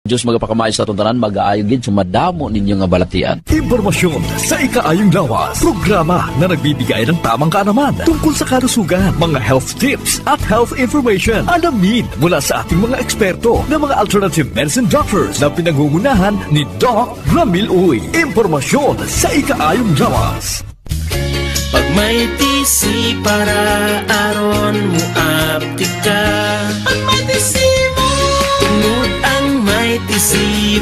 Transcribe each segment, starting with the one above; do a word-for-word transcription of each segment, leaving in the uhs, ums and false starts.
Diyos magapakamayo sa aton tanan, magaayo gid sa madamo ninyo nga balatian. Impormasyon sa ikaayong lawas. Programa na nagbibigay ng tamang kaalaman tungkol sa kalusugan, mga health tips at health information. Alamin mula sa ating mga eksperto na mga alternative medicine doctors na pinangungunahan ni Doc Ramil Uy. Impormasyon sa ikaayong lawas. Pag may T C para aron mo aptika. Pag may T C mo. Tungod ang may T C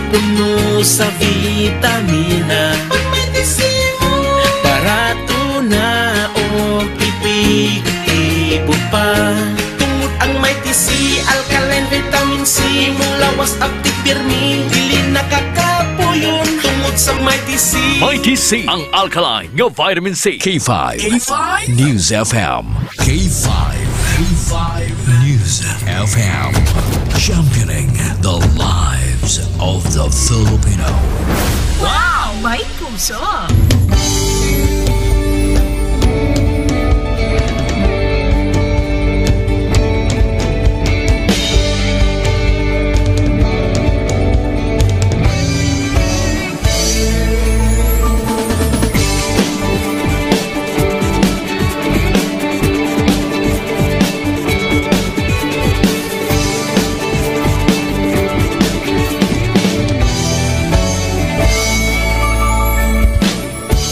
puno sa vitamina. Pag may T C mo. Barato na o epektibo pa. Tungod ang may T C, alkaline vitamin C, imong lawas aptik pirmi, dili nakakapuyon tungod sa may T C. May T C, ang alkaline nga vitamin C. K five. K five News F M. K five. K five News F M. Championing the lives of the Filipino. Wow! May puso!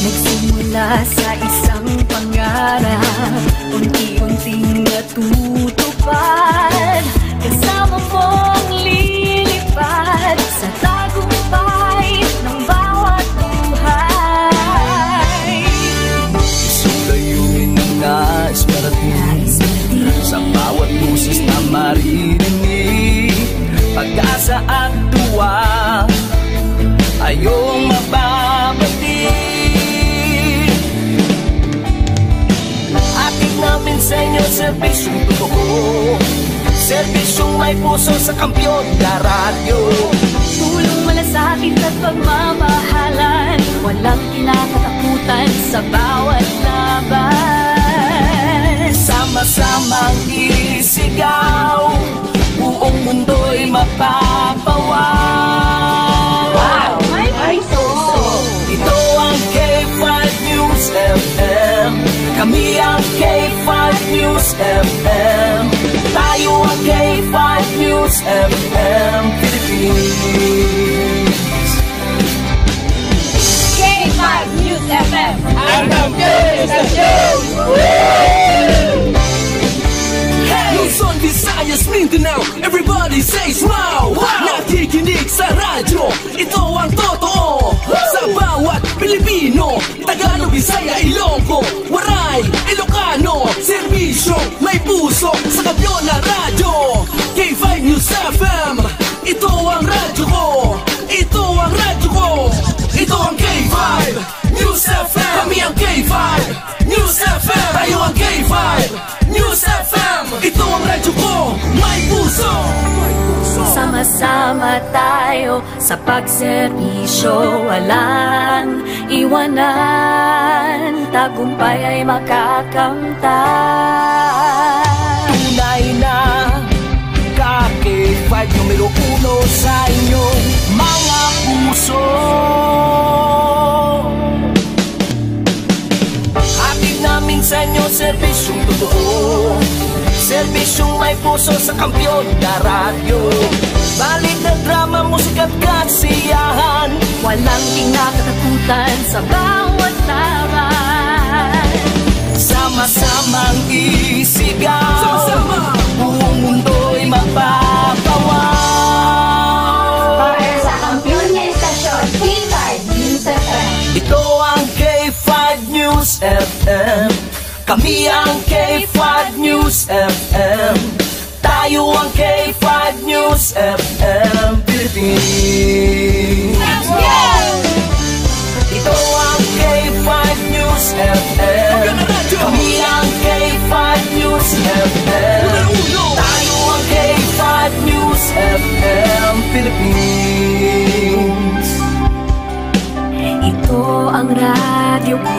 Nagsimula sa isang pangarap, unti-unting natutupad. Kasama mong lilipad sa tagumpay ng bawat buhay. Isang layunin na nais parating, nais parating, sa bawat boses na maririnig. Pag-asa at tuwa, ayong mababati. Hatid namin sa inyo serbisyong totoo, serbisyong may puso sa Kampiyon na Radyo. Tulong, malasakit at pagmamahalan, walang kinakatakutan sa bawat laban. Sama-samang isigaw, buong mundo'y mapapawaw. Wow! May puso! Ito ang K five News F M. Kami ang K five News F M. Tayo ang K five News F M Philippines. K five News F M. Ang kampiyon sa show! Luzon, Visayas, Mindanao, everybody says wow! Wow! Nakikinig sa radyo, ito ang totoo. Sa bawat Pilipino, Tagalog, Bisaya, Ilonggo, Waray, Ilocano, serbisyo, may puso, sa Kampiyon na Radyo, K five News F M. Ito ang radyo ko. Ito ang radyo ko. Ito ang K five News F M. Kami ang K five News F M. Tayo ang K five News F M. Ito ang radyo ko. May puso. Sama-sama tayo sa pagserbisyo, walang iwanan, tagumpay ay makakamtan. Tunay na ka K five numero uno sa inyong mga puso. Hatid namin sa inyo serbisyong totoo, serbisyong may puso sa Kampiyon na Radyo. Balita, drama, musika at kasiyahan, walang kinakatakutan sa bawat laban. Sama-samang isigaw, sama-sama, buong mundo'y mapapawaw. Para sa kampiyon nga istasyon, K five News F M. Ito ang K five News F M. Kami ang K five News F M. Tayo ang K five News F M Philippines. Ito ang K five News F M. Kami ang K five News F M. Tayo ang K five News F M Philippines. Ito ang radyo ko.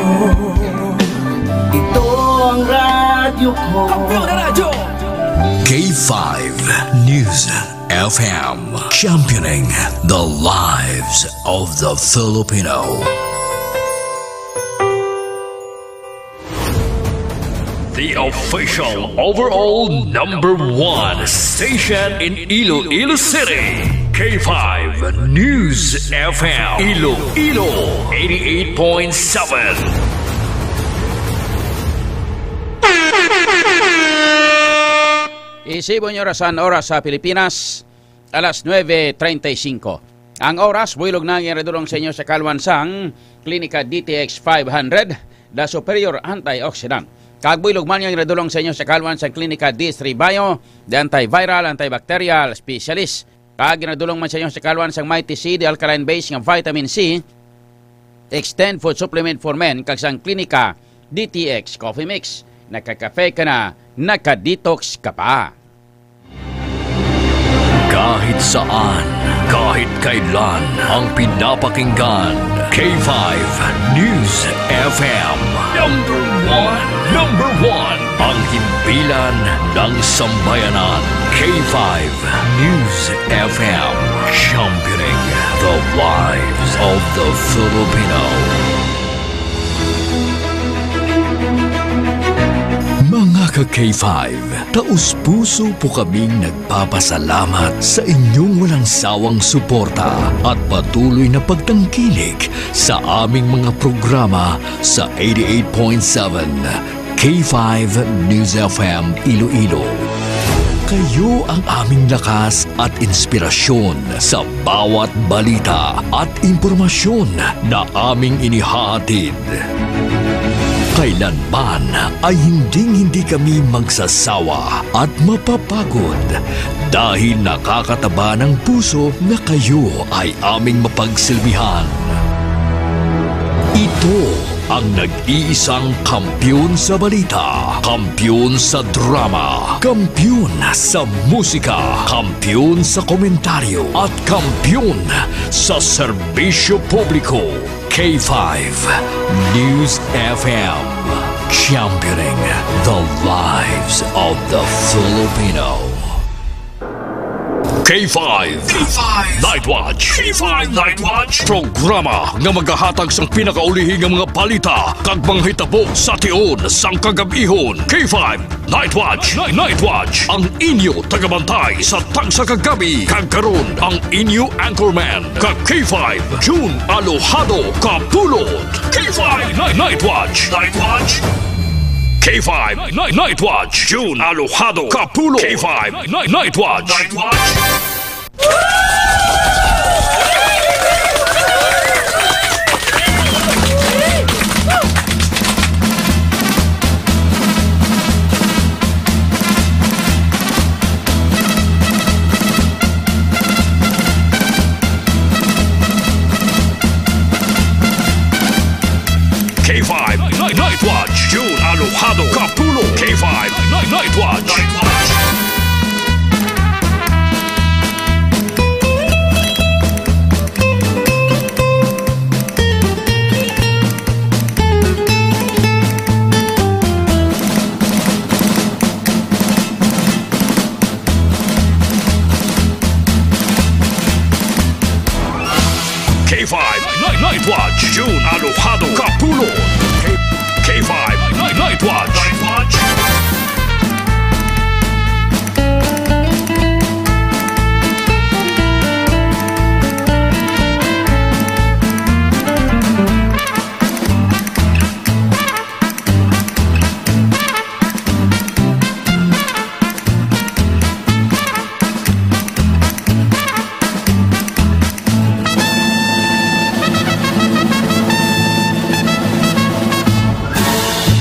Ito ang radyo ko. Kampiyon na radyo. K five News F M, championing the lives of the Filipino. The official overall number one station in Iloilo City, K five News F M, Iloilo, eighty-eight point seven. Isibon niyo rasan oras sa Pilipinas, alas nuebe treinta y cinco. Ang oras, buylog na ang iradulong sa inyo sa kalwan sang Klinika D T X five hundred, the superior antioxidant. Kag buylog man ang iradulong sa inyo sa kalwan sang Klinika D three Bio, the antiviral, antibacterial specialist. Kag iradulong man sa inyo sa kalwan sang Mighty C, the alkaline base nga vitamin C, Extend Food Supplement for Men, kag sang Klinika D T X Coffee Mix. Nakakafe ka na, naka-detox ka pa. Kahit saan, kahit kailan, ang pinapakinggan, K five News F M. Number one, number one, ang himpilan ng sambayanan, K five News F M, championing the lives of the Filipino. Mga ka-K five, taos-puso po kaming nagpapasalamat sa inyong walang sawang suporta at patuloy na pagtangkilik sa aming mga programa sa eighty-eight point seven K five News F M Iloilo. Kayo ang aming lakas at inspirasyon sa bawat balita at impormasyon na aming inihahatid. Kailanman ay hinding-hindi kami magsasawa at mapapagod dahil nakakataba ng puso na kayo ay aming mapagsilbihan. Ito ang nag-iisang kampiyon sa balita, kampiyon sa drama, kampiyon sa musika, kampiyon sa komentaryo, at kampiyon sa serbisyo publiko. K five News F M, championing the lives of the Filipino. K five. K five Night Watch. K five Night Watch. Programa nga magahatag sang pinakaulihi nga mga balita kag mga hitabo sa tion sang kagab-ihon. K five Night Watch. Night, Night Watch. Ang inyo tagabantay sa tagsa ka gabi. Kag karon, ang inyo anchorman, ka K five, June Alojado Kapulot. K five Night, Night Watch. Night Watch. K five Night, Night Watch, June Alojado Kapulot. K five Night, Night Watch. Night Watch. K five Night, Night Watch, June Alojado Kapulot. K five Night, Night Watch. Night Watch. K five Night, Night Watch, June Alojado Kapulot. K-, K five Night, Night Watch. Night Watch.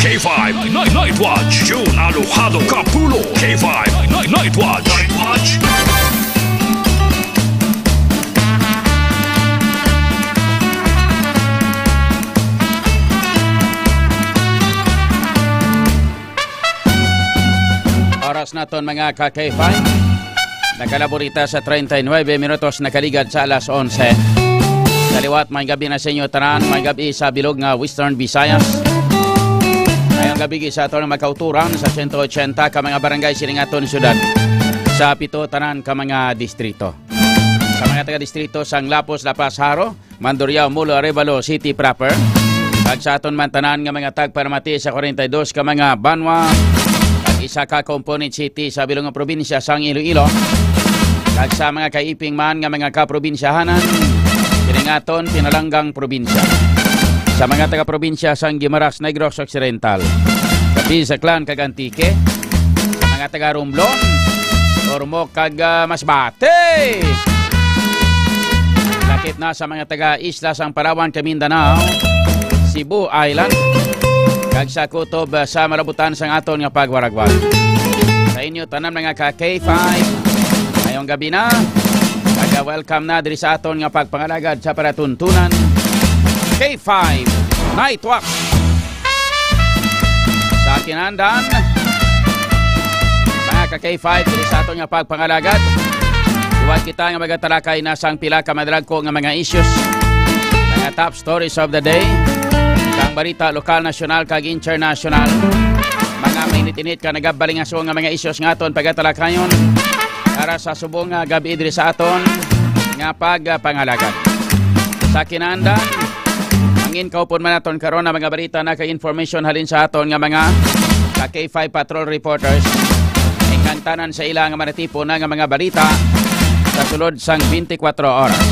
K five Night, Night Watch, June Alojado Kapulot. K five Night, Night Watch. Night Watch. Oras naton, mga ka-K five. Nakalabor kita sa treinta y nuebe minutos, nakaligad sa alas onse. Sa liwat, may gabi na sa inyo tanan, may gabi sa bilog nga Western Visayas. Ngayong gabi sa aton mga kauturan sa sento ochenta ka mga barangay sining aton syudad. sa pito tanan ka mga distrito. Sa mga taga-distrito sang Lapuz, La Paz, Jaro, Mandurriao, Molo, Arevalo City proper, kag sa aton man tanan nga mga tagparamati sa kwarenta y dos ka mga banwa, kag isa ka component city sa bilog nga probinsya sang Iloilo, kag sa mga kaiping man nga mga kaprobinsyahanan, kining aton pinalanggang probinsya. Sa mga taga-probinsya sang Guimaras, Negros Occidental, Capiz, Aklan, kag Antique, sa mga taga-Romblon, Ormoc, kag, ah, Masbate. Lakip na sa mga taga-isla sang Palawan, kag Mindanao, Cebu Island, kag sa kutob, ah, sa malabutan sang aton nga pagwaragwag. Sa inyo tanan, mga ka K five, ngayong gabi na, kag, ah, welcome na diri sa aton nga pagpangalagad sa palatuntunan, K five Night Walk. Sa kinandan, mga ka K five, diri sa aton nga pagpangalagad, liwat kita nga magatalakay na sang pila ka madalagko nga mga issues, mga top stories of the day, sang balita lokal, nasyonal, kag internasyonal, mga mainit-init ka nagabalingaso nga mga issues nga aton pagatalakayon para sa subong nga gabi diri sa aton nga pagpangalagad. Sa kinandan, mangin kaupon man naton karon ang mga balita na kay information halin sa aton nga mga ka K five patrol reporters. Ingkantanan sa ila nga manatipon na nga mga balita sa sulod sang twenty-four oras.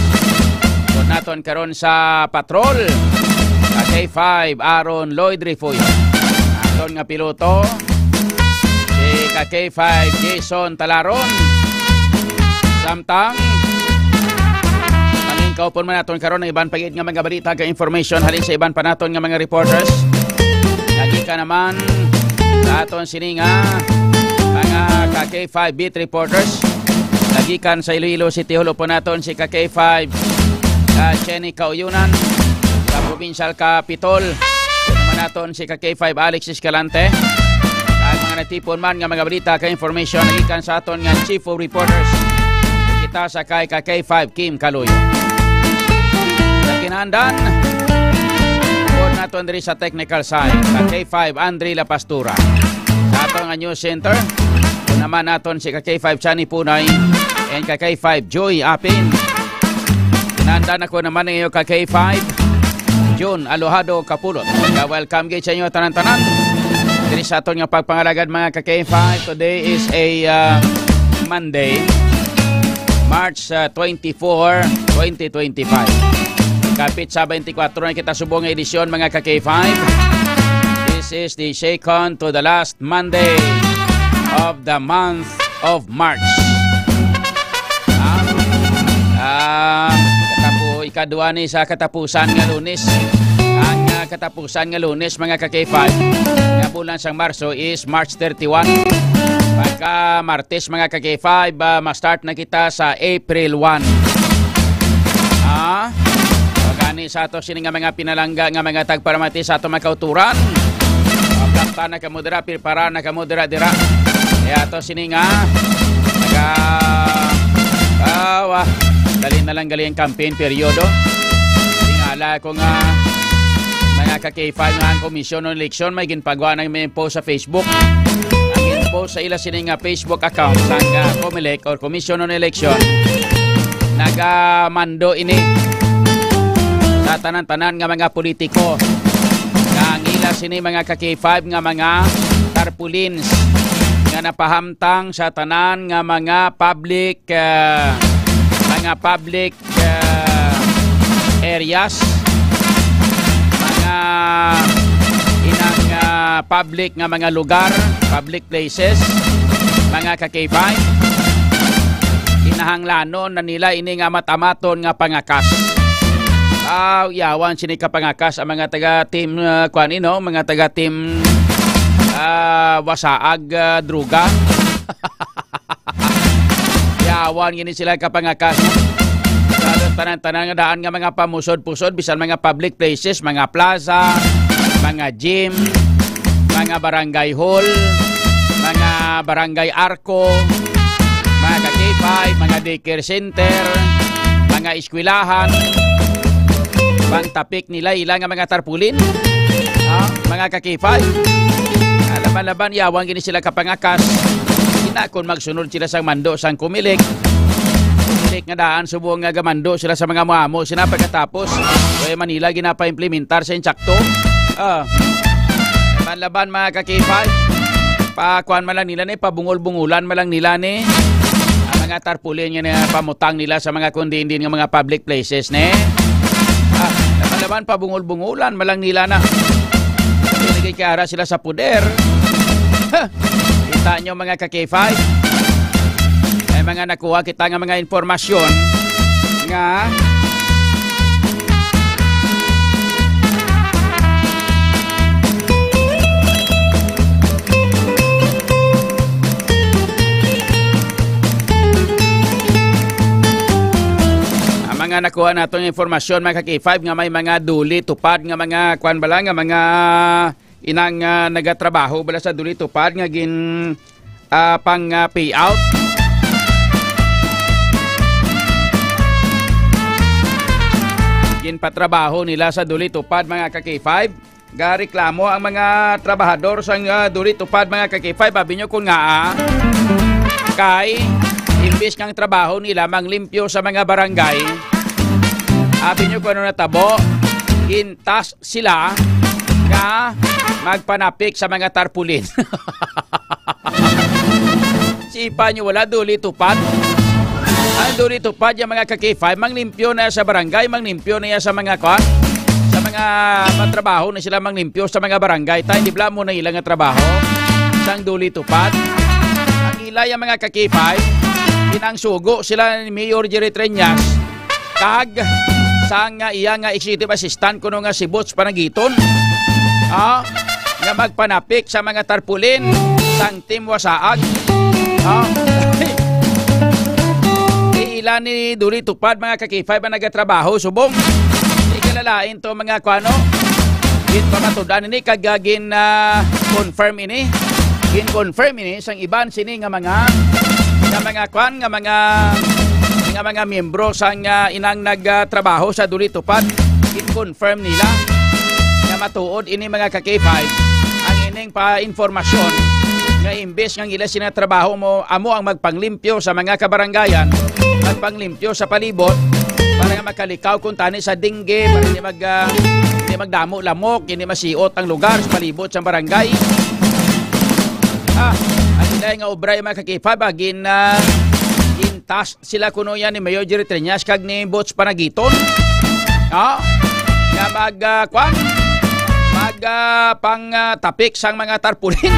Upod naton karon sa patrol, ka K five Aaron Lloyd Refuyo. Aton nga piloto, si ka K five Jason Talaron. Samtang, mangin kaupon man naton karon ang iban pa gid nga mga balita kag information halin sa iban pa naton nga mga reporters. Nagikan naman sa aton sini nga mga ka K five beat reporters. Nagikan sa Iloilo City Hall, upod naton si ka K five, ah, Jenny Kauyunan. Sa provincial Capitol, upod naman naton si ka K five Alex Escalante. Ang mga natipon man nga mga balita kag information nagikan sa aton nga Chief of Reporters, kita sa kay ka K five Kim Kaloy. Sa kinandan, upod naton diri sa technical side, ka K five Andre La Pastura. Sa aton nga news center, upod naman naton si ka K five Chani Punay and ka K five Joy Apin. Kinandan, ako naman ang iyo ka K five, June Alojado Kapulot. Kaya welcome gid sa inyo tanan-tanan diri sa aton nga pagpangalagad, mga ka K five. Today is a, uh, Monday, March, uh, twenty-four, twenty twenty-five. Kapit sa twenty-four na kita subong nga edisyon, mga ka K five. This is the second to the last Monday of the month of March. Ah, ah, katapo, ikadua ni sa katapusan nga Lunes. Ang, ah, katapusan nga Lunes, mga ka K five, nga bulan sang Marso is March thirty-one. Pagka Martes, mga ka K five, ah, ma-start na kita sa April one. Ah, pagani sa ato sini nga mga pinalangga nga mga tagparamati sa ato mga kauturan. Pagkanta na kamo dira, pirpara na kamo dira, dira. Kaya ato sini nga naga, ah, wah, dali na lang gali ang campaign periodo. Tingala ko nga mga ka K five nga ang Komisyon on Election may ginpagawa na may post sa Facebook. Ang ginpost sa ila sini nga Facebook account sang, ah, Comelec or Commission on Election, nagamando ini sa tanan-tanan nga mga politiko nga ang ila sini, mga ka K five, nga mga tarpaulins nga napahamtang sa tanan nga mga public, ah, mga public ah, areas, mga inang, ah, public nga mga lugar, public places, mga ka K five. Kinahanglanon na nila ini nga amat-amaton nga pangakas. Ah, yawan sini ka pangakas ang mga taga team, ah, kuan ino, mga taga team, ah, wasaag, ah, droga. Yawan gini sila kapangakas. Sa tanan-tanan nga daan nga mga pamusod-pusod, bisan mga public places, mga plaza, mga gym, mga barangay hall, mga barangay arko, mga ka K five, mga daycare center, mga eskwelahan. Pantapik nila ila nga mga tarpaulin. Ah, mga ka K five. Laban-laban, yawan gini sila kapangakas. Na kon magsunod sila sa mando sang Comelec, Comelec nga daan subong nga gamando sila sa mga muamo sina pagkatapos, kaya Manila ginapaimplementar sa insakto. Ah. Laban-laban, mga ka-K five. Pa kuan man lang nila ni, pabungol-bungulan man lang nila ni ang mga tarpaulin nga na pamutang nila sa mga kundi-kundi nga mga public places ni. Ah, laban-laban, pabungol-bungulan man lang nila na. Pinagkikara sila sa puder. Ha! Kita nyo, mga ka-K five. May mga nakuha kita nga mga impormasyon nga ang mga nakuha naton nga impormasyon, mga ka-K five, nga may mga duli tupad nga mga kuan bala, nga mga inang, ah, nagatrabaho bala sa duli tupad nga gin, ah, pang, ah, payout. Ginpatrabaho nila sa duli tupad, mga ka-K five. Gareklamo ang mga trabahador sang, ah, duli tupad, mga ka-K five. Abi nyo kon ngaa, kay imbis nga ang trabaho nila manglimpyo sa mga barangay, abi nyo kung ano natabo, gintas sila nga magpanapik sa mga tarpaulin. Sipa nyo, wala duli tupad. Ang duli tupad, yung mga ka-K five, manglimpyo na sa barangay, manglimpyo na sa mga kwan, sa mga matrabaho na sila, manglimpyo sa mga barangay. Tayo, di bala mo na ilang nga trabaho sang duli tupad. Ang ila, yung mga ka-K five, pinangsugo sila ni Mayor Jerry Treñas, kag sang, ah, iya nga executive assistant kuno nga si Butch Panagiton, ah, nga magpanapik sa mga tarpaulin sang Team Wasaag. Ah. Ila ni duli tupad, mga ka-K five, ang nagatrabaho subong. Di ka lalain to, mga kwano. Ginpamatudan ini kag, ah, gin, ah, confirm ini. Gin-confirm ini sang iban sini nga mga, nga mga kwan, nga mga, nga mga miyembro sang, ah, inang nagtrabaho sa duli tupad. Gin-confirm nila nga matuod ini, mga ka-K five, ang ining pa-informasyon nga imbes nga ang ila sina trabaho mo, amo ang magpanglimpyo sa mga kabarangayan, magpanglimpyo sa palibot para nga makalikaw kuntani sa dengue, para hindi mag, ah, hindi magdamo lamok, hindi masiot ang lugar sa palibot sa barangay. Ah, ang ila nga obra, mga ka-K five, ah, gin, ah, gintas sila kuno yan ni Mayor Jerry Treñas kag ni Butch Panagiton. No? Nga mag, ah, kwan? Mag, ah, pang, ah, tapik sang mga tarpaulin.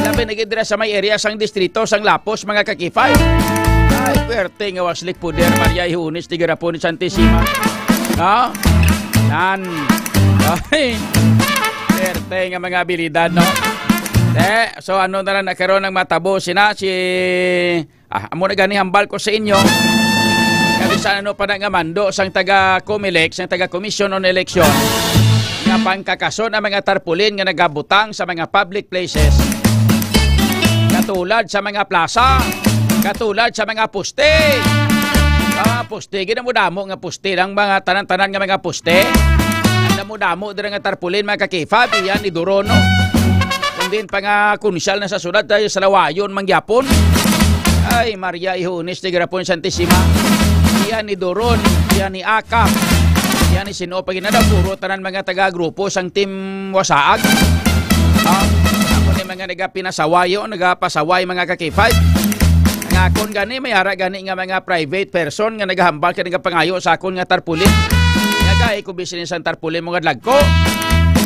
Labi na gid dira sa may area sang distrito sang Lapos, mga ka-K five. Ay, pwerte nga waslik puder, Maria Ihunis, Tigarapon ni Santisima. No? Nan. Ay, pwerte nga mga abilidad, no? Eh, so ano na lang na karon ang matabo sina si Ah, amo na gani hambal ko sa inyo. Nga bisan ano pa na nga mando sang taga Comelec, sang taga Commission on Election, nga pangkakason ang mga tarpaulin nga nagabutang sa mga public places, katulad sa mga plaza, katulad sa mga poste. Mga poste, ginamudamo nga poste lang, mga tanan-tanan nga mga poste. Ang damo-damo dira nga tarpaulin, mga ka-K five, iya ni Duron, no? Kung din pa nga kunsyal na sa syudad, tayo sa Lawayon, mangyapon. Ay, Maria Ihunis, Tigarapon, Santisima. Iya ni Duron, iya ni Aka, iya ni Sino pa ginada, puro tanan mga taga-grupo sang Team Wasaag. Ah, ako ni mga nagapinasawayo, nagapasaway, mga ka-K five. Nga akon gani, may ara gani nga mga private person nga nagahambal kag nagapangayo sa akon nga tarpaulin. Nga gay ko bisan sang tarpaulin mo nga dagko.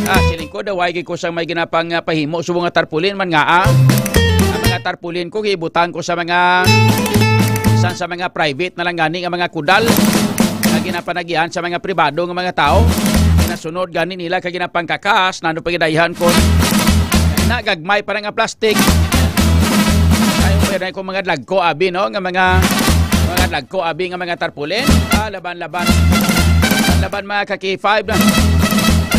Ah, siling ko, daway gid ko sang may ginapang, ah, pahimo subong nga tarpaulin man nga, ah. Ang mga tarpaulin ko, gibutang ko sa mga, sa, sa mga private na lang gani nga mga kudal. Nga ginapanagihan sa mga pribado nga mga tao. Ginasunod gani nila kag ginapangkakas, nano pa gidayhan ko. Nagagmay pa nga plastic. Ay, okay na ko mga dagko, abi, no? Nga mga, mga dagko, abi, nga mga tarpaulin. Ah, laban, laban. Laban, mga ka-K five na.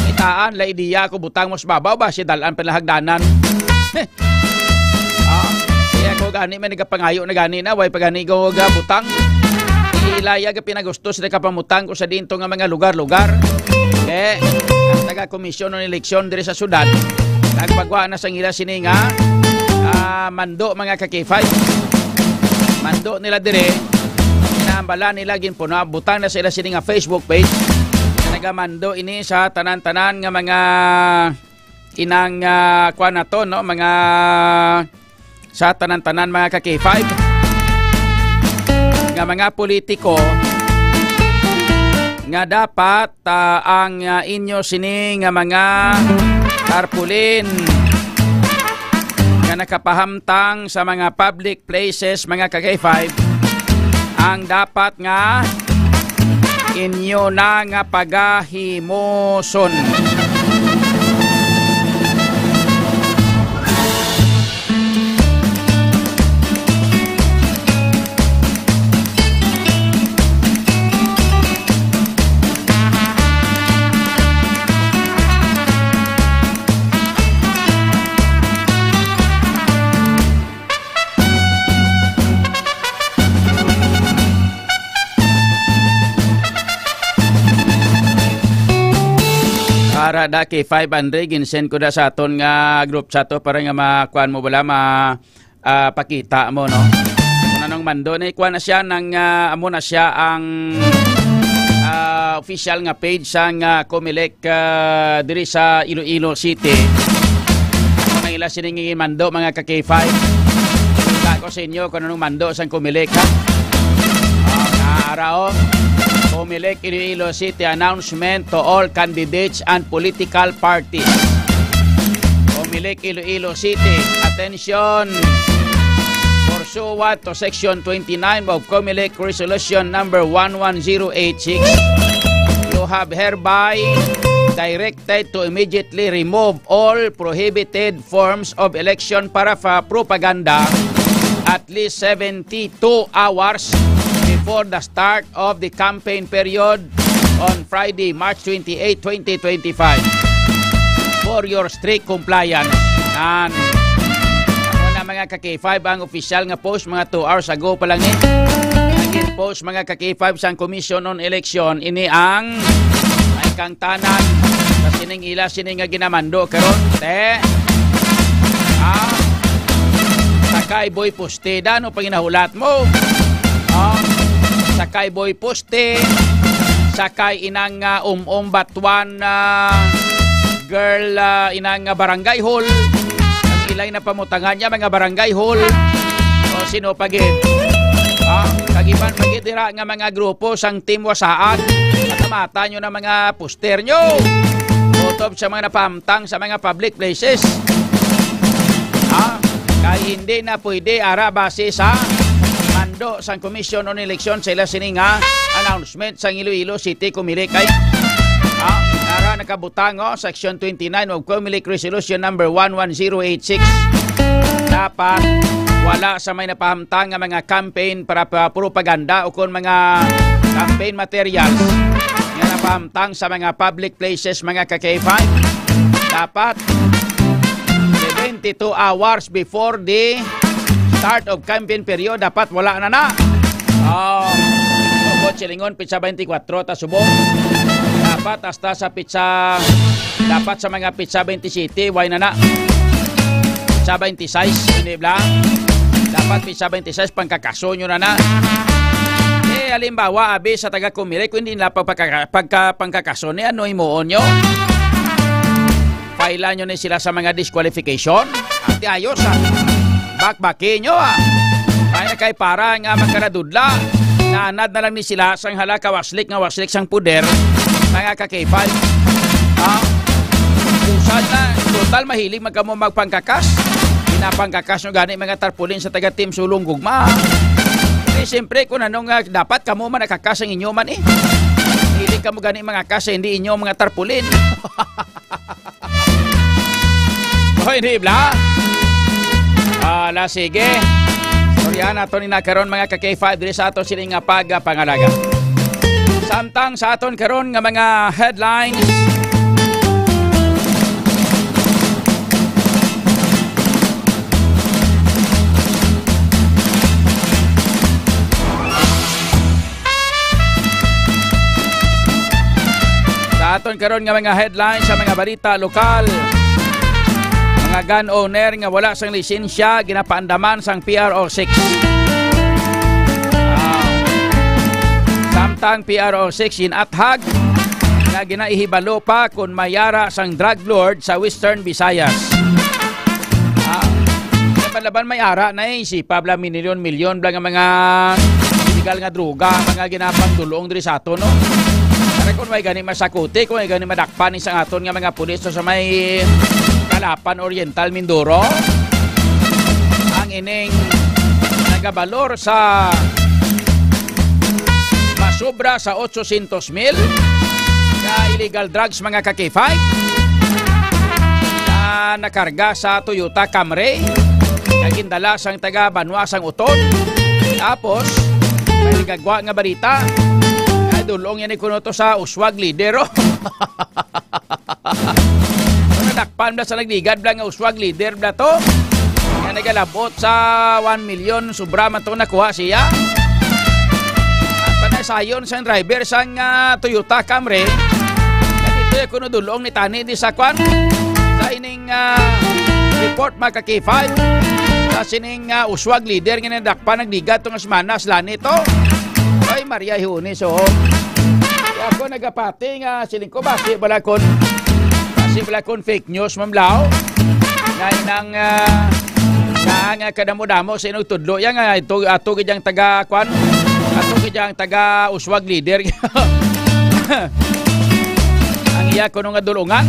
Kitaan, la idea ko, butang mo sa babaw ba? Si dalan pala hagdanan. Ah, kaya ko gani, may nagapangayo na gani na. Way pa gani ko gabutang. Ilaya ga pinagustos na kapamutang ko sa dinto nga mga lugar-lugar. Eh, ang taga-komisyon ng eleksyon diri sa syudad, nagpagwa na sa ngila sini nga, ah, ah, mando, mga ka-K five. Mando nila dire, ginahambala nila, ginpuna, butang na sa ila sini nga Facebook page. Nagamando ini sa tanan-tanan nga mga inang, ah, kuwan nato, no? Mga, sa tanan-tanan, mga ka-K five, nga mga politiko nga dapat, ah, ang, ah, inyo sini nga mga tarpaulin nga nakapahamtang sa mga public places, mga ka-K five, ang dapat nga inyo na nga pagahimuson. Ara da kay five hundred, ginsend ko da sa aton nga group chat to para nga makuan mo bala, ma, ah, pakita mo, no? Kung anong mando na, ikuan na siya, nang, ah, amo na siya ang, ah, official nga page sang, ah, Comelec, ah, diri sa Iloilo City. Ang ila sining mando, mga ka-K five. Kita ko sa inyo kung anong mando sang Comelec, ha? Oh, naara, oh. Comelec Iloilo City announcement to all candidates and political parties. Comelec Iloilo City, attention! Pursuant to Section twenty-nine of Comelec Resolution Number one one zero eight six, you have hereby directed to immediately remove all prohibited forms of election para propaganda at least seventy-two hours before the start of the campaign period on Friday, March twenty-eight, twenty twenty-five, for your strict compliance. Yan. Ako na, mga ka-K five, ang official nga post mga two hours ago pa lang, eh. Ang post, mga ka-K five, sang Commission on Election, ini ang ay kang tanan sa sining ila sini nga ginamando karon, te. Ah, sakay boy poste, dano panginahulat mo. Ah, sakay boy poste, sakay inang, ah, um-um batuan, ah, girl, ah, inang, ah, barangay hall. Ang ilay na pamutangan niya, mga barangay hall. O sino pa gid? Ah, kagiban pa gid dira nga mga grupo sang Team Wasaag. Matamata nyo na mga poster nyo. Kutob sa mga napahamtang sa mga public places. Ah, kay hindi na pwede ara base sa mando sang Commission on Election sa ila sini nga announcement sang Iloilo City Comelec kay, ah, ara nakabutang, oh, Section twenty-nine of Comelec Resolution Number one one zero eight six. Dapat wala sa may napahamtang nga mga campaign para pa propaganda o kon mga campaign materials nga napahamtang sa mga public places, mga ka-K five. Dapat seventy-two hours before the start of campaign period, dapat wala na na. Oh, tungod silingon, pitsa twenty-four ta subong. Dapat hasta sa pitsa, dapat sa mga pitsa twenty-seven, why na na? Pitsa twenty-six, hindi bla? Dapat pitsa twenty-six, pangkakaso nyo na na. Eh, halimbawa, abi sa taga Comelec, kung hindi nila pagpaka-, pagka-, pangkakaso ni, ano himuon nyo? File nyo ni sila sa mga disqualification? Ati ayos, ah. Bakbaki nyo, ah. Ay na kay para nga magkaradudla. Naanad na lang ni sila sang hala ka waslik nga waslik sang puder. Mga ka-K five. Ah, usad na. Total, mahilig man kamo magpangkakas. Pinapangkakas nyo gani mga tarpaulin sa taga Team Sulong Gugma. Eh, siyempre, kung ano nga dapat kamo man nakakas ang inyo man, eh. Hilig kamo gani mga kas, hindi inyo mga tarpaulin. Hoy, di bla? Ala, sige. Istoryahan nato ni na karon, mga ka-K five, diri sa ato sini nga pagpangalaga. Samtang sa aton karon nga mga headlines, sa aton karon nga mga headlines sa mga balita lokal, mga gun owner nga wala sang lisensya ginapaandaman sang P R O six. Ah. Samtang P R O six gin-athag nga ginaihibalo pa kon may ara sang drug lord sa Western Visayas. Ah, laban-laban may ara na eh, si Pabla, milyon-milyon bala nga mga illegal nga droga, mga ginapangdulong diri sa aton, no? Para kung may gani masakuti, kung may gani madakpan ni sang aton nga mga pulis sa may Calapan Oriental, Mindoro, ang ining nagabalor sa masobra sa otsosyentos mil ka illegal drugs, mga ka-K five, na nakarga sa Toyota Camry nga gindala sang taga Banwa sang Uton. Tapos may nagagwa nga balita nga dulong yan kuno to sa uswag leader, oh. Nadakpan na sa nagligad bala nga uswag leader bala to. Nga nagalabot sa one million, sobra man to nakuha siya. Ang panasayon sang driver sang, ah, Toyota Camry, nga dito yung kuno dulong ni tani di sa kwan. Sa ining, ah, report, mga ka-K five, sa sining, ah, uswag leader nga nadakpan nagligad to nga semana, sila nito. Ay, Maria Hiunis, oh. Kaya ako nagapati nga siling ko, basi bala kon, basi bala kon fake news, Ma'am Lau. Nga inang, ah, nga, nga kadamo-damo sa inong tudlo. Yan nga, ito, ato gid ang taga, kwan? Ato gid ang taga uswag leader. Ang iya kuno nga dulungan.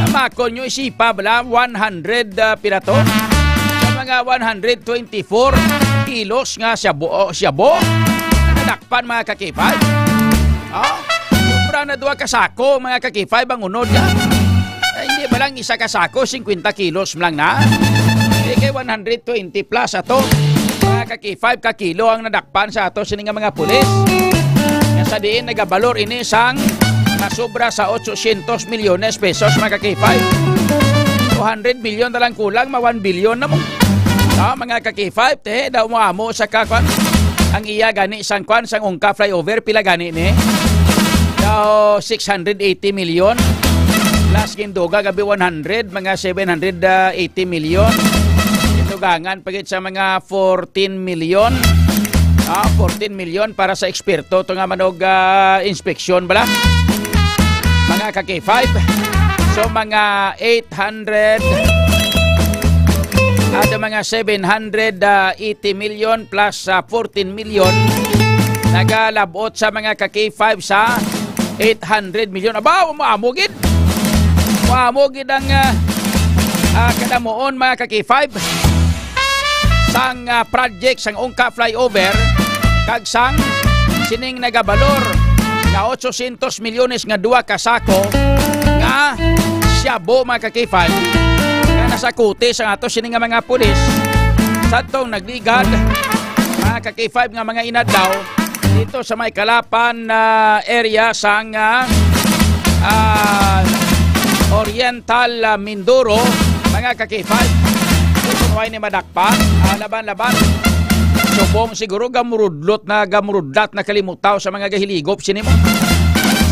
Ang makon nyo isipa bala, one hundred, ah, pila to? Sa mga one hundred twenty-four kilos nga shabu, oh, shabu. Nadakpan, mga ka-K five. Oh, sobra na duha ka sako, mga ka-K five, ang unod, ah. Ay, hindi ba lang isa ka sako, fifty kilos lang na? Di kay one hundred twenty plus ato. Mga ka-K five ka kilo ang nadakpan sa ato sini nga mga pulis. Nga sa diin nagabalor ini sang masobra sa otsosyentos milyones pesos, mga ka-K five. Two hundred million na lang kulang, ma one billion na mo. Ah, mga ka-K five, te, daw mo amo sa ka, kwan. Ang iya gani sang, kwan, sang Ungka flyover, pila gani ni? Daw six hundred eighty million. Plus ginduga gabi one hundred, mga seven hundred eighty million. Gindugangan pa gid sa mga fourteen million. Ah, fourteen million para sa eksperto to nga manog, ah, inspeksyon bala. Mga ka-K five. So, mga eight hundred, ato mga seven hundred eighty million plus, ah, fourteen million. Nagalabot sa mga ka-K five sa eight hundred million. Aba, maamo gid. Maamo gid ang, ah, ah, kadamuon, mga ka-K five. Sang, ah, project sang Ungka flyover, kag sang sining nagabalor nga otsosyentos milyones nga duha ka sako nga shabu, mga ka-K five, nga nasakuti sang ato sini nga mga pulis sa tong nagligad, mga ka-K five, nga mga inadlaw dito sa may Calapan, ah, area sang, ah, ah, Oriental, ah, Mindoro, mga ka-K five. Kung way ni madakpan, ah, laban-laban. Subong siguro gamurudlot na, gamurudlat na kalimutaw sa mga gahiligop sini mo.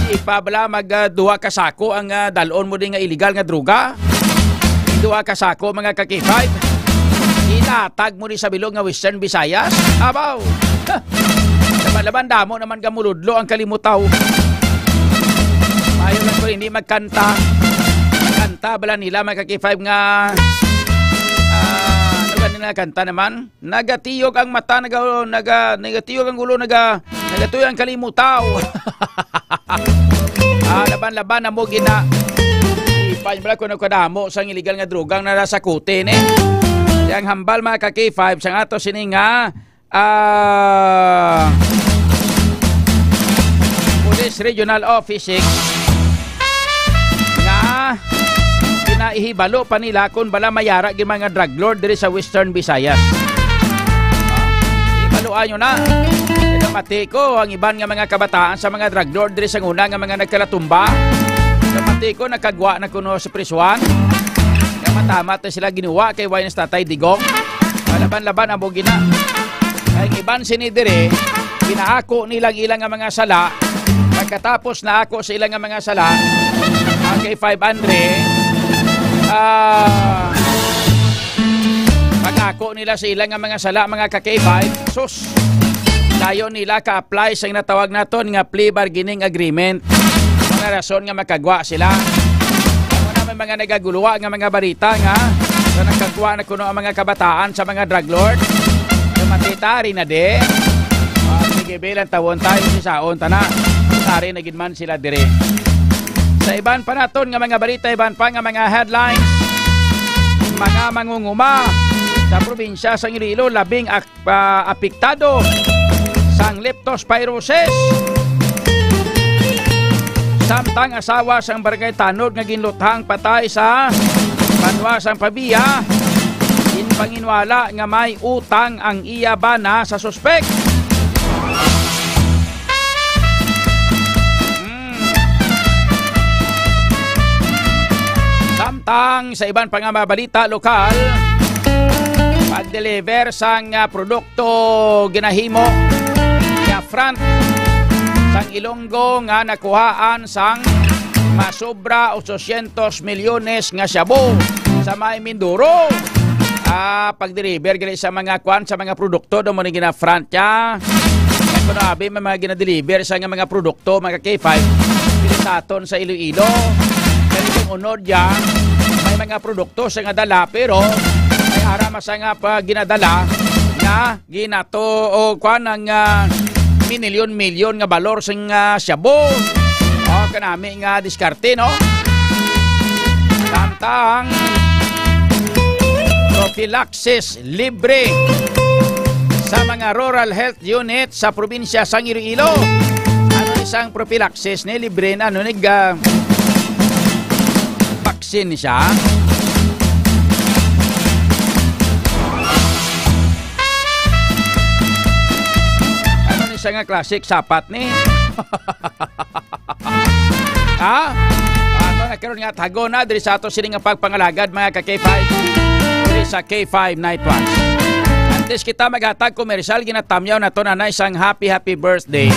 Si pa bala mag, ah, duha ka sako ang, ah, dalon mo din nga illegal nga droga. Duha ka sako, mga ka-K five. Ilatag mo ni sa bilog nga Western Visayas. Abaw! Laban-laban, damo naman gamuludlo ang kalimutaw. Maayo lang ko hindi magkanta. Kanta bala nila, mga ka-K five, nga, ah, ano ba nila kanta naman? Nagatiyog ang mata, naga-, naga-, nagatiyog ang ulo, naga-, nagatuyang kalimutaw. Ah, laban-laban na mo gina. Ipay bala ko nagkadamo sang illegal nga drogang narasakuti ni. Ang hambal, mga ka-K five, sang ato sini nga, ah, Police Regional Office six nga ginahibalo pa nila kung bala may ara gid mga drug lord diri sa Western Visayas. Ibaluan nyo na. Namati ko ang iban nga mga kabataan sa mga drug lord diri sa una nga mga nagkalatumba. Namati ko nakagwa na kuno sa prisuhan. Nga matamat na sila ginuwa kay Wayne Tatay Digong. Laban-laban ang bugina. Ang iban sini diri, ginaako nilang ilang nga mga sala. Pagkatapos na ako sa ilang nga mga sala, ang kay five Andre, ah, pag-ako nila sa ila nga mga sala, mga ka-K five, sus, dayon nila ka-apply sa natawag naton nga plea bargaining agreement. Mga rason nga makagwa sila. Ano na may mga nagaguluwa nga mga barita nga sa nakagwa na kuno ang mga kabataan sa mga drug lord. Kamatitari na di. Ah, sige, bilang tawon tayo, sisaon ta na. Tari na gid man sila dire. Sa iban pa naton nga mga balita, iban pa nga mga headlines, mga mangunguma sa probinsya sang Iloilo labing ak-, ah, apektado sang leptospirosis. Samtang asawa sang barangay tanod nga ginluthang patay sa banwa sang Pavia, ginpanginwala nga may utang ang iya bana sa suspek. Hmm. Samtang sa iban pa nga mga balita lokal, pag-deliver sang, ah, produkto ginahimo nga front sang Ilonggo nga nakuhaan sang masobra otsosyentos milyones nga shabu sa may Mindoro. Ah, pag-deliver gali sa mga kwan, sa mga produkto, do mo ni gina-front ya. Kaya kuno abi may mga ginadeliver sa nga mga produkto, mga K five, dili sa aton sa Iloilo. Kaya kung unod ya, may mga produkto sa nga dala, pero may ara masa nga pa ginadala nga ginato o kwan ang, ah, minilyon-milyon nga balor sing, ah, shabu. O, kanami nga diskarte, no? Samtang prophylaxis libre sa mga rural health unit sa probinsya sang Iloilo. Ano isang prophylaxis ni libre na, ano, nag, ah, vaccine ni siya? Ano ni siya nga classic sapat ni? Ha? Ato na karon nga tago na diri sa ato sini nga pagpangalagad, mga ka K five. Diri sa K five Night Watch. Antes kita maghatag komersyal, ginatamyaw na to na isang happy, happy birthday.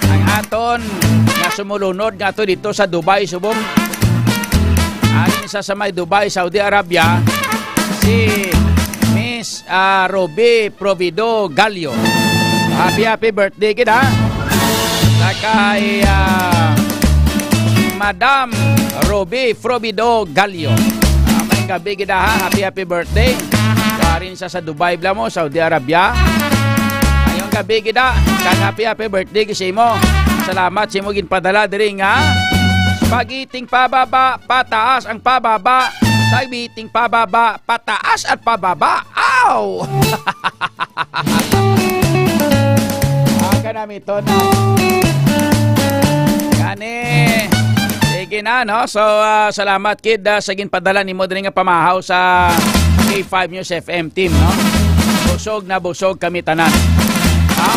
Ang aton nga sumulunod nga to dito sa Dubai, subong. Ang isa sa may Dubai, Saudi Arabia, si Miss, ah, Ruby Provido Gallo. Happy, happy birthday gid, ha? Sa kay, ah, Madam Ruby Provido Gallo. Ah, may gabi gid, ha? Happy, happy birthday. Warin sa, sa Dubai bala mo, Saudi Arabia. Ayong gabi gid, ha? Kag happy, happy birthday gid sa imo. Salamat sa imo ginpadala diri nga spaghetti pababa, pataas ang pababa, sa biting pababa, pataas at pababa. Aw! Aga na, Mito, no? Gani. Sige na, no? So, ah, salamat, kid, ah, sa ginpadala nimo diri nga pamahaw sa K five News F M team, no? Busog na busog kami tanan. Ha?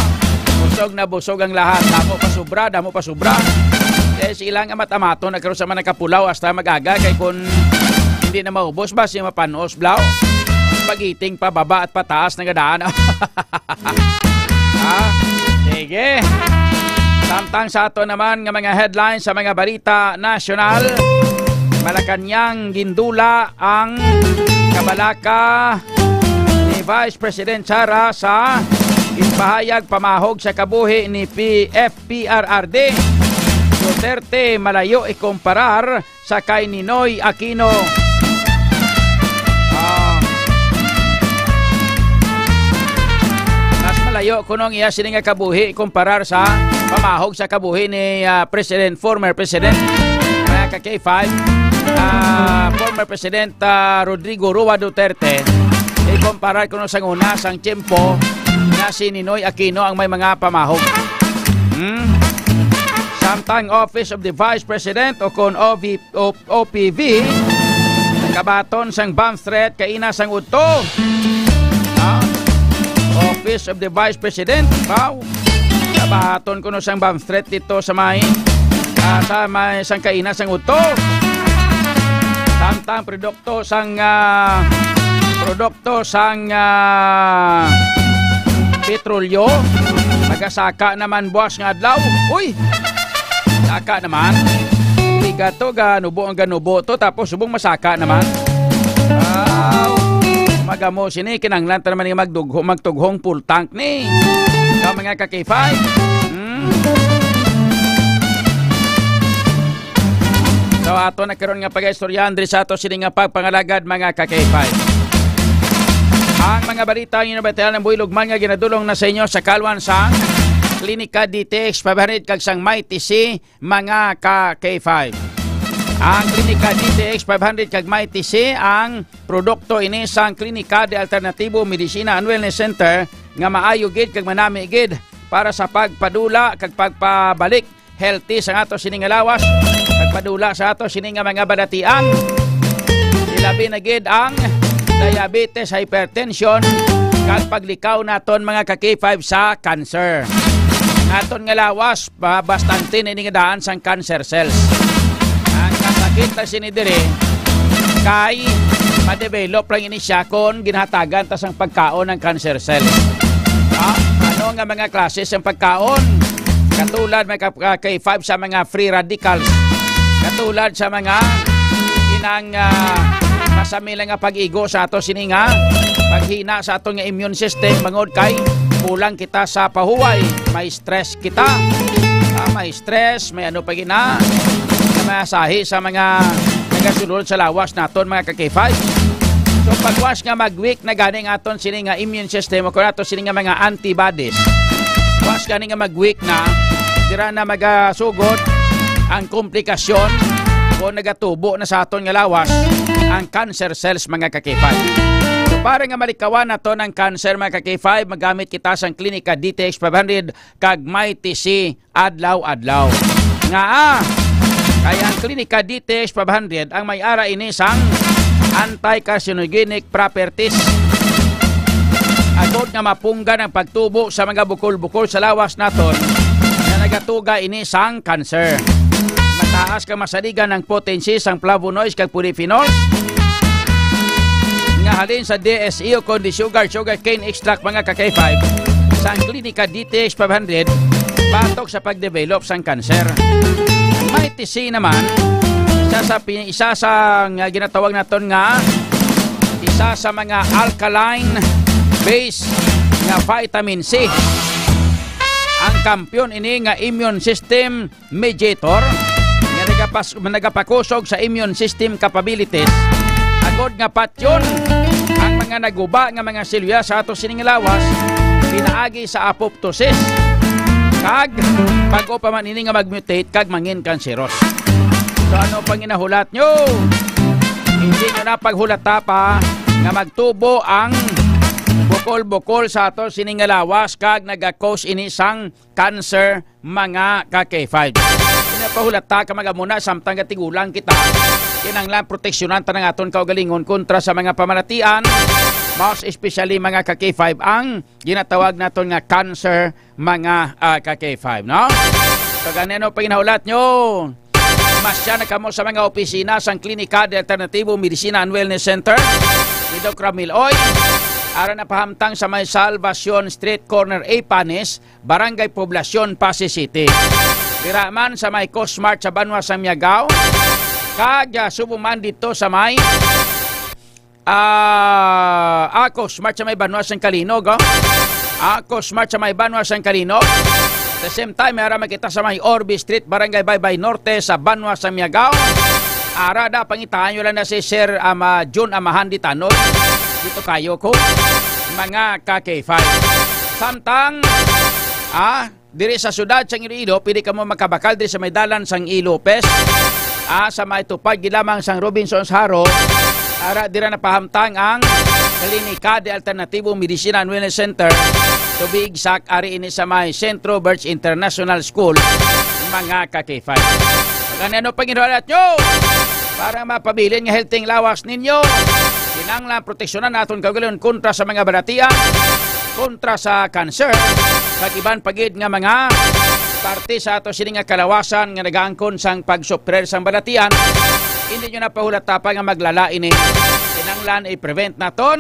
Busog na busog ang lahat. Damo pa sobra, damo pa sobra. Kaya silang amat-amaton na karon sa mga nakapulaw hasta mag-aga kay kung hindi na maubos ba si mapanos blaw? Pagiting pababa at pataas na gadaan. Ha? Sige. Samtang sa ato naman nga mga headlines sa mga balita nasyonal, Malacañang gindula ang kabalaka ni Vice President Sara sa ginpahayag pamahog sa kabuhi ni P F P R R D. Duterte malayo ikumparar sa kay Ninoy Aquino. Ah. Mas malayo kuno ang iya sini nga kabuhi kumparar sa pamahog sa kabuhi ni, ah, President, former President, mga ka K five, ah, former President, ah, Rodrigo Roa Duterte. Ikumparar kuno sang una, sang tiyempo na si Ninoy Aquino ang may mga pamahog. Hmm? Samtang Office of the Vice President o kon O V o-, O P V, kabaton sang bomb threat kaina sang udto. Ah, Office of the Vice President, wow. Kabaton kuno sang bomb threat dito sa may, ah, sa may sang kaina sang udto. Samtang produkto sang, ah, produkto sang, ah, petrolyo, nagasaka naman buwas nga adlaw. Uy! Saka naman, tig Gato, ganubo ang ganubo to, tapos subong masaka naman. Wow! Magamo sini, kinanglan ta naman nga magdugho, magtughong full tank ni. Ka mga ka-K five. Hmm. So, ato na karon nga pag-istoryahan diri sa ato sini nga pagpangalagad, mga ka-K five. Ang mga balita ang inyong nabatian ang buhilog man nga ginadulong na sa inyo sa kalwan sang Klinika D T X five hundred kag sang Mighty C, mga ka-K five. Ang Klinika D T X five hundred kag Mighty C ang produkto ini sang Klinika de Alternativo Medicina and Wellness Center nga maayo gid kag manami gid para sa pagpadula kag pagpabalik healthy sa ato sini nga lawas, pagpadula sa ato sini nga mga balatian. Ilabi na gid ang diabetes, hypertension, kag paglikaw naton mga ka-K five sa cancer. Naton nga lawas, ba-, bastante na ini nga daan sang cancer cells. Ang kasakit na sini diri kay ma-develop lang ini siya kung ginhatagan ta sang pagkaon ang cancer cells. Ah, ano nga mga klase sang pagkaon? Katulad mga ka-, ka-K five sa mga free radicals. Katulad sa mga inang, ah, masami lang nga pag-igo sa ato sini nga paghina sa ato nga immune system, bangod kay kulang kita sa pahuway, may stress kita. Ah, may stress, may ano pa gina, may asahi sa mga nagasulod sa lawas naton, mga ka-K five. So, pagwas nga mag-weak na gani ang aton sini nga immune system, o kung ato sini nga mga antibodies, was gani nga mag-weak na, dira na magasugod ang komplikasyon kung nagatubo na sa aton nga lawas ang cancer cells, mga ka-K five. So, para nga malikawan naton ang cancer, mga ka-K five, magamit kita sang Klinika D T X five hundred kag Mighty C adlaw-adlaw. Nga, ah, kay ang Klinika D T X five hundred ang may ara ini sang anti-carcinogenic properties. Agod nga mapunggan ang pagtubo sa mga bukol-bukol sa lawas naton nga nagatuga ini sang cancer. Mataas kag masaligan ang potency sang flavonoids kag polyphenols nga halin sa D S E o kon di sugar, sugar cane extract, mga ka-K five, sang Klinika D T X five hundred batok sa pag-develop sang cancer. Mighty C naman, isa sa pi-, isa sa nga ginatawag naton nga isa sa mga alkaline base nga vitamin C. Ang kampiyon ini nga immune system mediator nga nagapas-, nagapakusog sa immune system capabilities, agod nga patyon ang mga naguba nga mga selula sa ato sining lawas pinaagi sa apoptosis, kag bag-o pa man ini nga mag-mutate kag mangin kanseros. So, ano pang ginahulat nyo? Hindi nyo na paghulata pa nga magtubo ang bukol-bukol sa ato sining lawas kag naga-cause ini sang cancer, mga ka-K five. Pinapahulata ka, mga muna, samtang gatigulang kita, kinahanglan proteksyonan ta ang aton kaugalingon kontra sa mga pamalatian, most especially, mga ka-K five, ang ginatawag naton nga cancer, mga, ah, ka-K five, no? So, gani, ano pang ginahulat nyo? Masya na kamo sa mga opisina sang Klinika de Alternativo Medicina and Wellness Center ni Doc Ramil Oy. Ara na pahamtang sa may Salvacion Street, corner A Panes, Barangay Poblacion, Passi City. Dira man sa may Cosmart sa banwa sang Miagao, kag, ah, subong man dito sa may, ah, ah, Cosmart sa may banwa sang Calinog, oh. Ah, Cosmart sa may banwa sang Calinog. At the same time, may ara man kita sa may Orbe Street, Barangay Baybay Norte, sa banwa sang Miagao. Ara da, pangitaan nyo lang na si Sir, um, ah, Jun Amahan di Tanoy. Dito kayo ko, mga ka-K five. Samtang, ah, diri sa siyudad sang Iloilo, pwede kamo makabakal diri sa may dalan sang E. Lopez. Ah, sa may tupad gid lamang sang Robinson's Haro, ara dira napahamtang ang Klinika de Alternativo Medicina and Wellness Center. To be exact, ari ini sa may Centro Birch International School, mga ka-K five. Kani ano pang ginahulat nyo? Para mapabilin nga healthy ang lawas ninyo, kinahanglan proteksyonan naton kaugalingon kontra sa mga balatian, kontra sa cancer, kag iban pa gid nga mga parte sa ato sini nga kalawasan nga nagaangkon sang pagsuprer sang balatian. Hindi nyo na pahulata pa nga maglala ini. Kinahanglan i-prevent naton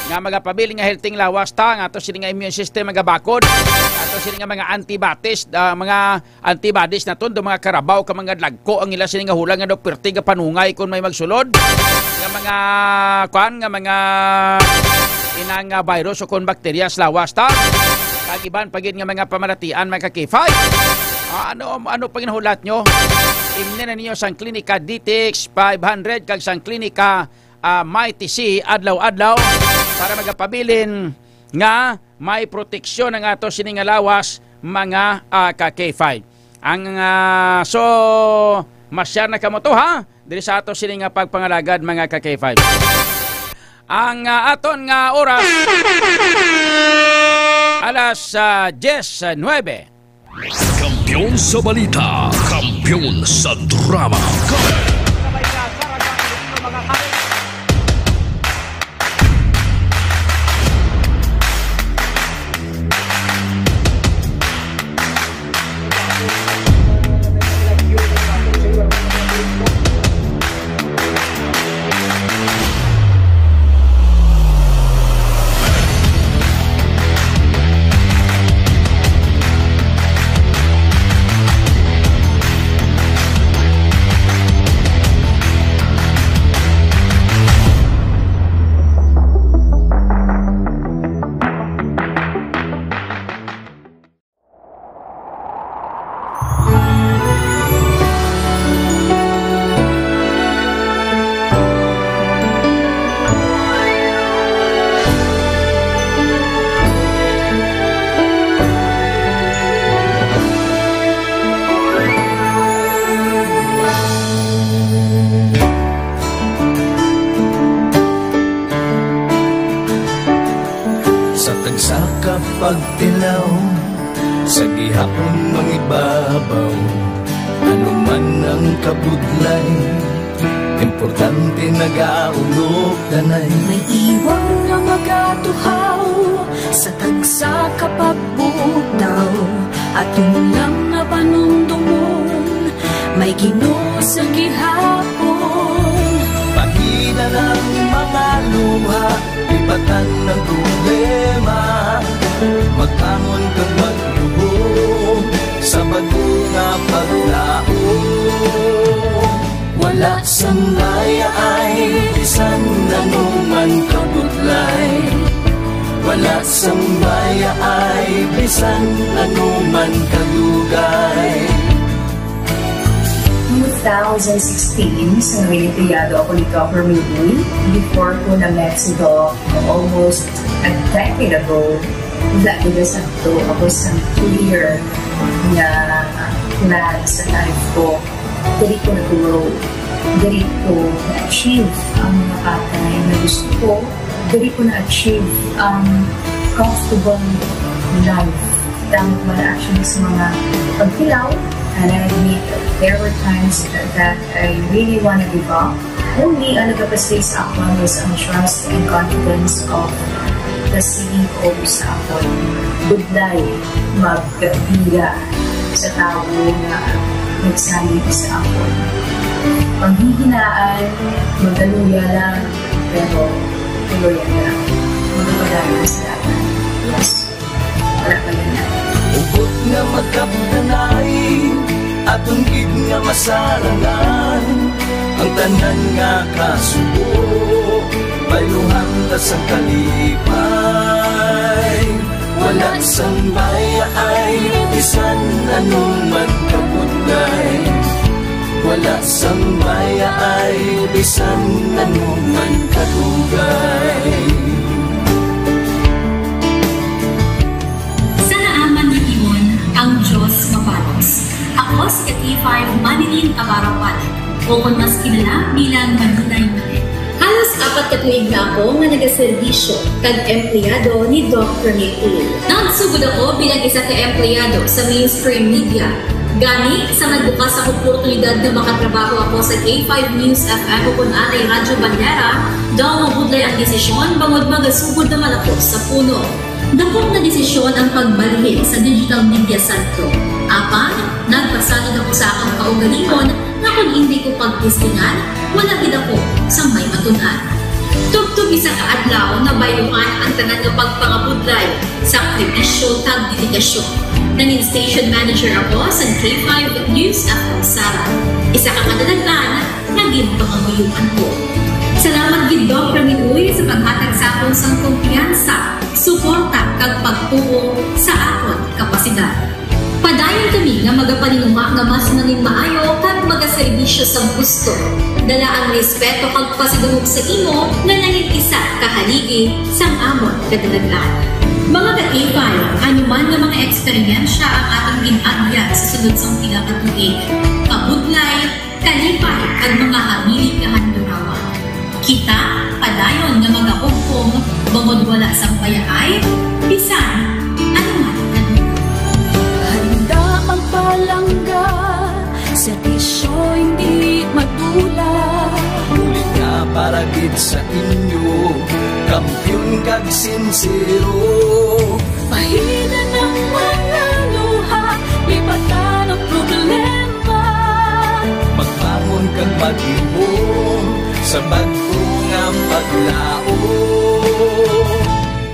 nga magapabilin nga healthy ang lawas ta, nga ato sini nga immune system magabakod, ato Sini nga mga antibodies, ah, mga antibodies naton, do mga karabaw ka mga dagko ang ila sini nga hula nga daw perti nga panungay kon may magsulod. Nga mga, kuan, nga mga inang, ah, virus o kon bakterya sa lawas ta. Kag iban pa gid nga mga pamalatian, mga ka-K five. Ah, ano, ano pa ginahulat nyo? Imni na ninyo sang Klinika D T X five hundred kag sang Klinika, ah, Mighty C adlaw-adlaw para magapabilin nga may proteksyon ang ato sini nga lawas, mga, ah, ka-K five. Ang, ah, so, masyar na kamo to, ha? Diri sa ato sini nga pagpangalagad, mga ka-K five. Ang, ah, aton nga oras, alas, ah, diyes nuebe. Kampiyon sa balita, kampiyon sa drama. Sa tagsa ka pagtilaw, sa gihapon mangibabaw, ano man ang kabudlay, importante nagaulog danay. May iwang nga magatuhaw sa tagsa ka pagbutaw, ato lang nga panumdomon, may Ginoo sa gihapon. Pahina ang mga luha, lipatan ang problema, magbangon kag magluhod sa bag-o nga paglaom. Wala sang mayaay bisan ano man kabudlay. Wala sang mayaay bisan ano man kadugay. Two thousand sixteen, sa Nuevo Estudiado ako ni Doc Romeo. Before ko na-met si Doc almost a decade ago, wala ko na sakto. Ako sa clear na plan sa life ko. Diri ko nag-grow. Diri ko na-achieve ang mga bagay na gusto ko. Diri ko na-achieve ang comfortable life. Damo ko na actually sa mga pagtilaw. And I admit that there were times that, that I really wanna give up. Only ang nagapastig sa akon was ang trust and confidence of the C E O sa akon. Budlay magpila sa tawo nga nagsalig sa akon. Panghihinaan, magkaluya lang, pero kaluya lang. Magpadayon sa dalan. Yes. Wala pa yan. Hugot nga magkapdanay, aton gid nga masarangan ang tanan nga kasubo. Bayluhan ta sang kalipay, wala sang mayaay, bisan ano man kabudlay. Wala sang mayaay, bisan ano man kadugay. Sa naaman nga timon, ang Dios maparos. Ako si ka-K five Manilyn Navarro Palit, o kon mas kilala bilang Manilay Malit. Halos apat ka tuig na ako nga nagaserbisyo kag empleyado ni Doc Rene Tulfo. Nagsugod ako bilang isa ka empleyado sa mainstream media. Gani, sa nagbukas ang oportunidad nga makatrabaho ako sa K five News F M o kon anay Radyo Bandera, daw mabudlay ang desisyon bangod magasugod naman ako sa puno. Dakop nga desisyon ang pagbalhin sa Digital Media Centro. Apan, nagpasalig ako sa akon kaugalingon nga kon indi ko pagtistingan, wala gid ako sang may matun-an. Tubtob isa ka adlaw, nabayluhan ang tanan nga pagpangabudlay, sakripisyo, kag dedikasyon. Nangin station manager ako sa K five News F M Sala. Isa ka kadalagan nga ginpangamuyoan ko. Salamat gid, Doc Ramil Uy, sa paghatag sa akon sang kumpiyansa, suporta, kag pagtuo sa akon kapasidad. Padayon kami nga magapaninguha nga mas nangin maayo kag magaserbisyo sang husto. Dala ang respeto kag pasidungog sa imo nga nangin isa ka haligi sang amon kadalagan. Mga ka-K five, ano man nga mga eksperyensya ang aton gin-agyan sa sulod sang pila ka tuig, kabudlay, kalipay, kag mga hamili nga handurawa. Kita padayon nga magahugpong bangod wala sang bayaay bisan ano man. Handa magpalangga, serbisyo hindi madula. Bulig nga para gid sa inyo, kampiyon kag sinsero. Pahina ng mga luha, lipatan ang problema. Magbangon kag mag-ihom sa bag-o nga paglaom.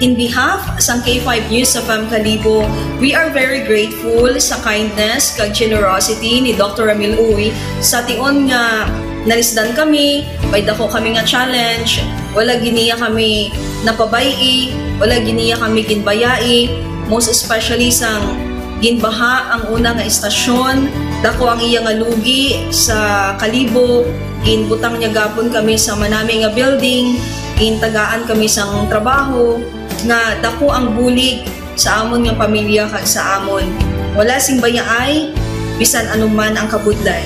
In behalf sang K five News F M Kalibo, we are very grateful sa kindness kag generosity ni Doctor Ramil Uy sa tion nga nalisdan kami, may dako kami nga challenge, wala gid niya kami napabay-i, wala gid niya kami ginbayai, most especially sang ginbaha ang una nga istasyon, dako ang iya nga lugi sa Kalibo, ginbutang niya gapon kami sa manami nga building, gintagaan kami sang trabaho, nga dako ang bulig sa amon nga pamilya kag sa amon. Wala sing bayaay, bisan anuman ang kabudlay.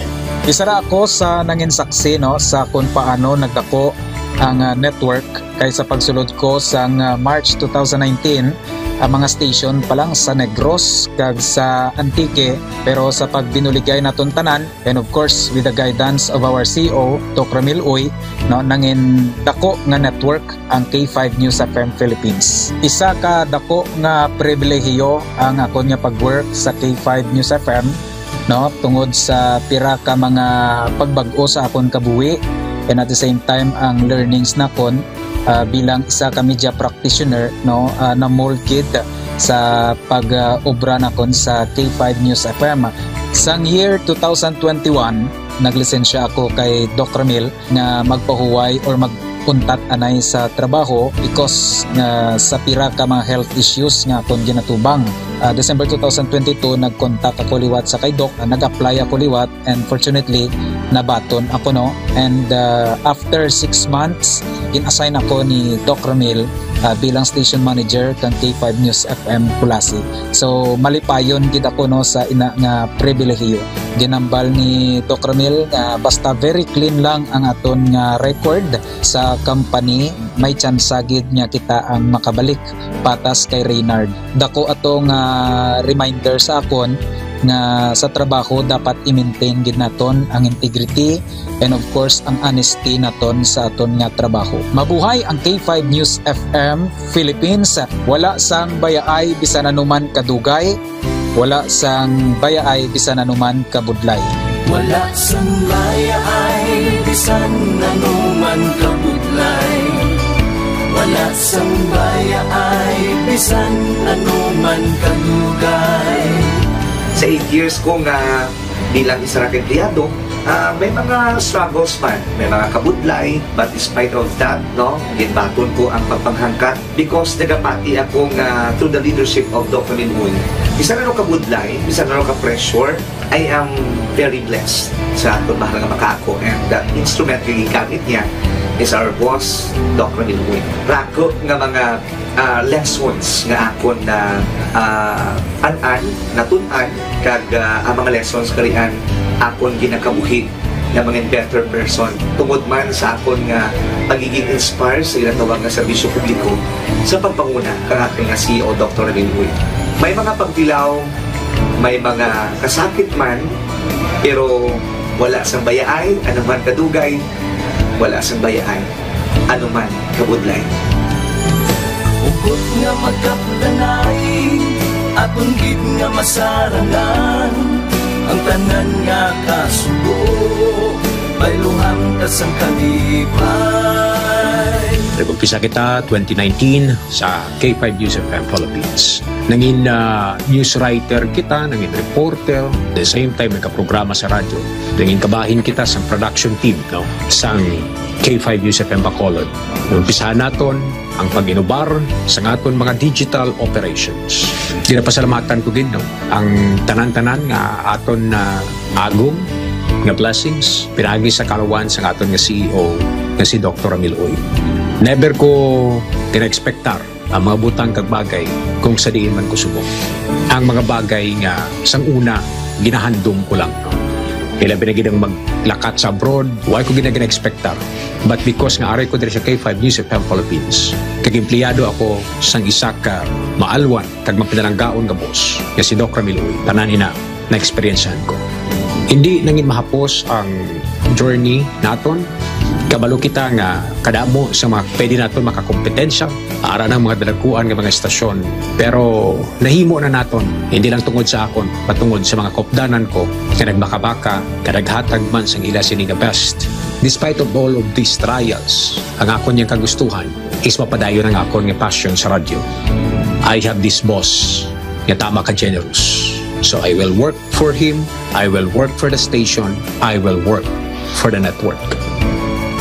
Isa ra ako sa nangin saksi, no, sa kung paano nagdako ang, ah, network, kay sa pagsulod ko sang, ah, March two thousand nineteen, ang mga station pa lang sa Negros kag sa Antique, pero sa pagbinuligay naton tanan, and of course, with the guidance of our C E O, Doc Ramil Uy, no, nangin dako nga network ang K five News F M Philippines. Isa ka dako nga pribilehiyo ang akon nga pag-work sa K five News F M, no, tungod sa pira ka mga pagbag-o sa akon kabuhi, and at the same time ang learnings nakon, ah, bilang isa ka media practitioner, no, ah, na-mold gid sa pag, ah, obra nakon sa K five News F M. Sang year two thousand twenty-one, naglisensya ako kay Doc Ramil nga magpahuway or mag-untat anay sa trabaho because nga sa pira ka mga health issues nga akon ginatubang. Ah, December two thousand twenty-two, nag-contact ako liwat sa kay Doc, ah, nag-apply ako liwat, and fortunately, nabaton ako, no? And, ah, after six months, gin-assign ako ni Doc Ramil, ah, bilang station manager kang K five News F M Culasi. So, malipayon gid ako, no, sa ina nga pribilehiyo. Ginambal ni Doc Ramil nga basta very clean lang ang aton nga record sa company, may tsansa gid nga kita ang makabalik patas kay Reynard. Dako ato nga reminder sa akon nga sa trabaho dapat i-maintain gid naton ang integrity and of course ang honesty naton sa aton nga trabaho. Mabuhay ang K five News F M Philippines. Wala sang bayaay bisan anuman kadugay, wala sang bayaay bisan anuman kabudlay. Wala sang bayaay bisan anuman kabudlay. Wala sang bayaay bisan anuman kadugay. Sa eight years ko nga bilang isa ra ka empleyado, ah, may mga struggles man, may mga kabudlay, but despite of that, no, ginbaton ko ang pagpanghangkat because nagapati ako nga through the leadership of Doc Ramil Uy, isa na no kabudlay, isa na no ka pressure, I am very blessed sa akong mahal nga makaako, and the instrument nga gigamit niya is our boss, Doc Ramil Uy. Rako nga mga, ah, lessons nga akon na, ah, an-an, natun-an, kag, ah, ang mga lessons karian akon ginakabuhi nga mga better person tungod man sa akon nga pagiging inspired sa ginatawag nga serbisyo publiko sa pagpanguna kang aton nga C E O, Doctor Ramil Uy. May mga pagtilaw, may mga kasakit man, pero wala sang bayaay, anuman kadugay, wala sang bayaay, anuman kabudlay. Hugot nga magkapdanay, aton gid nga masarangan, ang tanan nga kasubo, bayluhan ta sang kalipay. Nag-umpisa kita twenty nineteen sa K five News F M Philippines. Nangin, ah, news writer kita, nangin reporter, the same time nagkaprograma sa radyo. Nangin kabahin kita sa production team, no, sang K five News F M Bacolod. Umpisahan naton ang pag-inubar sa aton mga digital operations. Ginapasalamatan ko gid, no, ang tanan-tanan nga aton na agom nga blessings pinaagi sa kalawan sa aton nga C E O nga si Doktor Ramil Uy. Never ko gina-expectar ang mga butang kag bagay kung sa diin man ko subong. Ang mga bagay nga sang una ginahandom ko lang. Ilabi na gid ang maglakat sa abroad, wala ko gina-expectar. But because nga ari ko diri sa K five News F M Philippines, kag empleyado ako sang isa ka maalwan kag mapinalanggaon nga boss, nga si Doc Ramil Uy, tanan ina na-experiencehan ko. Hindi nangin mahapos ang journey naton. Kabalo kita nga kadamo sa mga pwede naton makakompetensya ara ng mga dalaguan nga mga estasyon. Pero nahimo na naton, hindi lang tungod sa akon, patungod sa mga kopdanan ko nga nagbakabaka, nga naghatag man sang ila sini nga best. Despite of all of these trials, ang akon yang kagustuhan is mapadayon ang akon nga passion sa radyo. I have this boss nga tama ka generous. So I will work for him, I will work for the station, I will work for the network.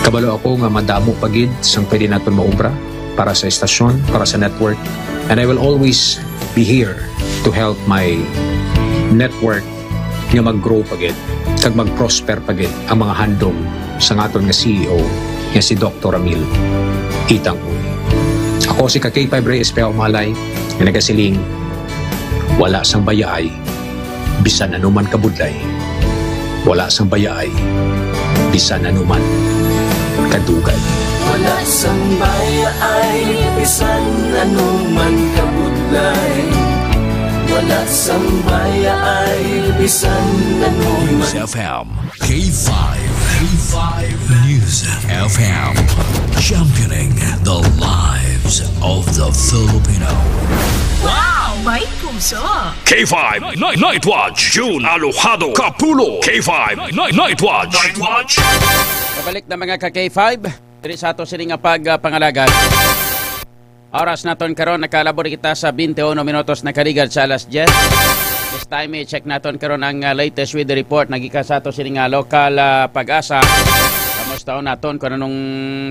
Kabalo ako nga madamo pa gid sang pwede naton maubra para sa estasyon, para sa network. And I will always be here to help my network nga mag-grow pa gid kag mag-prosper pa gid ang mga handom sa aton nga C E O nga si Doktor Ramil Itang Uy. Ako si ka K five Reyes Pea Umalay nga nagasiling, wala sang bayaay bisan anuman kabudlay. Wala sang bayaay bisan anuman kadugay. Wala sang bayaay bisan anuman kabudlay. Wala sang bayaay bisan anuman. News F M, K five, K five News F M, championing the lives of the Filipino. Wow! May puso! K five Night, Night Watch, June Alojado Kapulo. K five Night, Night Watch. Night Watch. Pabalik na, mga ka K five, diri sa ato sini nga pagpangalagad. Oras naton karon, nakalabor kita sa twenty-one minutos nakaligad sa alas diyes. This time, i-check naton karon ang, ah, latest weather report nagikan sa ato sini nga local, ah, Pag-asa. Kamusta naton kung anong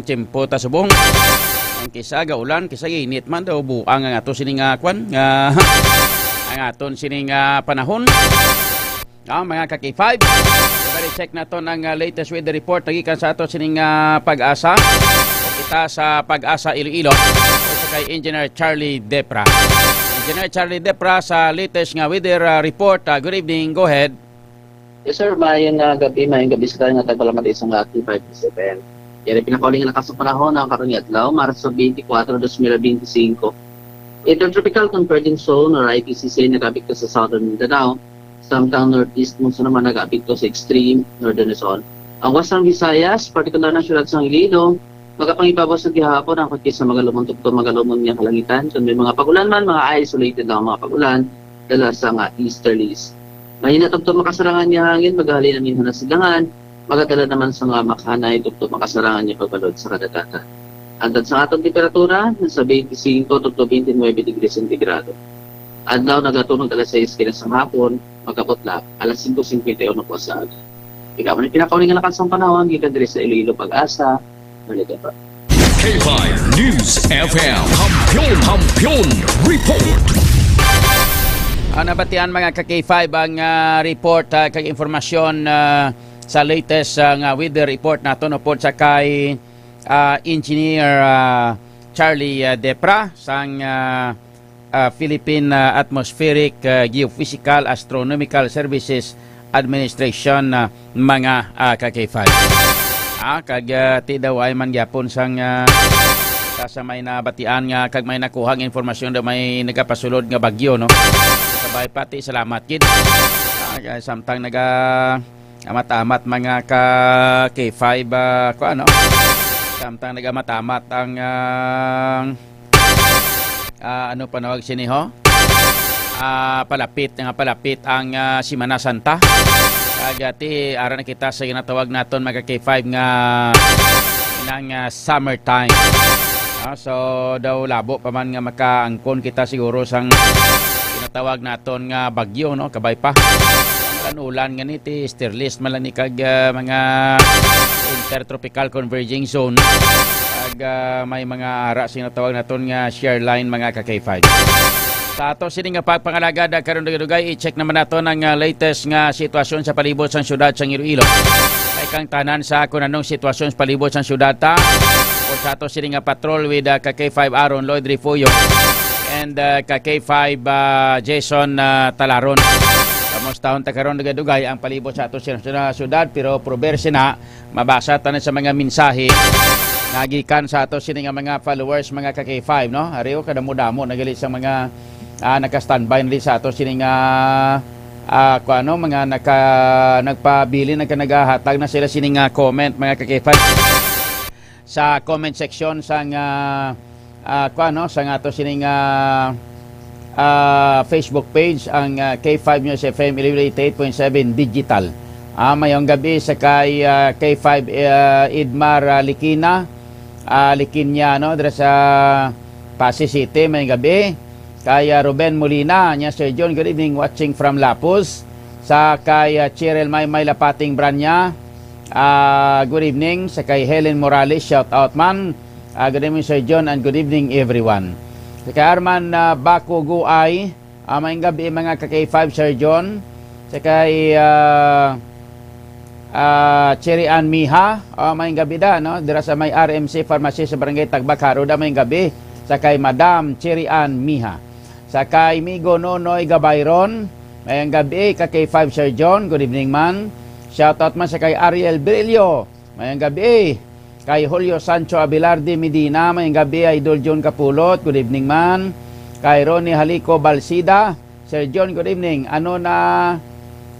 tiyempo ta subong? Ang kisa gaulan, kisa init man daw buang ang ato sini nga kwan, nga ang aton sini nga panahon. Ah, mga ka K five, bali check naton ang, ah, latest weather report nagikan sa ato sining, ah, Pag-asa. Kita sa Pag-asa Iloilo, sa kay Engineer Charlie Depra. Engineer Charlie Depra sa latest nga weather, ah, report. Ah, good evening. Go ahead. Yes, sir. Maayong, ah, gabi, maayong gabi sa tanan nga tagpalamati sa mga K five News F M. Yari pinakauli nga lakas sa panahon ang karon nga adlaw, Marso twenty-four, twenty twenty-five. Intertropical Convergence Zone or I T C Z nagapekto sa Southern Mindanao, samtang Northeast Monsoon naman nagapekto sa Extreme Northern Luzon. Ang Western Visayas, partikular na siyudad sang Iloilo, makapangibabaw sa gihapon ang kagkis sa magalumon tubtob magalumon nga kalangitan. Kung may mga pag-ulan man, mga isolated lang ang mga pag-ulan dala sa nga easterlies. Mahina tubtob makasarangan nga hangin, maghalin ang minhon na silangan, magadala naman sa mga makhanay tubtob makasarangan nga pagbalod sa kadagatan. Antad sa aton temperatura, nasa twenty-five tubtob twenty-nine degrees centigrado. Adlaw nagatunog alas sais kinas sang hapon, magkabutla alas singko singkwenta y uno po sa aga. Ikaw man ang pinakauli nga lakas sang panahon gikan diri sa Iloilo, Pag-asa, Manila pa. K five News F M. Kampiyon, Kampiyon Report. Ang nabatian, mga ka K five, ang, ah, report, ah, kag impormasyon, ah, sa latest, ah, nga weather report naton upod sa kay, ah, Engineer, ah, Charlie, ah, Depra sang, ah, ah, Philippine, ah, Atmospheric, ah, Geophysical Astronomical Services Administration, ah, mga, ah, ka K five. Ah, kag, ah, ti daw ay man gyapon sang, ah, sa may nabatian nga kag may nakuhang informasyon daw may nagapasulod nga bagyo, no? Sabay pati, salamat gid. Ah, kay samtang naga amat-amat mga ka K five, ah, ko ano? Samtang nag-amat-amat ang, ah, ah, ano panawag sini ho? Ah, palapit nga palapit ang, ah, Semana Santa. Kag, ah, ti ara na kita sa ginatawag naton mga K five nga inang, ah, summertime. Ah, so, daw labo pa man nga makaangkon kita siguro sang tinatawag naton nga bagyo, no? Kabay pa. Ulan-ulan nga ni, ti Easter list man lang ni kag, ah, mga intertropical converging zone. Kag, ah, may mga ara sing natawag naton nga shear line, mga ka-K five. Sa ato sini nga pagpangalagad, ah, karon dugay-dugay, i-check naman nato ang, ah, latest nga sitwasyon sa palibot sang syudad sang Iloilo. May kang tanan sa kung anong sitwasyon sa palibot sang syudad ta. O sa ato sini nga patrol with, ah, ka K five Aaron Lloyd Refugio and, ah, ka K five, ah, Jason, ah, Talaron. Kamustahon ta karon dugay-dugay ang palibot sa ato sini nga syudad, pero prober sina mabasa tanan sa mga mensahe nga gikan sa ato sini nga mga followers, mga ka K five, no? Ari, o, kadamo-damo na gali sa mga, ah, naka-standby na di sa ato sini nga, ah, kuano, mga naka-, nagpabilin, nagka-, nagahatag na sila sini nga comment, mga ka K five, sa comment section sang, ah, ah, kuan, no, sang ato sining, ah, ah, Facebook page, ang, ah, K five News F M, Iloilo eighty-eight point seven Digital. Ah, mayong gabi sa kay, ah, K five, ah, Idmar, ah, Likina, ah, Likinya, no, dira sa Passi City, mayong gabi. Kay, ah, Ruben Molina, niya, "Sir John, good evening, watching from Lapuz." Sa kay, ah, Cheryl Maymay Lapating Branya, ah, good evening. Sa kay Helen Morales, shout out man. Ah, good evening, Sir John, and good evening, everyone. Sa kay Arman, ah, Baco Guay, ah, mayong gabi, mga ka K five, Sir John. Sa kay, ah, ah, Cherry Ann Miha, ah, mayong gabi da, no? Dira sa may R M C Pharmacy sa Barangay Tagbak, Haroda, mayong gabi. Sa kay Madam Cherry Ann Miha. Sa kay Migo Nonoy Gabayron, mayong gabi, ka K five, Sir John, good evening man. Shout out man sa kay Ariel Brillo, mayong gabi. Kay Julio Sancho Abelarde Medina, mayong gabi, Idol John Kapulot, good evening man. Kay Ronnie Halico Balsida, Sir John, good evening. Ano na,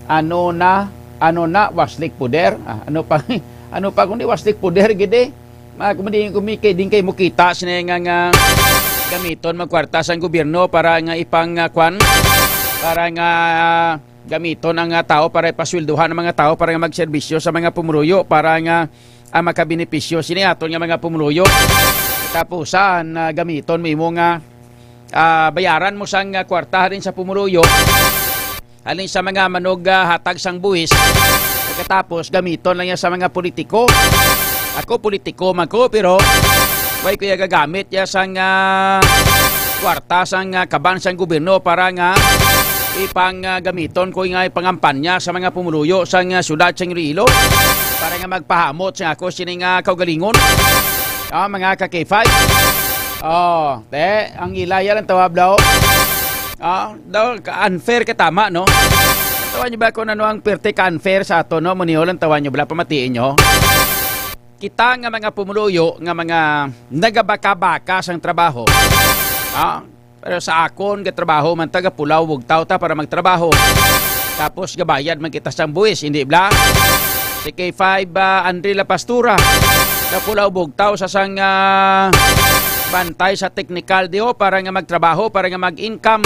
ano na, ano na, waslik puder? Ah, ano pa, ano pa kundi waslik puder, gidi? Ma-, kung di, kung may kay, din kay mo kita sini nga, nga gamiton magkwarta sang gobyerno para nga ipang, ah, kwan, para nga, ah, gamiton ang, ah, tao para ipasweldohan ang mga tao para nga magserbisyo sa mga pumuluyo para nga, ah, makabenepisyo sini aton nga mga pumuluyo. Tapusan, ah, gamiton mo imo nga, ah, bayaran mo sang, ah, kwarta halin sa pumuluyo. Halin sa mga manog, ah, hatag sang buhis, pagkatapos gamiton lang yan sa mga politiko. Ako, politiko man ko, pero way ko ya gagamit ya sang, ah, kwarta sang, ah, kaban sang gobyerno para nga ipang, ah, gamiton ko nga ipangampanya sa mga pumuluyo sang, ah, syudad sang Iloilo para nga magpahamot sa ako sining, ah, kaugalingon. Ah, mga ka K five. Oh, te, ang ila ya lang tawab daw. Ah, daw, ka-, unfair ka tama, no? Tawan niyo ba kung ano ang perte ka-unfair sa ato, no? Muniol ang tawan niyo, bala pamatiin niyo. Kita nga mga pumuluyo, nga mga nagabaka-baka sang trabaho. Ah, pero sa akon, gatrabaho man ta, gapulaw bugtaw ta para magtrabaho. Tapos gabayad man kita sang buwis, hindi bla? Si K five, ah, Andre La Pastura, gapulaw bugtaw sa sang, ah, bantay sa teknikal diho para nga magtrabaho, para nga mag-income.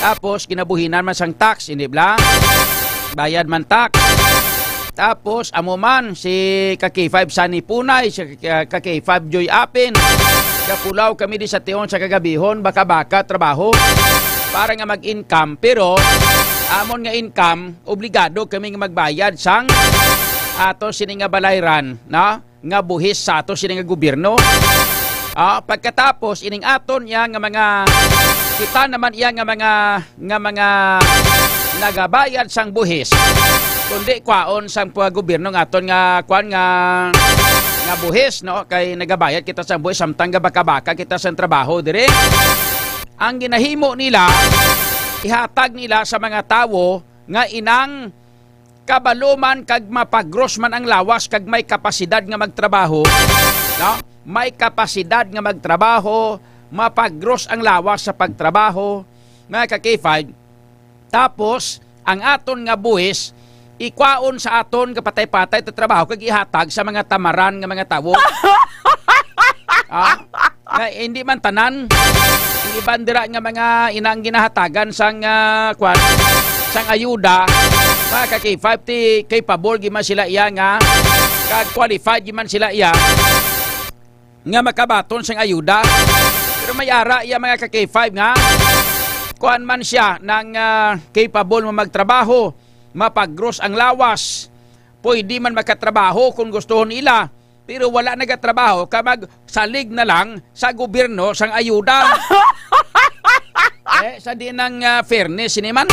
Tapos ginabuhinan man sang tax, hindi bla? Bayad man tax. Tapos amo man si ka K five Sunny Punay, si ka, ka K five Joy Apin. Gapulaw kami di sa tion sa kagabihon, baka-baka trabaho para nga mag-income. Pero amon nga income, obligado kami nga magbayad sang ato sini nga balayran, no? Nga buhis sa ato sini nga gobyerno. Ah, pagkatapos ining aton iya nga mga, kita naman iya nga mga, nga mga nagabayad sang buhis, kundi kwaon sang pag gobyerno nga aton nga kwan nga, nga buhis, no? Kay nagabayad kita sang buhis samtang gabaka-baka kita sang trabaho diri. Ang ginahimo nila, ihatag nila sa mga tawo nga inang kabalo man kag mapagros man ang lawas kag may kapasidad nga magtrabaho, no? May kapasidad nga magtrabaho, mapagros ang lawas sa pagtrabaho, mga ka K five. Tapos, ang aton nga buhis, ikwaon sa aton nga patay-patay ta trabaho kag ihatag sa mga tamaran nga mga tawo. Ah, nga hindi man tanan. Ang iban dira nga mga inang ginahatagan sang, ah, kwan, sang ayuda, mga ka K five, ti capable gyud man sila iya nga, kag qualified gyud man sila iya. nga makabaton sang ayuda. Pero may ara iya, mga ka-K five, nga kuan man siya nang, ah, capable mo magtrabaho, mapagros ang lawas, pwede man makatrabaho kung gustuhon nila, pero wala nagatrabaho ka magsalig na lang sa gobyerno sang ayuda. Eh, sa di nang, ah, fairness ini man.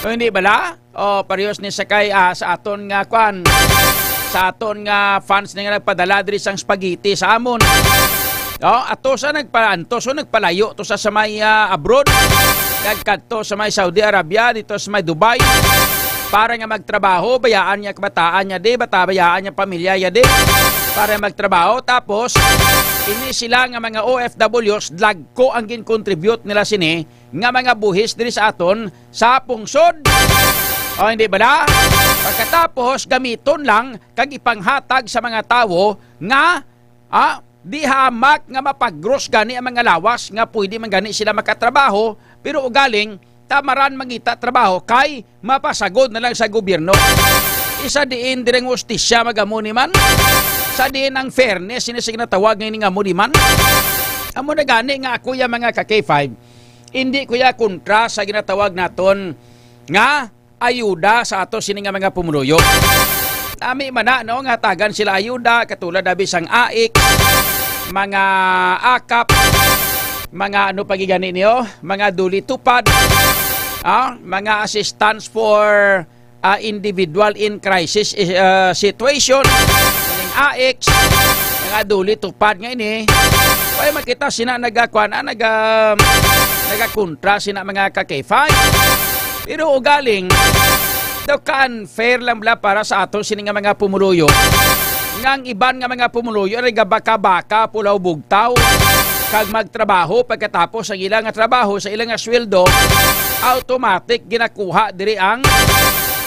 O, hindi bala? O, parehas ni sa kay, ah, sa aton nga kwan, sa aton nga fans ni nga nagpadala diri sang spaghetti sa amon. O, ato sa nagpaantos o nagpalayo to sa, sa may, ah, abroad. Nagkadto sa may Saudi Arabia, dito sa may Dubai. Para nga magtrabaho, bayaan niya kabataan niya di, bata bayaan niya pamilya niya di. Para magtrabaho, tapos, ini sila nga mga O F Ws, dagko ang gin-contribute nila sini nga mga buhis diri sa aton sa pungsod. O, hindi bala? Pagkatapos, gamiton lang kag ipanghatag sa mga tawo nga, ah, di hamak nga mapagros gani ang mga lawas nga pwede man gani sila makatrabaho, pero ugaling tamaran mangita trabaho kay mapasagod na lang sa gobyerno. Isa diin diri ang hustisya magamo ni man? Sa diin ang fairness ini sa ginatawag nga ini nga amo ni man? Amo na gani nga ako ya, mga ka-K five, hindi ko ya kontra sa ginatawag naton nga ayuda sa ato sini nga mga pumuluyo. Nami man na, no, nga hatagan sila ayuda, katulad abi sang AICS, mga AKAP, mga ano pa gigani niyo, mga DOLE TUPAD, ah, mga assistance for, ah, individual in crisis, ah, situation, mga AICS, mga DOLE TUPAD nga ini. Kaya makita sina nagakuan, ah, naga, nagakontra sina, mga ka-K five. Pero ugaling, daw ka-unfair lang bala para sa ato sini nga mga pumuluyo. Nga ang iban nga mga pumuluyo nagabaka-baka, pulaw bugtaw, kag magtrabaho, pagkatapos ang ila nga trabaho sa ila nga sweldo, automatic ginakuha diri ang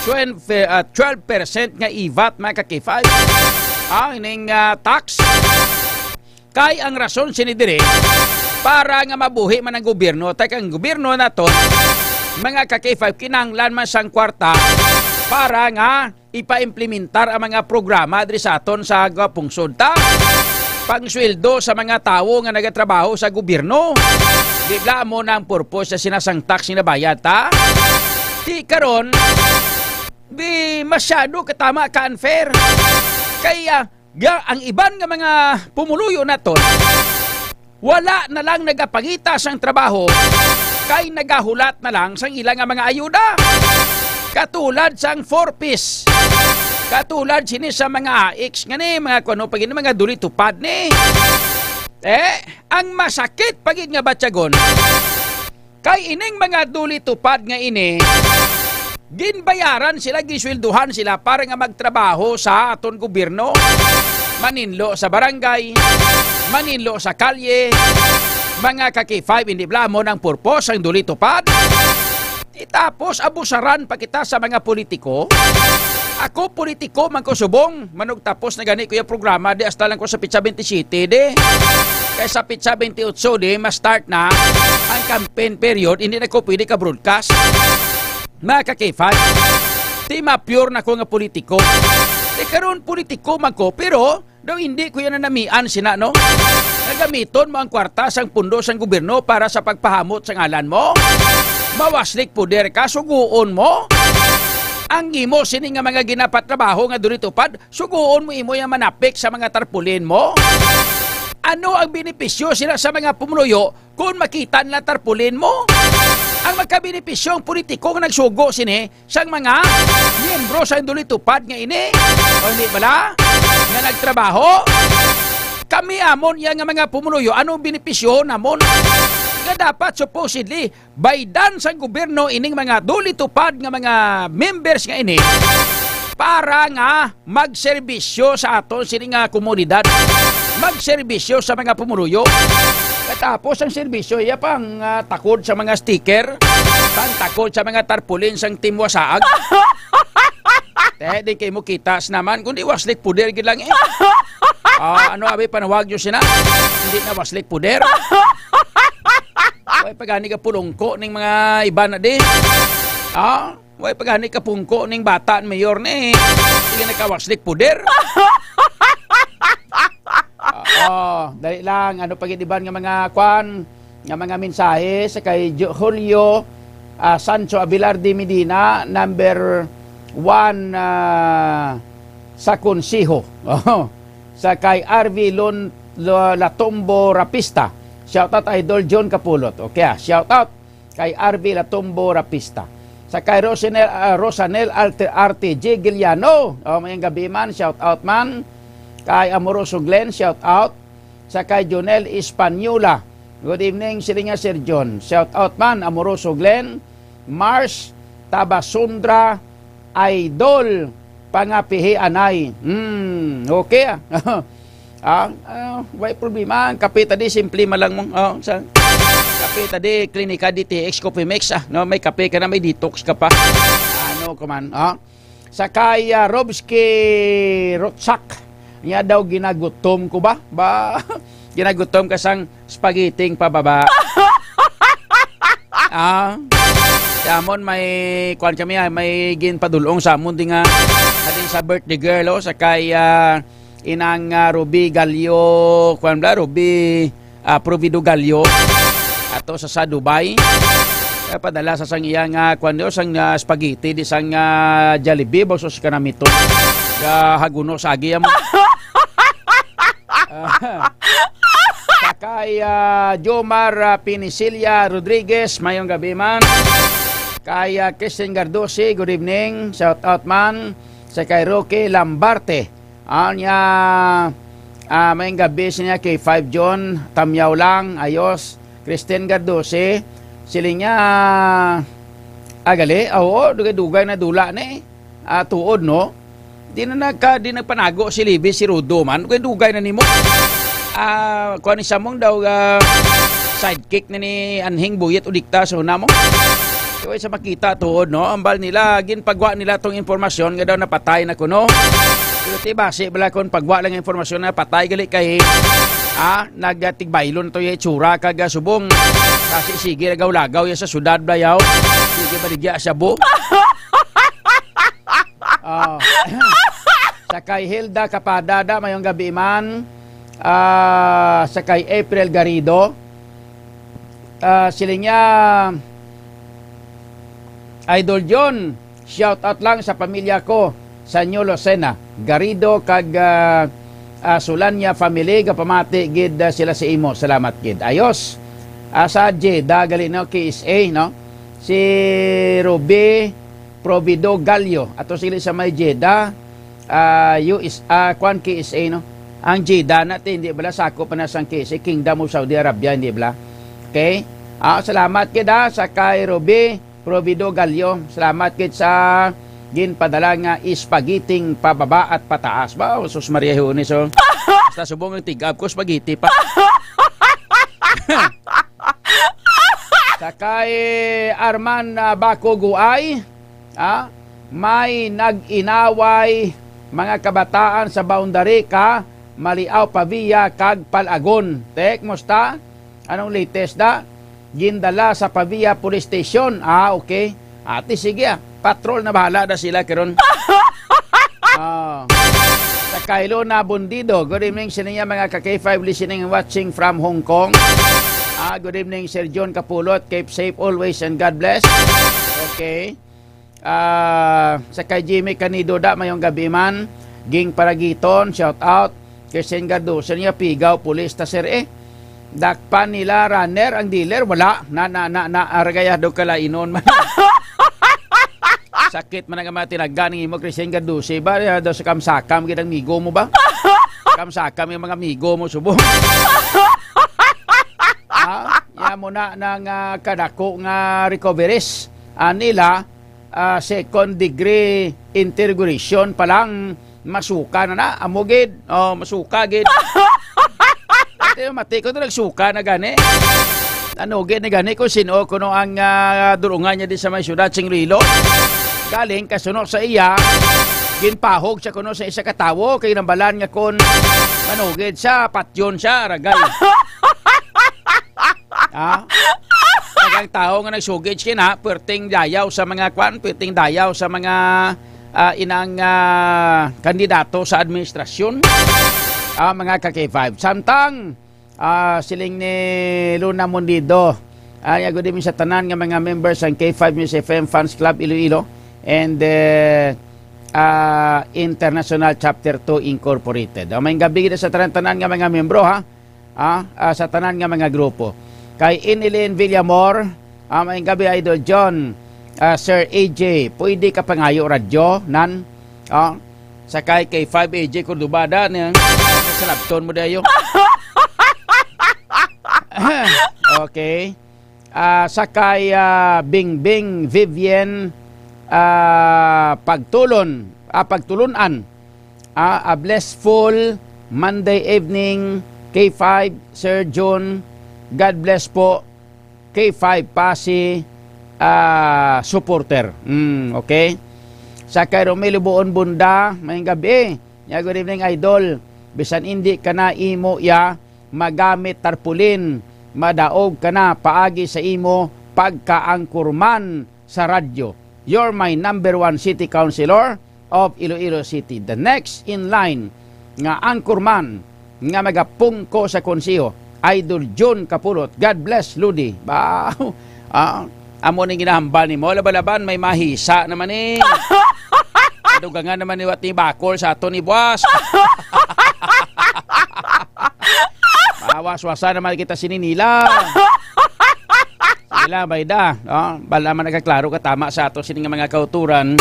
twen-, ah, twelve percent nga ivat, mga ka-K five. Ang ining, ah, tax. Kay ang rason sini diri, para nga mabuhi man ang gobyerno, tay kay ang gobyerno naton, mga ka-K five, kinahanglan man sang kwarta para nga ipaimplementar ang mga programa diri sa aton sa pungsod ta. Pangsweldo sa mga tawo nga nagatrabaho sa gobyerno. Di bala amo na ang purpose sa sinasang tax nga nabayad ta? Di karon, di masyado katama ka-unfair. Kay, ah, Ga-, ang iban nga mga pumuluyo naton, wala na lang nagapangita sang trabaho, kay nagahulat na lang sang ila nga mga ayuda. Katulad sang four Ps. Katulad sini sa mga AICS nga ni, mga kuno pa gini, mga DOLE TUPAD ni. Eh, ang masakit pa gid nga batyagon, kay ining mga DOLE TUPAD nga ini, ginbayaran sila, gisweldohan sila para nga magtrabaho sa aton gobyerno. Maninlo sa barangay, maninlo sa kalye, mga ka-K five, hindi bala amo nang purpose ang DOLE TUPAD. Di tapos abusaran pa kita sa mga politiko. Ako politiko man ko subong, manugtapos na gani ko yung programa, di hasta lang ko sa pitsa twenty-seven, di. Kay sa pitsa twenty-eight, di, ma-start na ang campaign period, hindi na ko pwede ka-broadcast. Mga ka-K five, di ma-pure na ko nga politiko. Di karon politiko man ko, pero daw hindi ko yan nanamian sina, no? Nagamiton mo ang kwarta sang pundo sang gobyerno para sa pagpahamot sa ngalan mo? Mawaslik puder ka, suguon mo? Ang imo sini nga mga ginapatrabaho nga DOLE TUPAD, suguon mo imo yang manapik sa mga tarpaulin mo? Ano ang benepisyo sila sa mga pumuluyo kung makita nila tarpaulin mo? Ang magkabenepisyo ang politiko nga nagsugo sini sang mga miyembro sang DOLE TUPAD nga ini, o hindi bala, nga nagtrabaho. Kami amon iya nga mga pumuluyo, anong benepisyo namon? Nga dapat supposedly baydan sang gobyerno ining mga DOLE TUPAD nga mga members nga ini para nga magserbisyo sa aton sini nga komunidad, magserbisyo sa mga pumuluyo. Katapos ang serbisyo, iya pang, ah, takod sa mga sticker, pang takod sa mga tarpaulin sang Team Wasaag. Eh, di kay mo kitas naman, kundi waslik puder gid lang eh. Ah, ano abi panawag nyo sina? Hindi na waslik puder. Way pagani ka pulungko ning mga iba na di. Ah, way pagani ka pungko ning bata ang mayor ni. Sige na ka waslik puder. Ah, Oh, dali lang. Ano pa gid iban nga mga kwan, nga mga mensahe sa kay Ju-, Julio, ah, Sancho Abelarde Medina, number one, ah, sa konseho. Oh, sa kay R V Lon-, Lo-, Latombo Rapista. Shout out, Idol John Kapulot. Okay, ah, shout out kay R V Latombo Rapista. Sa kay Rosanel, ah, Rosanel Arte-, Arte G Giliano. Oh, mayang gabi man, shout out man. Kay Amoroso Glenn, shout out. Sa kay Jonel Española. Good evening, siling nga Sir John. Shout out man, Amoroso Glenn, Mars Tabasundra, Idol, pangapihi anay. Hmm, okay, ah. Ah, ah, way problema. Ang kape tadi, simple man lang mo. Oh, sa kape tadi, Klinika D T X Coffee Mix, ah. No, may kape ka na, may detox ka pa. Ano ko man, ah. Sa kay, ah, Robski Rotsak, niya daw ginagutom ko ba? Ba, ginagutom ka sang spaghetti pababa. Ah, sa amon may kuan kami, ah, may ginpadulong sa amon di nga, sa birthday girl, oh, sa kay, ah, inang, ah, Ruby Galio, kuan ba, Ruby, ah, Provido Galio, ato sa, sa Dubai. Kaya padala sa sang iya nga, kuan, sang, ah, spaghetti, di sang, ah, Jollibee, bausos ka na mito. Gahaguno sa agi, amo. Ah, sa kay, ah, Jomar, ah, Pinisilia Rodriguez, mayong gabi man. Kay, ah, Christine Gardosi, good evening. Shout out man. Sa kay Roque Lambarte. Anya, ah, mayong gabi sa niya kay Five John, Tamyaw lang, ayos. Christine Gardosi, siling niya, ah, gali, ah, oo, dugay-dugay na dula ni. Ah, tuod, no? Di na nagka-, di nagpanago si Libby, si Rudo man. Dugay-dugay na nimo. Ah, kuha ni Samong daw, ah, sidekick na ni Anhing Buyet Udikta sa una mo. Kaya sa makita tuod, no? Ambal nila, ginpagwa nila tong impormasyon nga daw napatay na kuno. Pero ti basi bala kon pagwa lang impormasyon na patay gali kay, ah, nagtigbaylon to yung itsura kag, ah, subong. Kasi sige, lagaw-lagaw ya sa syudad, blayaw. Sige, baligya siya, bo. Ah. Sa kay Hilda Kapada, da, mayong gabi man. Ah, sa kay April Garido. Ah, siling niya, Idol John, shout out lang sa pamilya ko sa New Lucena, Garido kag, ah, ah, Sulanya family, gapamati gid, ah, sila sa imo. Salamat gid. Ayos. Ah, sa Jeddah, gali, no, K S A, no? Si Ruby Provido Gallo, ato sila sa may Jeddah, ah, U S, ah, kwan, K S A, no? Ang Jeddah na ti, hindi bala sakop pa na sang K S A, Kingdom of Saudi Arabia, hindi bala? Okay? Ah, salamat gid, ah, sa kay Ruby Provido Gallo. Salamat gid sa ginpadala nga spaghetti pababa at pataas. Ba, sus, Maria Hunes, oh. Basta subong ang tig-up ko, spaghetti pa. Sa kay Arman, ah, Bako Guay, ah, may nag-inaway mga kabataan sa boundary ka Maliaw Pavia kag Palagon. Tek, musta? Anong latest da? Gindala sa Pavia Police Station. Ah, okay. Ati, sige, ah. Patrol na bahala na sila karon. Ah. Sa Kylo na Bundido. Good evening sa ninyo, mga ka K five, listening and watching from Hong Kong. Ah, good evening, Sir John Kapulot. Keep safe always and God bless. Okay. Ah, sa kay Jimmy Canido da, mayong gabi man. Ging Paragiton, shout out. Christian Garduso niya, Pigaw, pulis ta, sir, eh. Dakpan nila, runner, ang dealer, wala. Na, na, na, na, aragaya do kalainon man. Sakit man ang mga tinagan ng imo, Christian Garduso. Ba, ya, daw sa kamsakam, gid ang migo mo ba? Kamsakam yung mga migo mo, subong. Ha? Ya mo na, nang, ah, kadako nga recoveries. Ah, nila, ah, second degree interrogation pa lang, masuka na na. Amo gid. Oh, masuka gid. Ate, mati ko to, nagsuka na gani. Ano gid ni gani kung sino kuno ang, ah, dulungan niya di sa may syudad sing Iloilo? Galing kasuno sa iya, ginpahog siya kuno sa isa ka tawo kay nambalan nga kon manugid siya, patyon siya, ragay. Ha? Ang tawo nga nagsugid kina, perting dayaw sa mga kwan, perting dayaw sa mga, ah, inang, ah, kandidato sa administrasyon. Ah, mga ka K five. Samtang, ah, siling ni Luna Mundido, ah, ya, good evening sa tanan nga mga members sang K five News F M Fans Club Iloilo and, eh, ah, International Chapter two Incorporated. Ah, maayong gabi gid sa tanan-tanan nga mga membro, ha? Ah, ah, sa tanan nga mga grupo. Kay Inilin Villamor, ah, maayong gabi, Idol John, ah, Sir A J, pwede ka pangayo radyo, nan? Ah, sakay kay five A J Cordobada, niya, sa labton mo dayo. Okay. Ah, sakay, ah, Bingbing Vivian, ah, Pagtulon, ah, Pagtulunan. Ah, a blissful Monday evening, K five, Sir Jun. God bless po, K five Pasi, ah, supporter. Mm, okay. Sakay Romelo Buon Bunda, maayong gabi. Ya, good evening, Idol. Bisan indi ka na imo ya magamit tarpaulin, madaog ka na paagi sa imo pagka-anchorman sa radyo. You're my number one city councilor of Iloilo City. The next in line nga anchorman nga magapungko sa konseho, Idol Jun Kapulot. God bless, Ludi. Ba, ah, amo ning ginahambal nimo. Laban-laban, may mahisa naman eh. Dugangan naman ni Wati Bakol sa ato ni Buwas. Mawaswasa naman kita sini nila. Sige lang, bayda, no? Bala man nagkaklaro ka tama sa ato sini nga mga kauturan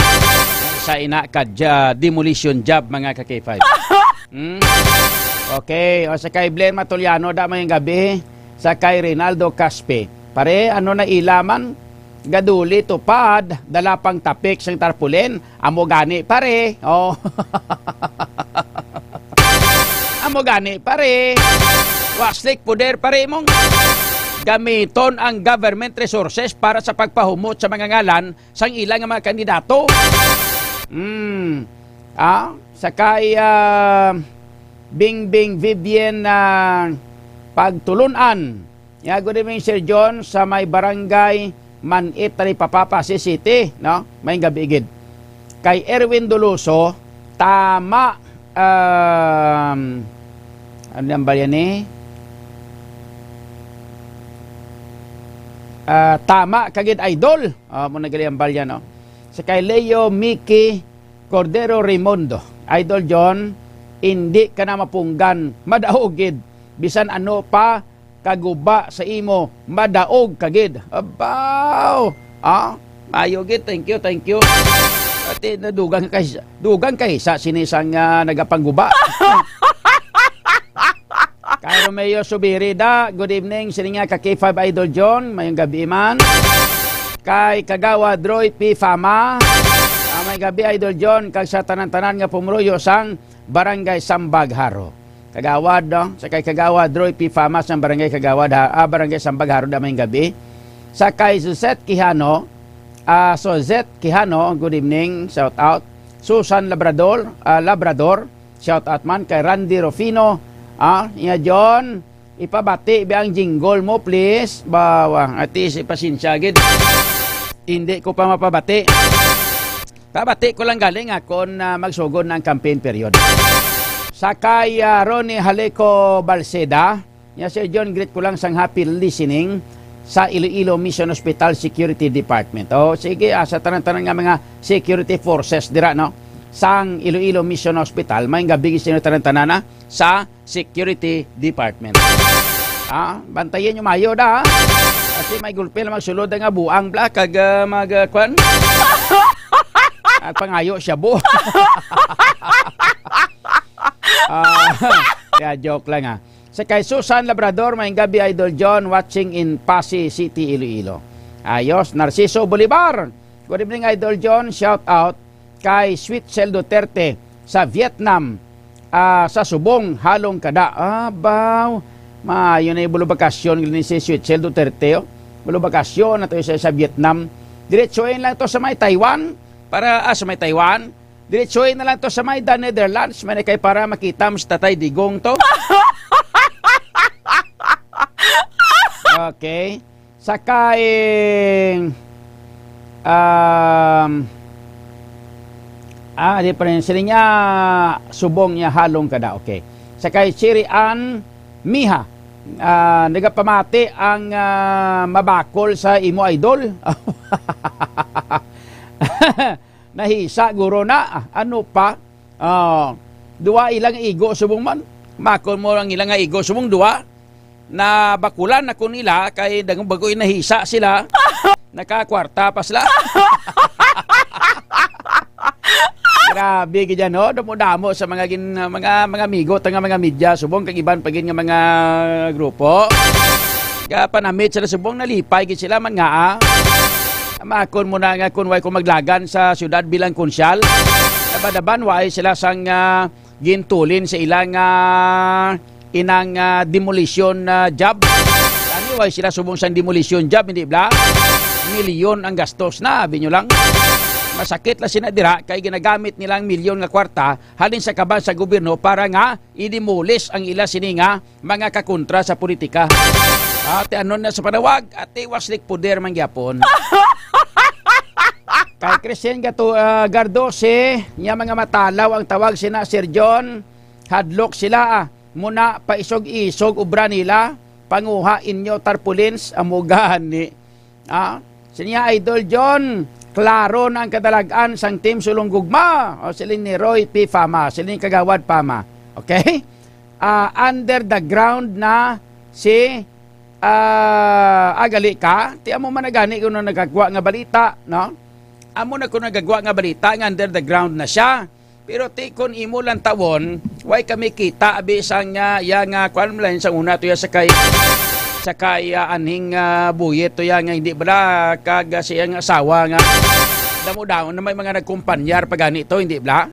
sa ina ka ja-, demolition job, mga ka K five. Hmm? Okay, o sa kay Blair Matuliano, da, maayong gabi. Sa kay Reynaldo Caspe. Pare, ano na ila man? Gaduli tupad, dala pang tapik sang tarpaulin. Amo gani, pare. Oh. Amo gani, pare. Waslik poder, pare, mong gamiton ang government resources para sa pagpahumot sa mga ngalan sang ila nga mga kandidato. Hmm. Ah, sa kay, ah, Bingbing Vivian, ah, Pagtulunan. Yeah, good evening, Sir John, sa may barangay Manit, Talipapa, Passi City, no? Maayong gabi gid. Kay Erwin Doloso, tama, um, ano ang balya ni? Ah, tama ka gid, idol. Ah, mo nagaliambal yan, no? Sa kay Leo Mickey Cordero Raimundo, Idol John, indi ka na mapunggan, madaog gid. Bisan ano pa kaguba sa imo, madaog ka gid. Abaw! Ah, maayo gid. Thank you, thank you. Ati na dugang kay, dugang kay sa sini sang, ah, nagapangguba. Kay Romeo Subirida, good evening. Sini nga ka K five Idol John, maayong gabi man. Kay Kagawad Roy P Fama, ah, maayong gabi, Idol John, kag sa tanan-tanan nga pumuluyo sang Barangay Sambag Jaro. Kagawad, no? Sa kay Kagawad Roy P Fama sang Barangay Kagawad, ha, ah, Barangay Sambag Jaro, da, maayong gabi. Sa kay Suzette Quijano, ah, Suzette Quijano, good evening, shout out. Susan Labrador, ah, Labrador, shout out man kay Randy Rufino, ah, iya John, ipabati ba ang jingle mo, please? Bawa, ati si pasensya gid. Hindi ko pa mapabati. Pabati ko lang galing akon na magsugod na ang campaign period. Sa kay, ah, Ronnie Haleco Balseda, niya, Sir John, greet ko lang sang happy listening sa Iloilo Mission Hospital Security Department. Oh, sige, ah, sa tanan-tanan nga mga security forces dira, no? Sang Iloilo Mission Hospital, maayong gabi sa inyo tanan-tanan, ah, sa Security Department. Ah, bantayan nyo mayo da, ha? Kasi may gulpi lang magsulod nga buang bla, kag, ah, mag, ah, kwan? At pangayo siya, bu. Ah, yeah, joke lang, ha. Sa kay Susan Labrador, maayong gabi, Idol John, watching in Passi City, Iloilo. Ayos, Narciso Bolivar. Good evening, Idol John. Shout out kay Sweet Cell Duterte sa Vietnam, ah, sa subong halong kada. Abaw, maayo na yung bulubakasyon ni si Sweet Cell Duterte, oh. Bulubakasyon na to sa, sa Vietnam. Diretsuin lang to sa may Taiwan. Para, ah, sa may Taiwan. Diretsuin na lang to sa may The Netherlands. May na kay para makita mo si Tatay Digong to. Okay. Sa kay, um, ah, di pa rin. Sila niya, subong niya, halong kada. Okay. Sa kay Sherry Ann Miha, ah, nagapamati ang, ah, mabakol sa imo idol. Nahisa, guro na. Ano pa? Ah, duwa ilang igo subong man. Makon mo ang ilang nga igo subong duwa. Nabakulan ako nila kay dang bagoy nahisa sila. Nakakwarta pa sila. Grabe gid yan, no? Damo-damo sa mga gin-, mga, mga amigo ta nga mga media, subong kag iban pa gid nga mga grupo. Kapanamit sila subong, nalipay gid sila man nga, ah. Makon mo na nga kung way ko maglagan sa siyudad bilang konsyal. Labad-laban, way sila sang, ah, gintulin sa ilang, ah, inang, ah, demolition, ah, job. Ani, way sila subong sang demolition job, hindi bla? Milyon ang gastos na, abi nyo lang. Masakit la sina dira kay ginagamit nila ang milyon nga kwarta halin sa kaban sa gobyerno para nga i-demolish ang ila sini nga mga kakontra sa politika. Ate, ano na sa panawag? Ate, waslik poder man gyapon. Kay Christian Gato, ah, Gardose, niya mga matalaw ang tawag sina Sir John. Hadlok sila, ah. Muna, paisog-isog obra nila. Panguha inyo tarpaulins, amo gani. Ah, sinya Idol John, klaro na ang kadalag-an sang Team Sulong Gugma. O, siling ni Roy P. Fama, siling ni Kagawad Fama. Okay? Ah, under the ground na si, ah, agali ka. Ti amo man na gani kuno nagagwa nga balita, no? Amo na kuno nagagwa nga balita nga under the ground na siya. Pero ti kon imo lang tawon, way kami kita, abi, sang, ah, iya nga, kuwan mo lang, sang una to iya sa kay, sa kay, ah, anhing, ah, buyet to iya nga hindi bala, kag, ah, sa iyang asawa nga damo-damo na may mga nagkumpanyar pa gani to, hindi bala?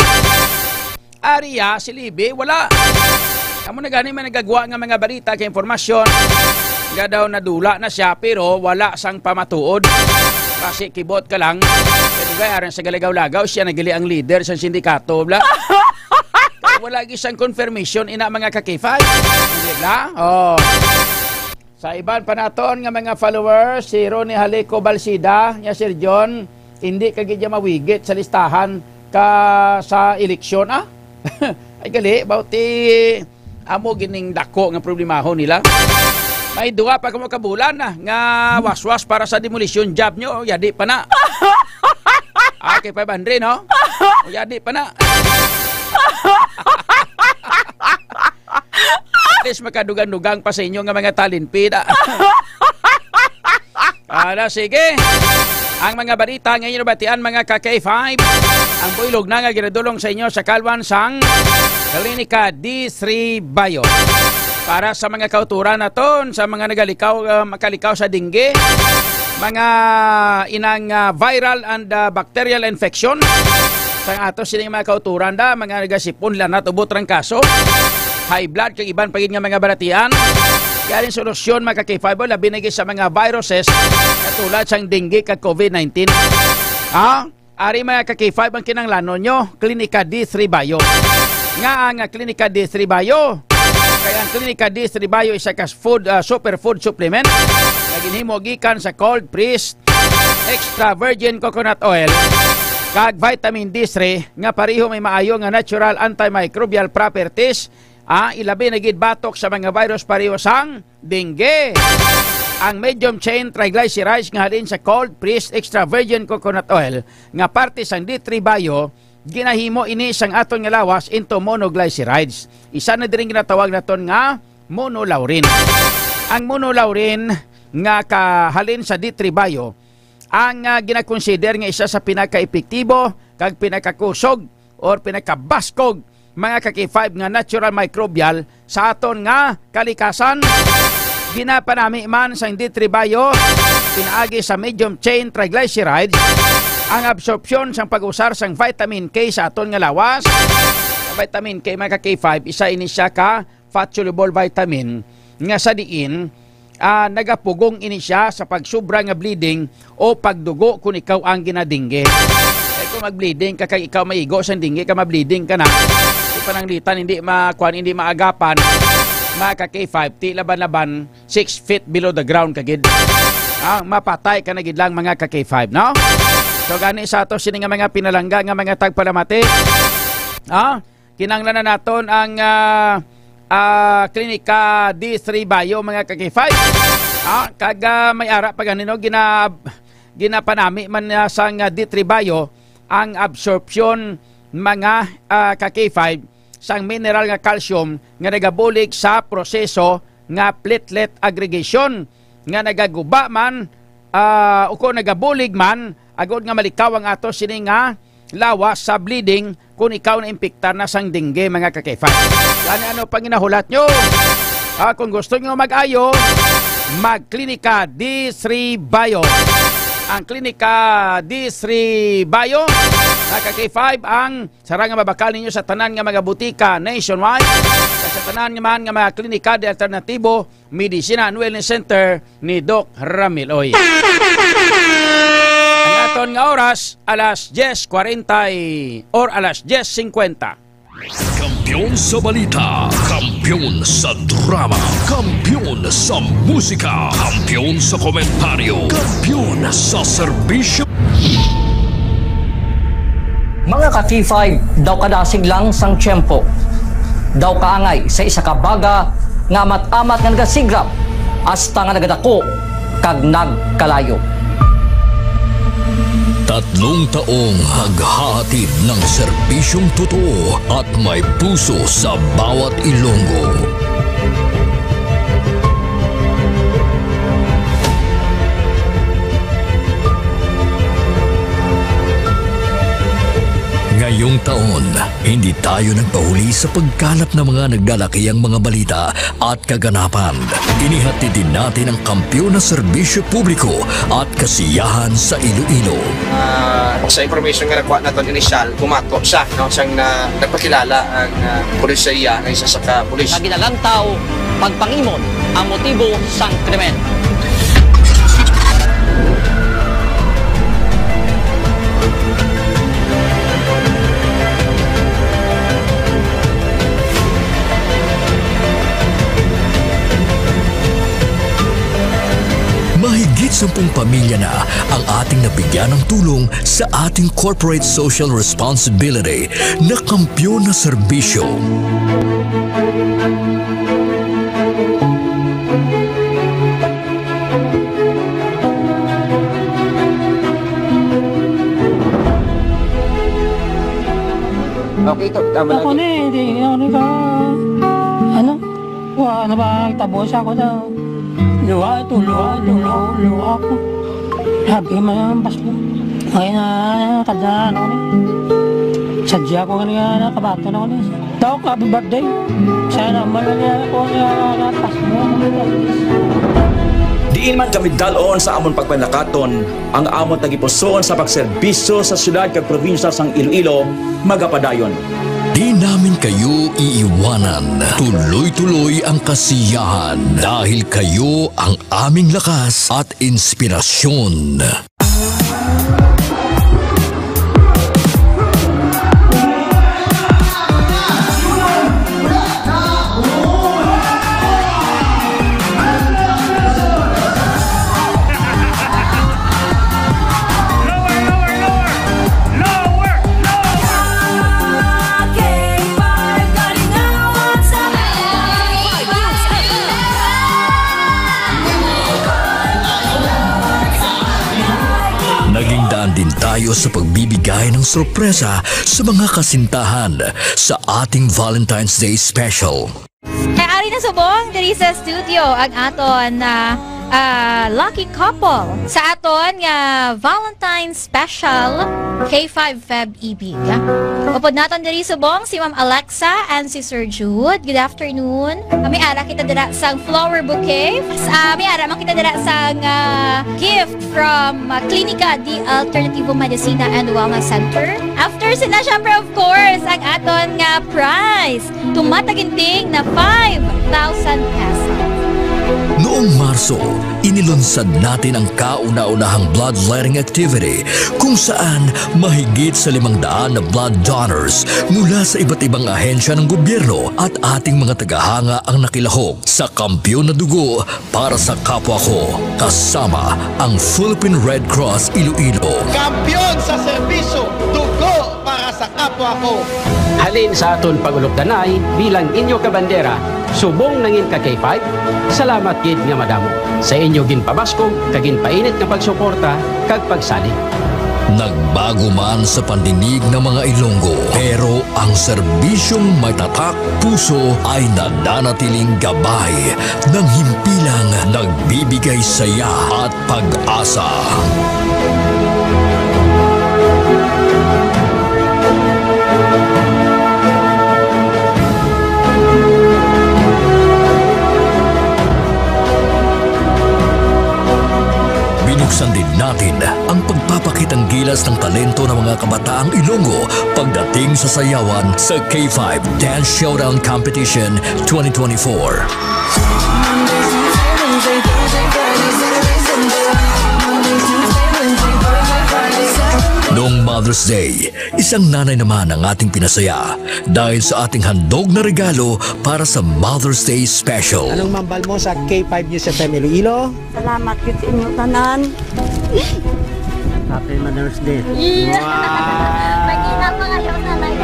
Ari iya, si Libby, wala. Amo na gani may nagagwa nga mga balita kay impormasyon nga daw nadula na siya, pero wala sang pamatuod. Basi kibot ka lang. Kay dugay, aron sa galagaw-lagaw, siya na gali ang leader sa sindikato, bla. Kay wala gyud sang confirmation ina, mga ka-K five. Hindi, bla? Oh. Sa iban pa naton nga mga followers, si Ronnie Halico Balsida, niya, Sir John, hindi ka gid niya mawigit sa listahan ka sa eleksyon, ah? Ay, gali, bauti, amo gining dako nga problemahon nila. May duha pa kamo ka bulan na nga waswas para sa demolition job nyo, yadi pa na. Okay, five hundred, no? O, yadi pa na. At least makadugang-dugang pa sa inyo nga mga talent pida. Ala, sige. Ang mga balita nga inyo nabatian, mga ka-K five, ang buylog na nga ginadulong sa inyo sa kalwan sang Klinika D three Bio. Para sa mga kauturan naton, sa mga nagalikaw, ah, makalikaw sa dengue, mga inang, ah, viral and, ah, bacterial infection, sa ato sining mga kauturan da, mga nagasipon, lanat, ubo, trangkaso, high blood, kag iban pa gid nga mga balatian. Galing solusyon, mga ka-K five, labi na gid sa mga viruses katulad sang dengue kag COVID nineteen. Ha? Ari, mga ka-K five, ang kinahanglanon nyo, Klinika D three Bio. Nga ang Klinika D three Bio, kay ang Klinika D three Bio isa ka food, ah, superfood supplement nga ginhimo gikan sa cold pressed extra virgin coconut oil kag vitamin D three nga pareho may maayo nga natural antimicrobial properties, ah, ilabi na gid batok sa mga virus pareho sang dengue. Ang medium chain triglycerides nga halin sa cold pressed extra virgin coconut oil nga parte sang D three Bio, ginahimo ini sang aton nga lawas into monoglycerides. Isa na diri ginatawag naton nga monolaurin. Ang monolaurin nga kahalin sa D three Bio ang, ah, ginakonsider nga isa sa pinakaepektibo kag pinakakusog or pinakabaskog, mga ka-K five, nga natural microbial sa aton nga kalikasan. Ginapanami man sang D three Bio pinaagi sa medium chain triglycerides ang absorpsyon sang pag-usar sang vitamin K sa aton nga lawas. Ang vitamin K, mga ka-K five, isa ini siya ka fat-soluble vitamin nga sa diin, ah, nagapugong ini siya sa pagsubra nga bleeding o pagdugo kon ikaw ang ginadingge. Kay kung mag-bleeding ka kay ikaw maigo sang dingge ka, ma-bleeding ka na. Di pananglitan, hindi ma-, kuan, hindi maagapan. Mga ka-K five, ti laban-laban, six feet below the ground ka gid. Ah, mapatay ka na gid lang, mga ka-K five, no? So, gani sa ato sini nga mga pinalangga nga mga tagpalamati. Ah, kinahanglan na naton ang, ah, ah, Klinika D three Bio, mga ka-K five. Ah, kag, ah, may ara pa gani, no, gina-, ginapanami man, ah, sang, ah, D three Bio ang absorption, mga, ah, ka-K five, sang mineral nga calcium nga nagabulig sa proseso nga platelet aggregation nga nagaguba man, ah, o kung nagabulig man, agod nga malikaw ang ato sini nga lawas sa bleeding kung ikaw naimpiktar na sang dengue, mga ka-K five. Gani, ano pang ginahulat nyo? Ah, kung gusto nyo mag-ayo, mag-Klinika D three Bio. Ang Klinika D three Bio, mga ka-K five, ang sarang nga mabakal ninyo sa tanan nga mga butika nationwide, kag sa tanan nga man nga mga klinika de alternatibo, medicina and wellness center ni Doc Ramil. Oy. Ang aton nga oras, alas diyes kwarenta y-, or alas diyes singkwenta. Kampiyon sa balita, kampiyon sa drama, kampiyon sa musika, kampiyon sa komentaryo, kampiyon sa serbisyo. Mga ka-K five, daw kadasig lang sang tiyempo, daw kaangay sa isa ka baga nga amat-amat nga nagasigrap hasta nga nagadako kag nagkalayo. Tatlong taong naghahatid ng serbisyong totoo at may puso sa bawat Ilonggo. Ngayong taon, hindi tayo nagpahuli sa pagkalap ng mga nagdalakiang mga balita at kaganapan. Inihatid din natin ang kampiyon na serbisyo publiko at kasiyahan sa Iloilo. Ah, sa information nga nakuha naton initial, bumato siya, no, siyang na, nagpakilala ang, ah, pulis sa iya nga isa sa ka pulis. Nga ginalantaw pagpangimon ang motibo sang krimen. Mahigit sampung pamilya na ang ating nabigyan ng tulong sa ating corporate social responsibility na kampiyon na serbisyo. Okay, to. Tama na. Ako ni, hindi, hindi ako ni ka, ano? Wa na ba, tabo siya ko daw. Luha ito, luha ito, luha, luha ko. Sabi man ang bas mo. Ay na, kada ano ni. Sadya ko nga nga, kabato na ko ni. Daw ka, happy birthday. Sana man nga ako nga, nga, pas mo. Diin man kami dalon sa amon pagpanakaton, ang amon tagipusoon sa pagserbisyo sa siyudad kag probinsya sang Iloilo magapadayon. Di namin kayo iiwanan. Tuloy-tuloy ang kasiyahan dahil kayo ang aming lakas at inspirasyon. Naging daan din tayo sa pagbibigay ng sorpresa sa mga kasintahan sa ating Valentine's Day Special. Kay ari na subong diri sa studio ang aton na, ah, lucky couple sa aton nga Valentine's Special K five Feb Ibig. Upod naton diri subong si Ma'am Alexa and si Sir Jude. Good afternoon. May ara kita dira sang flower bouquet. Ah, may ara man kita dira sang, ah, gift from, ah, Klinika de Alternativo Medicina and Wellness Center. After sila, syempre, of course, ang aton nga prize. Tumataginting na five thousand pesos. Noong Marso, inilunsad natin ang kauna-unahang bloodletting activity kung saan mahigit sa limang daan na blood donors mula sa iba't ibang ahensya ng gobyerno at ating mga tagahanga ang nakilahok sa Kampiyon na Dugo para sa Kapwa Ko, kasama ang Philippine Red Cross Iloilo. Kampiyon sa serbisyo, dugo para sa kapwa ko. Halin sa aton pag-ulokdanay bilang inyo kabandera, subong nangin ka K five, salamat gid nga madamo sa inyo ginpabaskog kag ginpainit nga pagsuporta kag pagsalig. Nagbago man sa pandinig ng mga Ilonggo, pero ang serbisyong may tatak puso ay nananatiling gabay ng himpilang nagbibigay saya at pag-asa. Binuksan din natin ang pagpapakitang gilas ng talento ng mga kabataang Ilonggo pagdating sa sayawan sa K five Dance Showdown Competition twenty twenty-four. Noong Mother's Day, isang nanay naman ang ating pinasaya dahil sa ating handog na regalo para sa Mother's Day Special. Anong mambal mo sa K five News F M Iloilo? Salamat gid sa inyo tanan. Happy Mother's Day. Iya. Wow. Mag-ina pa kayo sa live.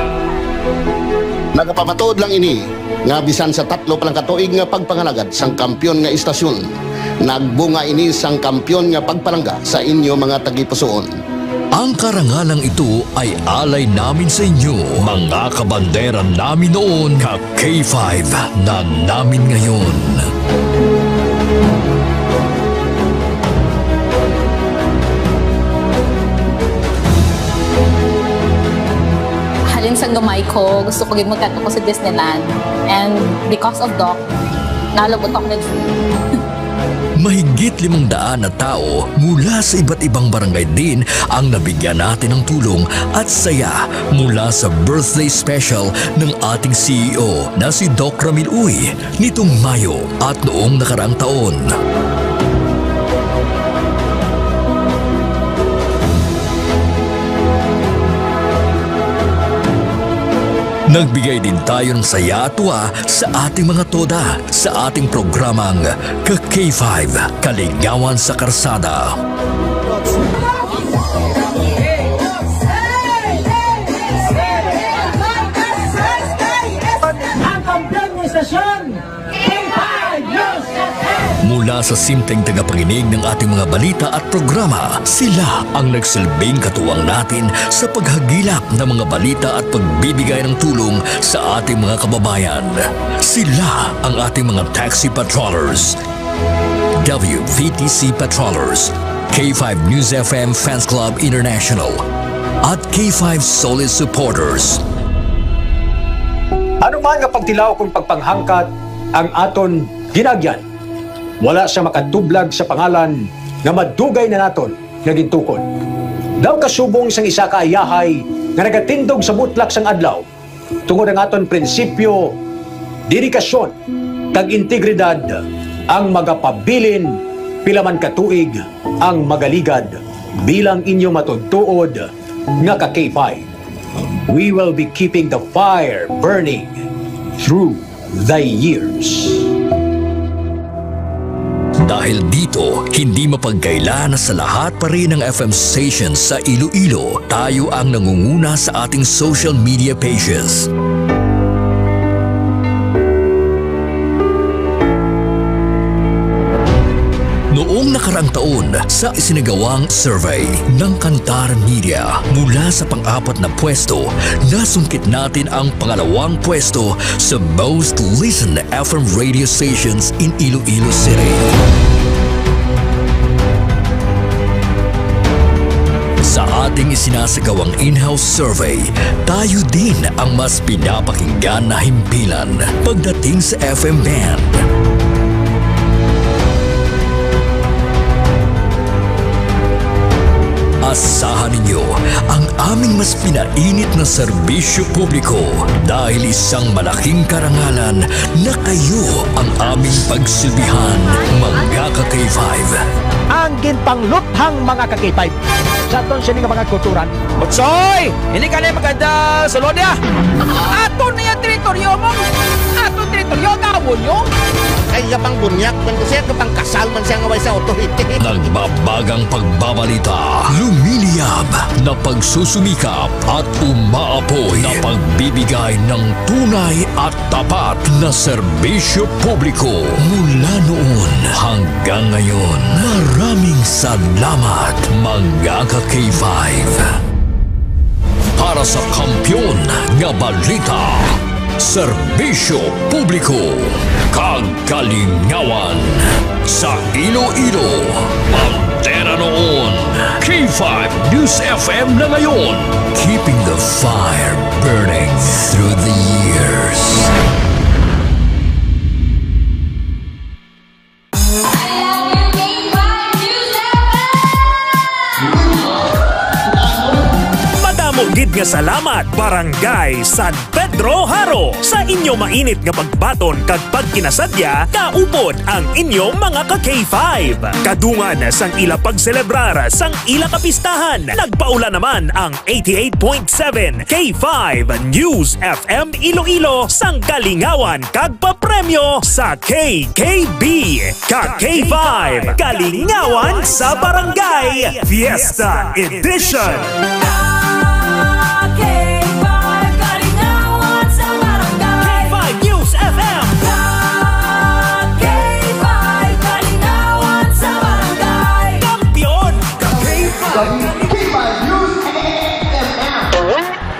Nagapamatuod lang ini nga bisan sa tatlo pa lang ka tuig nga pagpangalagad sang kampiyon nga istasyon, nagbunga ini sang kampiyon nga pagpalangga sa inyo mga tagipusoon. Ang karangalang ito ay alay namin sa inyo, mga kabandera namin noon, ka K five na namin ngayon. Halin sa gamay ko, gusto ko gid magkadto ko sa Disneyland. And because of Doc, nalabot ako na. Mahigit limang daan na tao mula sa iba't ibang barangay din ang nabigyan natin ng tulong at saya mula sa birthday special ng ating C E O na si Doc Ramil Uy nitong Mayo at noong nakaraang taon. Nagbigay din tayo ng saya at tuwa sa ating mga toda sa ating programang Ka K five, Kaligawan sa Karsada. Ang kampiyon ng istasyon, K five News F M. Mula sa simpleng tagapakinig ng ating mga balita at programa, sila ang nagsilbing katuwang natin sa paghagilap ng mga balita at pagbibigay ng tulong sa ating mga kababayan. Sila ang ating mga taxi patrollers, W V T C patrollers, K five News F M Fans Club International, at K five Solid Supporters. Ano man nga pagtilaw kung pagpanghangkat ang aton ginagyan, wala siya makatublag sa pangalan nga madugay na naton nga gintukod. Daw kasubong sang isa ka ayahay nga nagatindog sa butlak sang adlaw, tungod ang aton prinsipyo, dedikasyon, kag integridad ang magapabilin pila man ka tuig ang magaligad bilang inyo matuod-tuod nga ka K five. We will be keeping the fire burning through the years. Dahil dito, hindi mapagkaila na sa lahat pa rin ng F M stations sa Iloilo, tayo ang nangunguna sa ating social media pages. Noong nakaraang taon, sa isinagawang survey ng Kantar Media, mula sa pang-apat na pwesto, nasungkit natin ang pangalawang pwesto sa most listened F M radio stations in Iloilo City. Sa ating isinasagawang in-house survey, tayo din ang mas pinapakinggan na himpilan pagdating sa F M band. Asahan ninyo ang aming mas pinainit na serbisyo publiko dahil isang malaking karangalan na kayo ang aming pagsilbihan, mga ka-K five. Ang ginpangluthang mga ka-K five sa aton sini nga mga kulturan. Butsoy! Hindi ka na maganda sa Lodia! Ato na yung teritoryo mo! Ato teritoryo, gawon nyo! Ay, kapang bunyak man ko siya, kapang kasal man siya nga way sa authority. Nagbabagang pagbabalita, lumiliyab na pagsusumikap at umaapoy na pagbibigay ng tunay at tapat na serbisyo publiko mula noon hanggang ngayon. Maraming salamat, mga ka-K five. Para sa kampiyon nga balita, serbisyo publiko, kag kalingawan sa Iloilo, bandera noon, K five News F M na ngayon. Keeping the fire burning through the years. Madamo gid nga salamat, Barangay San Pedro Jaro, sa inyo mainit nga pagbaton kag pagkinasadya kaupod ang inyo mga ka K five. Kadungan sang ila pagselebrar sang ila kapistahan, nagpaula naman ang eighty-eight point seven K five News F M Iloilo sang kalingawan kag papremyo sa K K B. Ka K five, Kalingawan sa Barangay, Fiesta Edition. Ka K five, Kalingawan sa Barangay. K five News F M. Ka K five, Kalingawan sa Barangay. Kampiyon. Ka K five, K five News F M.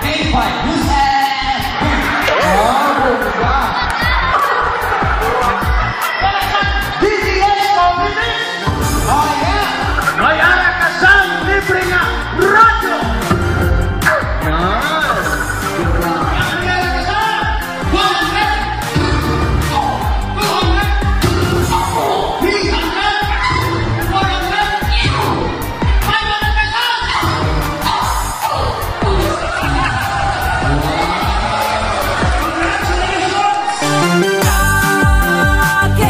K five News F M. Oh, bongga. D T S Coffee Mix. Oh, yeah. May ara ka sang libre nga radyo. Yan. May ara ka sang one hundred, two hundred, three hundred, four hundred, five hundred pesos. Congratulations! K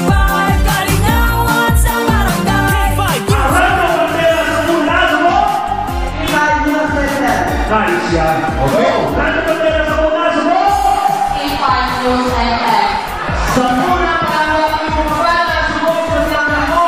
five, Kalingawan sa Barangay. K five News. Arado bandera sa mula, subok. K five News F M. Nice yan. Okay. Arado bandera sa mula, subok. K five News F M. Sa mula, para sa mga bata, subok, sa mga mo.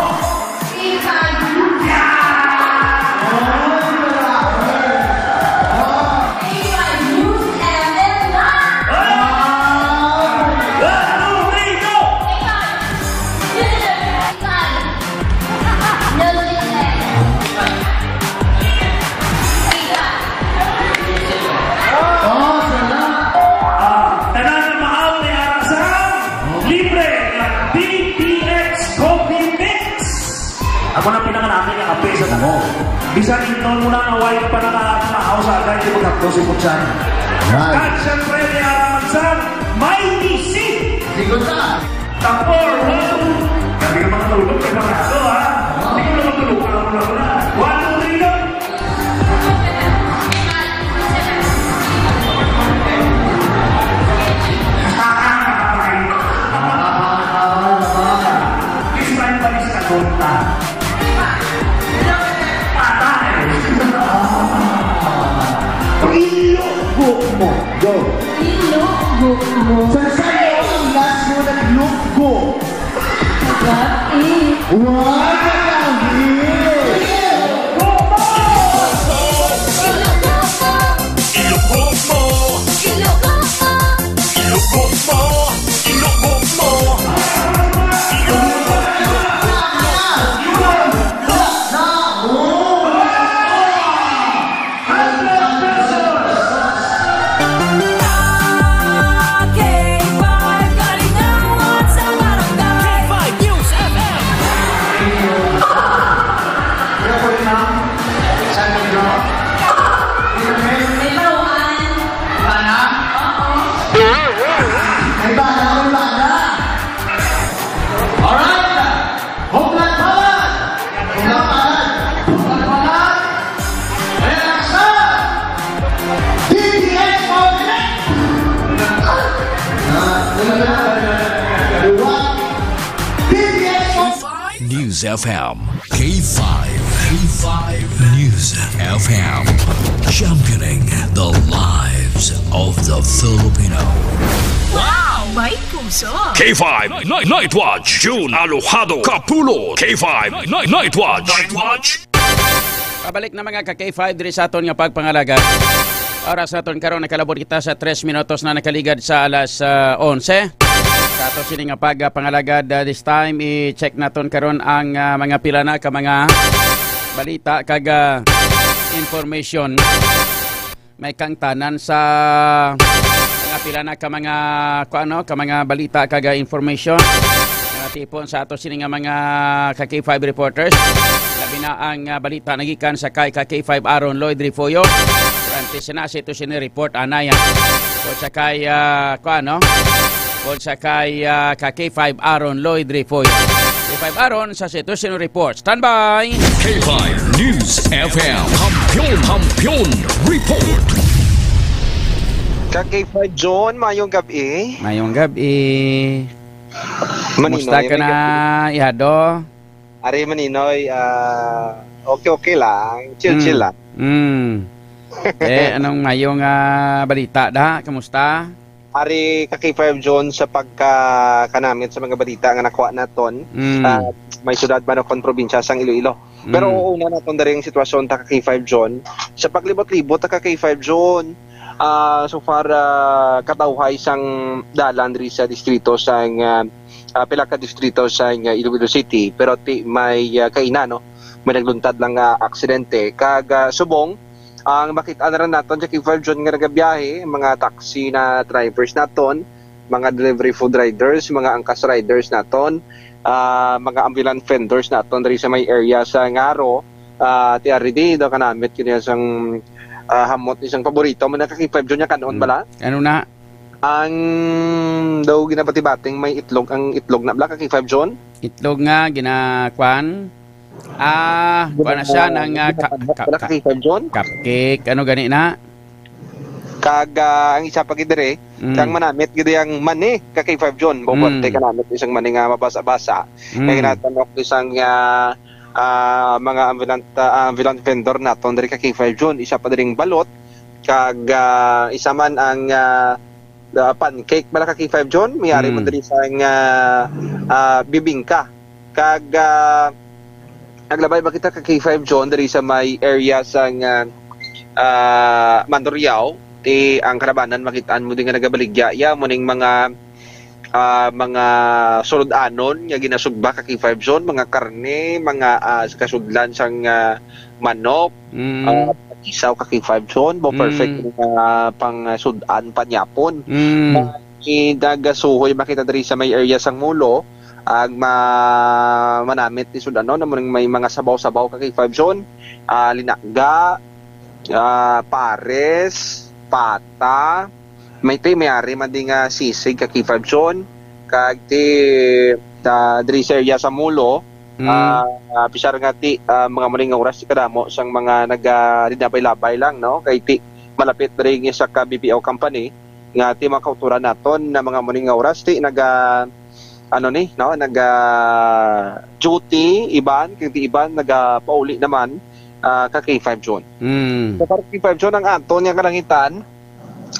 Ah, tanan nga maaw ni ara sa libre nga D T X Coffee Mix. Ako na pinakanami nga kape sa damo. Bisan ingnon mo na nga way ka pa nakakaaw sa agay, di maghapdos si Putsan. Right. Kag siyempre, may araman sa may D C. Sigot ka. Tapor, one, two. Grabe ka makatulog, kay Barato, ha? Hindi ko na matulog, ako na, ako na. One, two, three, go! Patay! Ilugbo mo. Go. Ilugbo mo. Sa sayo ang last mo naglugbo. What? Wow! K five News F M. May baruan. Bana? Oo. May bana, may bana. Alright. Home run, Palas! Home run, Palas! Home run, Palas! Ayan ang sa D T S Paul Connect! Ah, wala na. What? D T S Paul News F M, K five, K five News F M, championing the lives of the Filipino. Wow! May K five Night, Night Watch, June Alojado Kapulot. K five Night, Night Watch. Night Watch. Pabalik na, mga ka K five, diri sa aton nga pagpangalagad. Oras naton karon, nakalabot kita sa tres minutos na nakaligad sa alas, ah, onse. Sa ato sini nga pagpangalagad, ah, this time, i-check naton karon ang, ah, mga pila na ka mga balita kag, ah, information. May kangtanan sa mga pila na ka mga, kuan, no, ka mga balita kag, ah, information. Mga tipon sa ato sini nga mga ka K five reporters. Labi na ang, ah, balita nagikan sa kay ka K five Aaron Lloyd Refollo. Antes na si ito sini report anay, ah. O sa kay, ah, kuan, no? O sa kay, ah, ka K five Aaron Lloyd Refollo. K five Aaron sa Sitwasyon Report. Standby! K five News F M. Kampiyon, Kampiyon Report. Ka K five John, mayong gabi. Mayong gabi. Maninoy, Kumusta ka mayong na, gabi. Ihado? Ari, Maninoy, ah, okay, okay lang. Chill, Mm. chill lang. Mm. Eh, anong mayong, ah, balita da? Kumusta? Ari ka K five John, sa pagkakanamit sa mga balita nga nakuha naton, Mm. ah, may syudad man o kon probinsya sang Iloilo. Pero Mm. una naton diri ang sitwasyon ta ka K five John. Sa paglibot-libot ta ka K five John, ah, so far, ah, katawhay sang dalan diri sa distrito sang, ah, ah, pila ka distrito sang, ah, Iloilo City, pero ti may, ah, kaina, no? May nagluntad lang nga aksidente. Kag, ah, subong, ang makita na rin naton sa K five John nga nagabiyahe, mga taxi na drivers naton, mga delivery food riders, mga angkas riders naton, ah, mga ambulant vendors naton diri sa may area sa Ngaro, ah, ti R D, daw kanamit kini sang, ah, hamot isang paborito mo na ka K five John nga kanon Mm. bala. Ano na? Ang daw ginabati-bating may itlog, ang itlog na bala ka K five John? Itlog nga ginakuan? Ah, kuan na siya, nang, ah, ka-, Ginapanhok ka-, bala ka ka-, K five John? Cupcake, ano gani na? Kag, ah, ang isa pa gid diri, Mm. kang manamit gid ang mani ka K five John. Bubuante Mm. ka namit isang mani nga mabasa-basa. Mm. Kay ginatanok isang, ah, ah, mga ambulant, ah, ambulant vendor naton diri ka K five John. Isa pa diring balot, kag, ah, isa man ang, ah, ah, pancake bala ka K five John, may ari man Mm. diri sang, ah, ah, bibingka. Kag, ah, naglabay ba kita ka K five John diri sa may area sang, ah, ah, Mandurriao, ti ang kalabanan makitaan mo din nga nagabaligya. Ya, mo ning mga, ah, mga sulod-anon nga ginasugba ka K five John, mga karne, mga, ah, kasudlan sang, ah, manok, Mm. ah, isaw ka K five John, mo perfect Mm. nga pang, ah, sud-an panyapon. Mm. Ah, nagasuhoy makita diri sa may area sang Mulo, ag ma-, manamit ni sud-ano, na mo ning may mga sabaw-sabaw ka K five John, ah, linangga, ah, pares, pata, may ti, may ari man di nga sisig ka K five John, kag ti, ah, diri sa area sa Mulo, Mm. ah, ah, pisar nga ti, ah, mga muning nga oras ti kadamo sang mga naga-, dinabay-labay lang, no? Kay ti malapit diri ang isa ka B P O company nga ti mga kauturan naton na mga muning nga oras ti naga, ano ni, no? Naga duty, iban, kay ti iban nagapauli naman, ah, ka K five John. Mm. So, para K five John, ang aton nga kalangitan,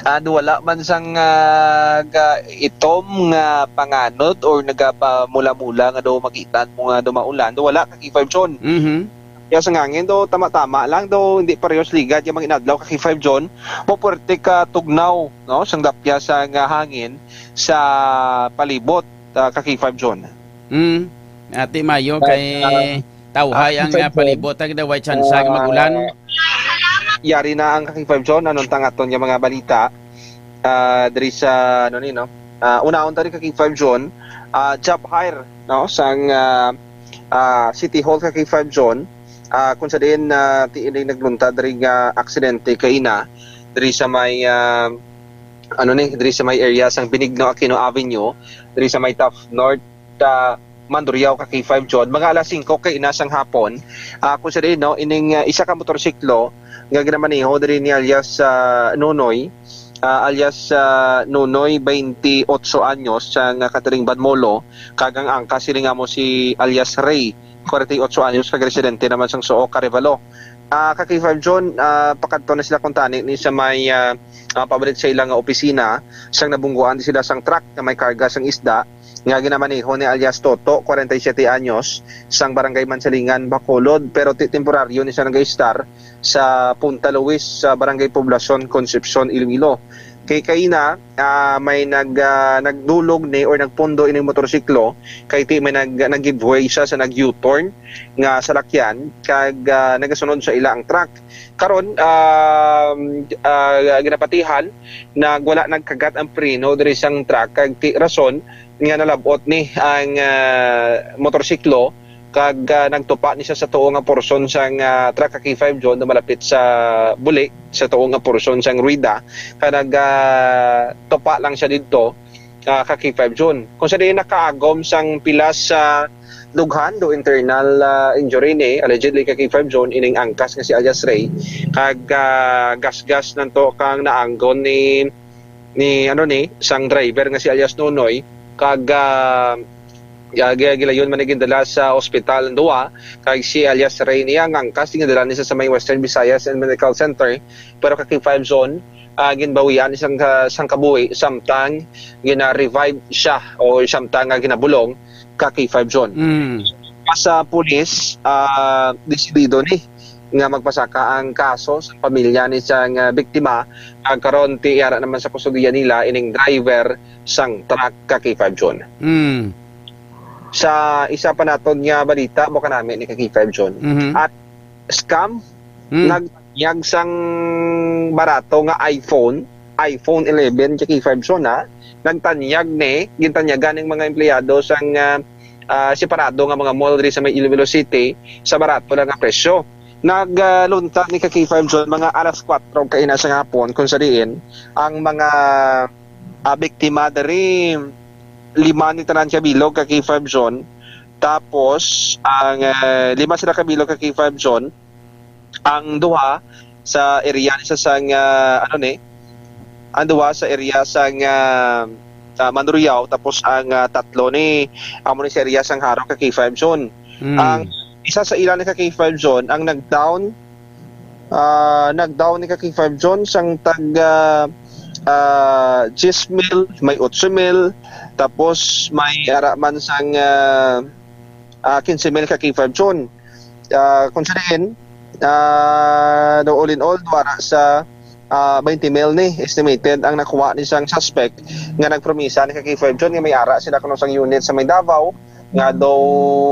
ah, do wala man sang, ah, ga-, itom nga panganod or nagapamula-mula nga daw makitaan mo nga daw maulan, do wala ka K five John. Mhm. Kaya sa hangin do, tama-tama lang do, hindi parehos ligad yung mga inadlaw ka K five John, mo puwerte ka tugnaw, no, sang dapya sa nga hangin sa palibot, ah, ka K five John. Mm. Ati mayo Right, kay ah, tawhay ah, ang, K five ah, John. palibot, ang daw way tsansa nga Ah, mag-ulan. Yari na ang ka K five John, anong tangaton nga mga balita? Ah, diri sa, ano ni, no? Ah, unaon ta rin ka K five John, ah, job hire, no? Sang, ah, ah, City Hall ka K five John, ah, kung sa diin, ah, ti ini nagluntad diri nga aksidente kaina, diri sa may, ah, ano ni, diri sa may area sang Benigno Aquino Avenue, diri sa may Taft North, ah, Mandurriao ka K five John, mga alas singko kaina sang hapon. Ah, kung sa diin, no, ining, ah, isa ka motorsiklo nga ginamaneho diri ni alias, ah, Nonoy, ah, alias, ah, Nonoy, twenty-eight anyos, sa nga Catering Banmolo, kag ang angkas sini nga mo si alias Ray, forty-eight anyos, kag residente naman sang Suoc, Arevalo. Ah, ka K five John, ah, pakadto na sila kuntani ni sa may, ah, ah, pabalik sa ila nga opisina, sang nabungguan sila sang truck nga may karga sang isda nga ginamaneho ni alias Toto, kwarenta y siyete anyos, sang Barangay Mansalingan, Bacolod, pero ti-, temporaryo ni siya nag-istar sa Punta Luis, sa Barangay Poblacion, Concepcion, Iloilo. Kay kaina, ah, may nag-, ah, nagdulog ni or nagpundo ining motorsiklo, kay ti may nag-, nag-give way siya sa nag-U-turn nga salakyan, kag, ah, nagasunod sa ila ang truck. Karon, um, ah, ginapatihan, nag-, wala nagkagat ang preno diri sang truck, kag ti rason nga nalab-ot ni ang, ah, motorsiklo, kag, ah, nagtupa ni siya sa tuo nga portion sang, ah, truck, ka K five John, na malapit sa buli, sa tuo nga portion sang rueda, kag nag, ah, tupa lang siya didto, ah, ka K five John. Kung sa diin nakaagom sang pilas sa dughan, do internal, ah, injury ni, allegedly, ka K five John, ining angkas nga si alias Ray, kag, ah, gasgas nanto kang naanggon ni, ni, ano ni, sang driver nga si alias Nonoy, kag, ah, ah, gi-, gilayon man ni gindala sa ospital ang duha, kag si alias Ray niya nga angkas, gindala ni sa, sa may Western Visayas and Medical Center, pero ka K five John, ah, ginbawian ni sang, ah, sang kabuhi, samtang gina-revive siya o samtang nga ginabulong ka K five John. Mm. Sa pulis, ah, desidido ni nga magpasaka ang kaso sa pamilya ni sang, ah, biktima, kag karon ti ara naman sa kustodiya nila ining driver sang truck ka K five John. Mm. Sa isa pa naton nga balita, mo kanami ni ka K five John. Mhm. At scam, Mm. nagtanyag sang barato nga iPhone, iPhone eleven, ka K five John, ha? Nagtanyag ni, gintanyagan ning mga empleyado sang, ah, ah, separado nga mga mall diri sa may Iloilo City sa barato lang nga presyo. Nag, ah, luntad ni ka K five John mga alas kuwatro kaina sa hapon, kung sa diin ang mga, ah, biktima diri, lima ni tanan ka bilog ka K five John. Tapos, ang, ah, lima sila ka bilog ka K five John. Ang duha sa area ni sa sang, ah, ano ni, ang duha sa area sang, ah, ah, Mandurriao, tapos ang, ah, tatlo ni, amo ni sa area sang Jaro ka K five John. Mm. Ang isa sa ila ni ka K five John, ang nag-down, ah, nag-down ni ka K five John sang tag, ah, ah, diyes mil, may otso mil, tapos may ara man sang, ah, ah, quince mil ka K five John. Ah, kung sa diin, ah, no, all in all, wala sa, ah, twenty mil ni estimated ang nakuha ni sang suspect nga nagpromisa ni ka K five John nga may ara sila kuno sang unit sa may Davao nga daw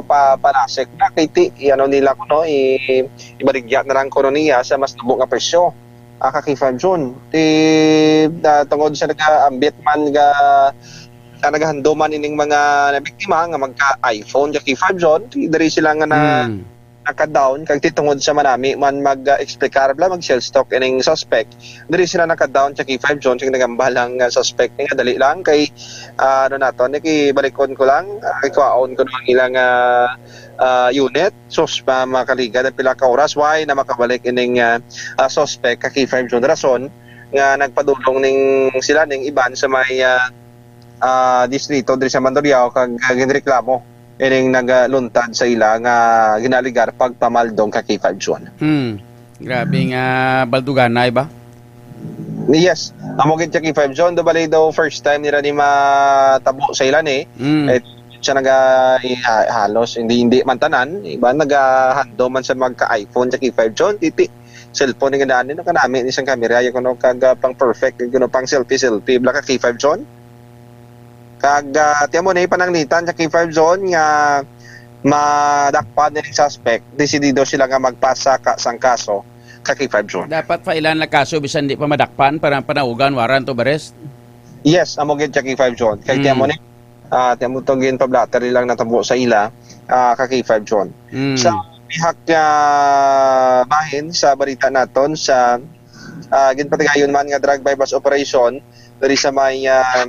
pa, panasik na kay ti, i-ano nila kuno, i-, ibaligya na lang kuno niya sa mas tubo nga presyo. Ah, ka K five John. Ti, ah, tungod sa nag-aambit man nga, nga nagahanduman ining mga nabiktima nga magka-iPhone ka K five John, ti diri sila nga na, Mm. naka-down, kag ti tungod sa manami man mag, ah, explicar bala, mag-sales talk ining suspect. Diri sila naka-down sa K five John, kag nagambalang, ah, suspect nga dali lang kay, ah, ano nato, ni, kibalikon ko lang, ah, ikuhaon ko ang ilang, ah, ah, unit. Sus, ma-, makaligad ang pila ka oras, why na makabalik ining, ah, ah, suspect ka K five John. Rason nga nagpadulong ning sila ning iban sa may, ah, ah, distrito diri sa Mandurriao kag, ah, ginreklamo ining nagaluntad sa ila nga ginaaligar pagpamaldong ka K five John. Hmm. Grabe nga balduganay ba? Yes. Amo gid ka K five John, do bali daw first time nila ni matabo sa ila ni. Hmm. Eh, siya naga, i-, ha-, halos, hindi, hindi man tanan. Iba nagahandom man sa magka-iPhone ka K five John. Titi, cellphone nga daan, no, kanami ni sang kamera, yung kuno kag, ah, pang perfect, yung kuno pang selfie-selfie, bala ka K five John. Kag, ah, tiyan mo na yung pananglitan sa K five John nga madakpan ni suspect, desidido sila nga magpasaka sang kaso ka K five John. Dapat failan na kaso bisan di pa madakpan para panaugan warrant of arrest? Yes, amo gid sa K five John. Kay Mm. tiyan mo ni, ah, tiyan mo to gin pablatter nilang natabo sa ila, ah, ka K five John. Mm. Sa pihak nga bahin sa balita naton sa, ah, ginpatigayon man nga drug buy-bust operation diri sa may, ah,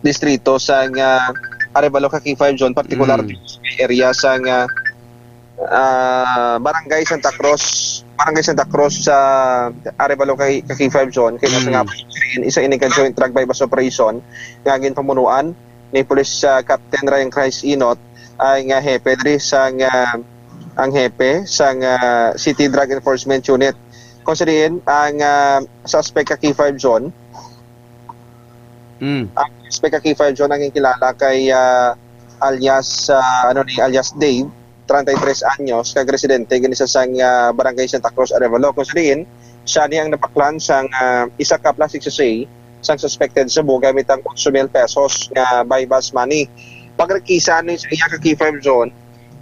distrito sa nga Arevalo ka K five John, partikular Mm. sa area sa nga, ah, Barangay Santa Cruz, Barangay Santa Cruz sa Arevalo ka, ka K five John, kay nasa Mm. nga isa ini ka joint drug buy-bust operation nga ginpamunuan ni Police, ah, Captain Ryan Christ Inot, ay nga hepe diri sa nga, ang hepe sa nga City Drug Enforcement Unit. Kung sa diin, ang, ah, suspect ka K five John, Mm. ang suspect ka K five John ang kilala kay, ah, alias, ah, ano ni, alias Dave, treinta y tres anyos, kag residente gani sa sang, ah, Barangay Santa Cruz, Arevalo. Kung sa diin, siya ni ang nabaklan sang, ah, isa ka plastic sachet sang suspected shabu gamit ang otso mil pesos nga buy-bust money. Pagrekisa ni sa iya ka K five John,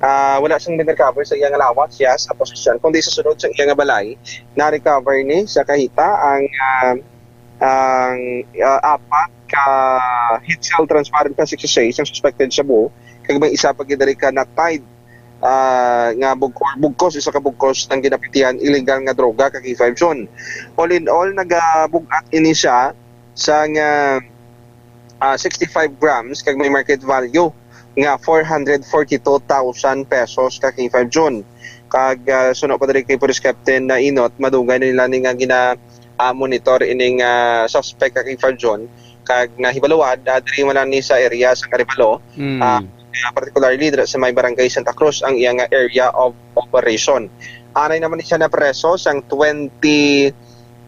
ah, wala siyang recover sa iyang allowance, ya, sa posesyon, kundi sa sulod sa iyang balay, na-recover ni sa kahita ang, ah, ang, ah, apat ka heat-sealed transparent plastic sachet sang suspected shabu, kag may isa pa gid diri ka na-tied, ah, nga bug-, or bugkos, isa ka bugkos ng ginapitihan illegal nga droga ka K five John. All in all, nagabug-at ini siya sang, ah, ah, sixty-five grams kag may market value nga four hundred forty-two thousand pesos ka K five John. Kag, ah, suno pa diri kay Police Captain na Inot, madugay na nila ni nga gina, ah, monitor ining, ah, suspect ka K five John. Kag nahibaluan, ah, diri man lang ni sa area sa Arevalo, Mm. ah, particularly dira sa may barangay Santa Cruz ang iya nga area of operation. Anay naman ni siya na preso sang twenty,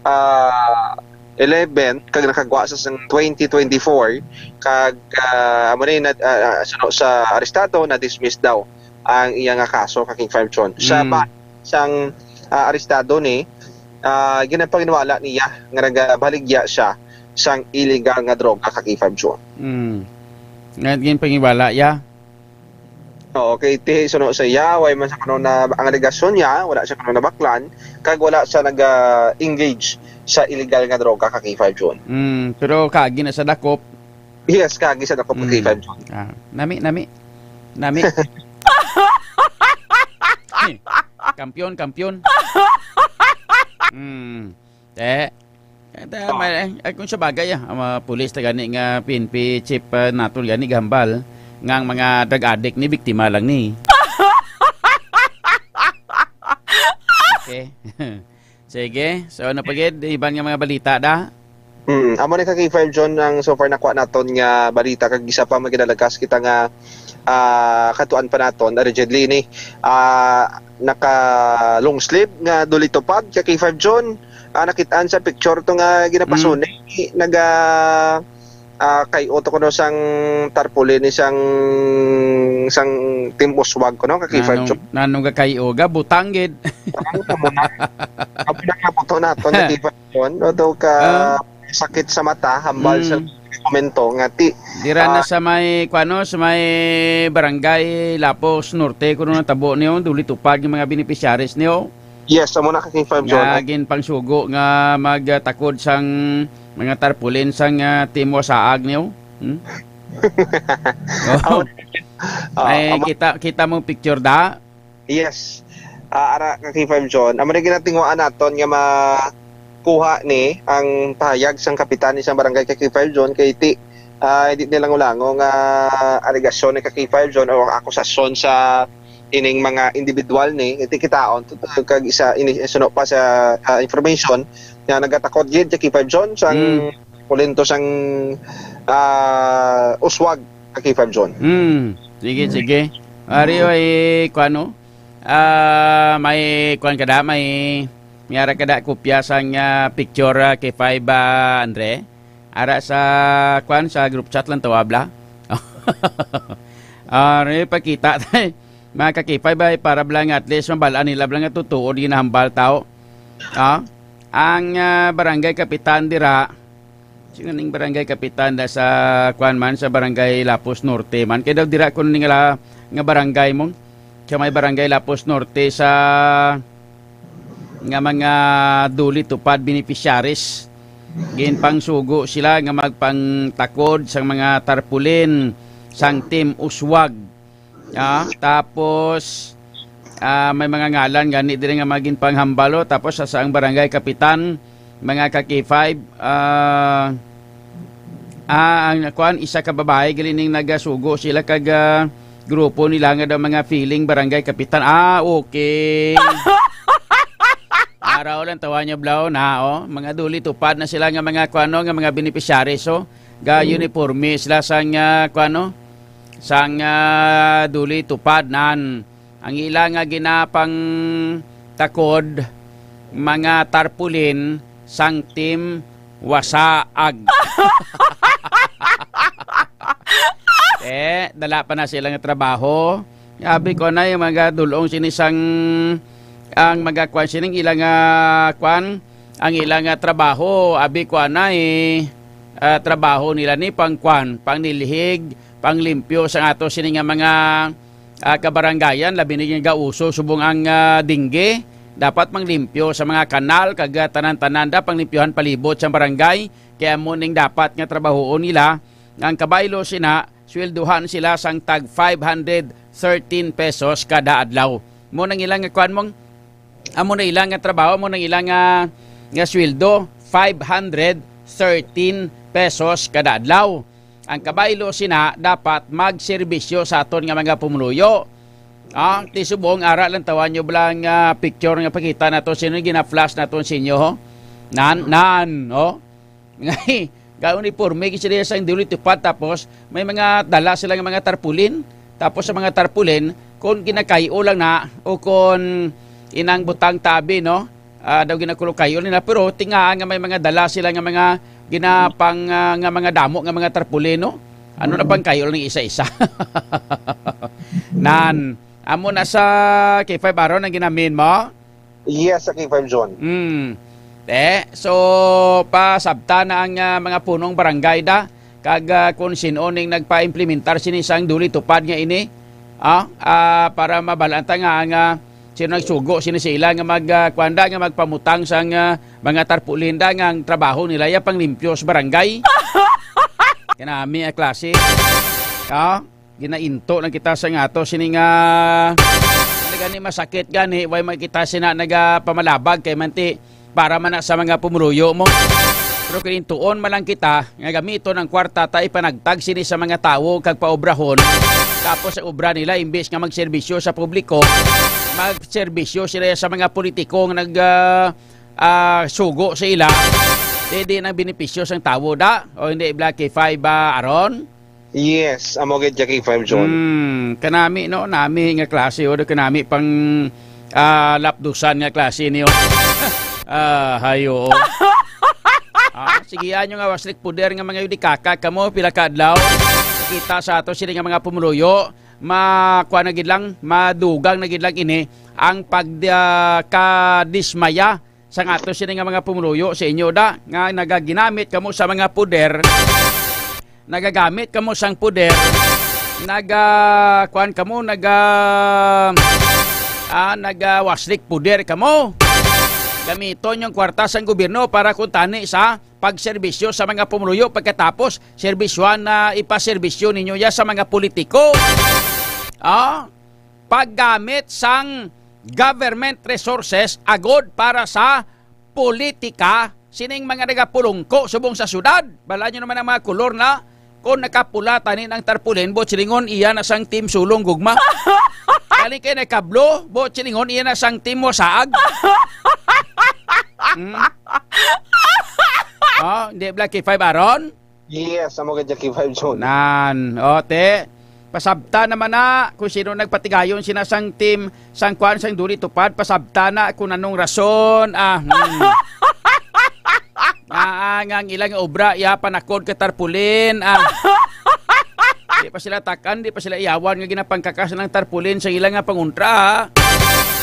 ah, eleven, kag nakagwa sa sang twenty twenty-four, kag, ah, amo ni na, ah, ah, suno sa arestado, na-dismiss daw ang iya nga kaso ka King Five John. Sa Mm. ba-, sang, ah, arestado ni, ah, ginapanginiwala niya nga nagabaligya siya sang illegal nga droga ka King Five John. Mm. Nga ginpanginiwala, ya? Oo, kay ti suno sa iya, way man sa kuno na ang alegasyon niya, wala siya kuno nabaklan, kag wala siya nag-engage sa illegal nga droga ka K five John. Mm, pero kaagi na sa dakop. Yes, kaagi sa dakop ka Mm. K five John. Ah, nami, nami. Nami. Eh, kampiyon, kampiyon. Mm. Eh, Kaya, Oh. may, ay, kung sa bagay, ah, ang mga pulis na gani nga P N P chief, ah, naton gani gahambal nga ang mga drug addict ni biktima lang ni. Okay. Sige. So, ano pa gid? Iban nga mga balita, da? Hmm, amo ni ka K five John ang so far nakuha naton nga balita, kag isa pa maginalagas kita nga, ah, katuan pa naton, allegedly ni, ah, naka long sleeve nga duli tupad ka K five John. Ah, nakitaan sa picture to nga ginapasuni, Mm. naga, ah, kay uto kuno sang tarpaulin ni sang, sang Team Uswag kuno ka K five Nanong, John. Nanong ga kay uga, butang gid. Ang amo na. Amo na nga buto naton ka K five John. Uto ka Ah. sakit sa mata, hambal sa Mm. komento nga ti, Dira na ah, sa may, kuano, sa may barangay Lapos Norte, kuno natabo niyo, duli tupad yung mga beneficiaries niyo. Yes, amo na ka K five John. Nga ginpangsugo nga magtakod sang mga tarpaulin sang, ah, Team Wasaag niyo. Hmm? Oh. Amo na. Ah, Ay, amo kita, kita mo picture da? Yes. Ah, ara ka K five John. Amo na ginatinguhaan naton nga makuha ni ang pahayag sang kapitan ni sang barangay ka K five John kay ti, ah, hindi nilang ulango nga alegasyon ni ka K five John o akusasyon sa ining mga individual ni, iti kitaon, to, to, kag isa, ini, suno pa sa, ah, information nga nagatakod gid si K five John sang Mm. pulento sang, ah, uswag ka K five John. Mm. Sige, Mm. sige. Ari, Mm. ay, kuano? Ah, may kuan ka da, may, may ara ka da kopya sang, ah, picture, ah, K five, ah, Andre? Ara sa, kuan, sa group chat lang to, ah, bla? Ari, pakita, tay. Mga ka-K five, ay, para bla nga at least mabal-an nila bla nga totoo, di ginahambal tao. Ah? Ang, ah, barangay kapitan dira, sino ning barangay kapitan da sa, kuan man, sa barangay Lapos Norte man? Kay daw dira ko ning ala-, nga barangay mo. Sa may barangay Lapos Norte sa nga mga duli tupad beneficiaries. Ginpangsugo sila nga magpangtakod sang mga tarpaulin sang Team Uswag. Ah, tapos, ah, may mga ngalan gani diri nga magin panghambalo. Tapos sa, sa ang barangay kapitan, mga ka K five, ah, ah, ang kuan, isa ka babae, gali ning nagasugo sila kag, ah, grupo nila nga daw mga feeling barangay kapitan. Ah, okay. Araw lang tawa niya, Blau, na, oh. Mga duli tupad na sila nga mga, kuano, nga mga beneficiaries, oh. Ga uniforme sila sang, ah, kuano, sang, ah, duli tupad, nan. Ang ila nga ginapang takod, mga tarpaulin sang Team Wasaag. Eh, dala pa na sila nga trabaho. Abi ko na yung mga dulong sini sang ang mga kwan sining ilang ah, kwan ang ilang ah, trabaho. Abi ko na eh, ah, trabaho nila ni pang kwan, pang nilhig, pang limpyo sa ato sini nga mga ah, kabarangayan, labi na nga gauso subong ang ah, dingge. Dapat manglimpyo sa mga kanal kag ah, tanan-tanan da panglimpyohan palibot sa barangay. Kaya mo ning dapat nga trabahoon nila nga ang kabaylo sina sweldohan sila sang tag five hundred thirteen pesos kada adlaw. Mo nang ilang nga kuan mong amo na ilang nga trabaho, mo nang ilang nga, nga sweldo, five hundred thirteen pesos kada adlaw. Ang kabaylo sina dapat magserbisyo sa aton nga mga pumuluyo. Ah, ti subong ara lang tawan nyo bala nga picture nga pakita nato sino gina-flash naton sa inyo ho. Nan nan ho. Nga ka-uniforme gid sila sang dili tupad, tapos may mga dala sila nga mga tarpaulin. Tapos sa mga tarpaulin, kung ginakay-o lang na o kung inang butang tabi, no? Ah, daw ginakulo kayo nila, pero tingaan nga may mga dala sila nga mga ginapang ah, nga mga damo nga mga tarpaulin, no? Ano na bang kayo lang isa-isa? Nan, amo na sa K five Aron ang ginamin mo? Yes, sa K five John. Hmm. Eh, so pasabta na ang ah, mga punong barangay da kag ah, kung sino ning nagpaimplementar sini sang duli tupad nga ini, ah, ah, para mabalaan ta nga ang ah, sino nagsugo sini sa ila nga mag ah, kuwan da, nga magpamutang sang ah, mga tarpaulin da nga ang trabaho nila ya panglimpyo sa barangay. Kanami a klase. Ah, ginainto lang kita sa ngato sini nga gani masakit gani, way makita sina nagapamalabag kay manti para man na sa mga pumuluyo mo. Pero kinintuon man lang kita nga gamiton ang kwarta ta ipanagtag sini sa mga tawo kag paobrahon. Tapos ang obra nila, imbis nga magserbisyo sa publiko, magserbisyo sila sa mga politiko nga nag ah, ah, sugo sa ila. Di, di nang benepisyo sang tawo da. O hindi, Blacky Five ba, Aron? Yes, amo gid, Jackie Five John. Hmm, kanami, no? Nami nga klase, o, kanami pang ah, lapdusan nga klase niyo. Ah, hayo. Ah, sige, anyo nga waslik puder nga mga yudikaka kamo pila ka adlaw. Kita sa ato sila nga mga pumuluyo, makuha na gid lang, madugang na gid lang ini ang pag ah, kadismaya sang ato sini nga mga pumuluyo sa inyo da nga nagaginamit kamo sa mga puder, nagagamit kamo sang puder, naga kuan kamo, naga ah, nagawaslik puder kamo. Gamiton yung kwarta sang gobyerno para kuntani sa pagserbisyo sa mga pumuluyo, pagkatapos serbisyohan na ipaserbisyo ninyo ya sa mga politiko. Ah, paggamit sang government resources agod para sa politika sining mga nagapulungko subong sa syudad. Bala nyo naman ang mga kolor na kung nakapula tanin ang tarpaulin, buot silingon iya na sang team sulong gugma. Kani kay nakablo, buot silingon iya na sang team wasaag. Hmm? Oh, hindi Blacky Five Aron? Yes, amo gid Jackie Five John. Nan, o, te. Pasabta naman na kung sino nagpatigayon sina sang team, sang kwan, sang duli tupad. Pasabta na kung anong rason. Ah, hmm. Ah, ah, nga ang ilang obra, ya, panakod ka tarpaulin. Ah. Di pa sila takan, di pa sila iyawan nga ginapangkakas ng tarpaulin sa ilang nga panguntra, ah.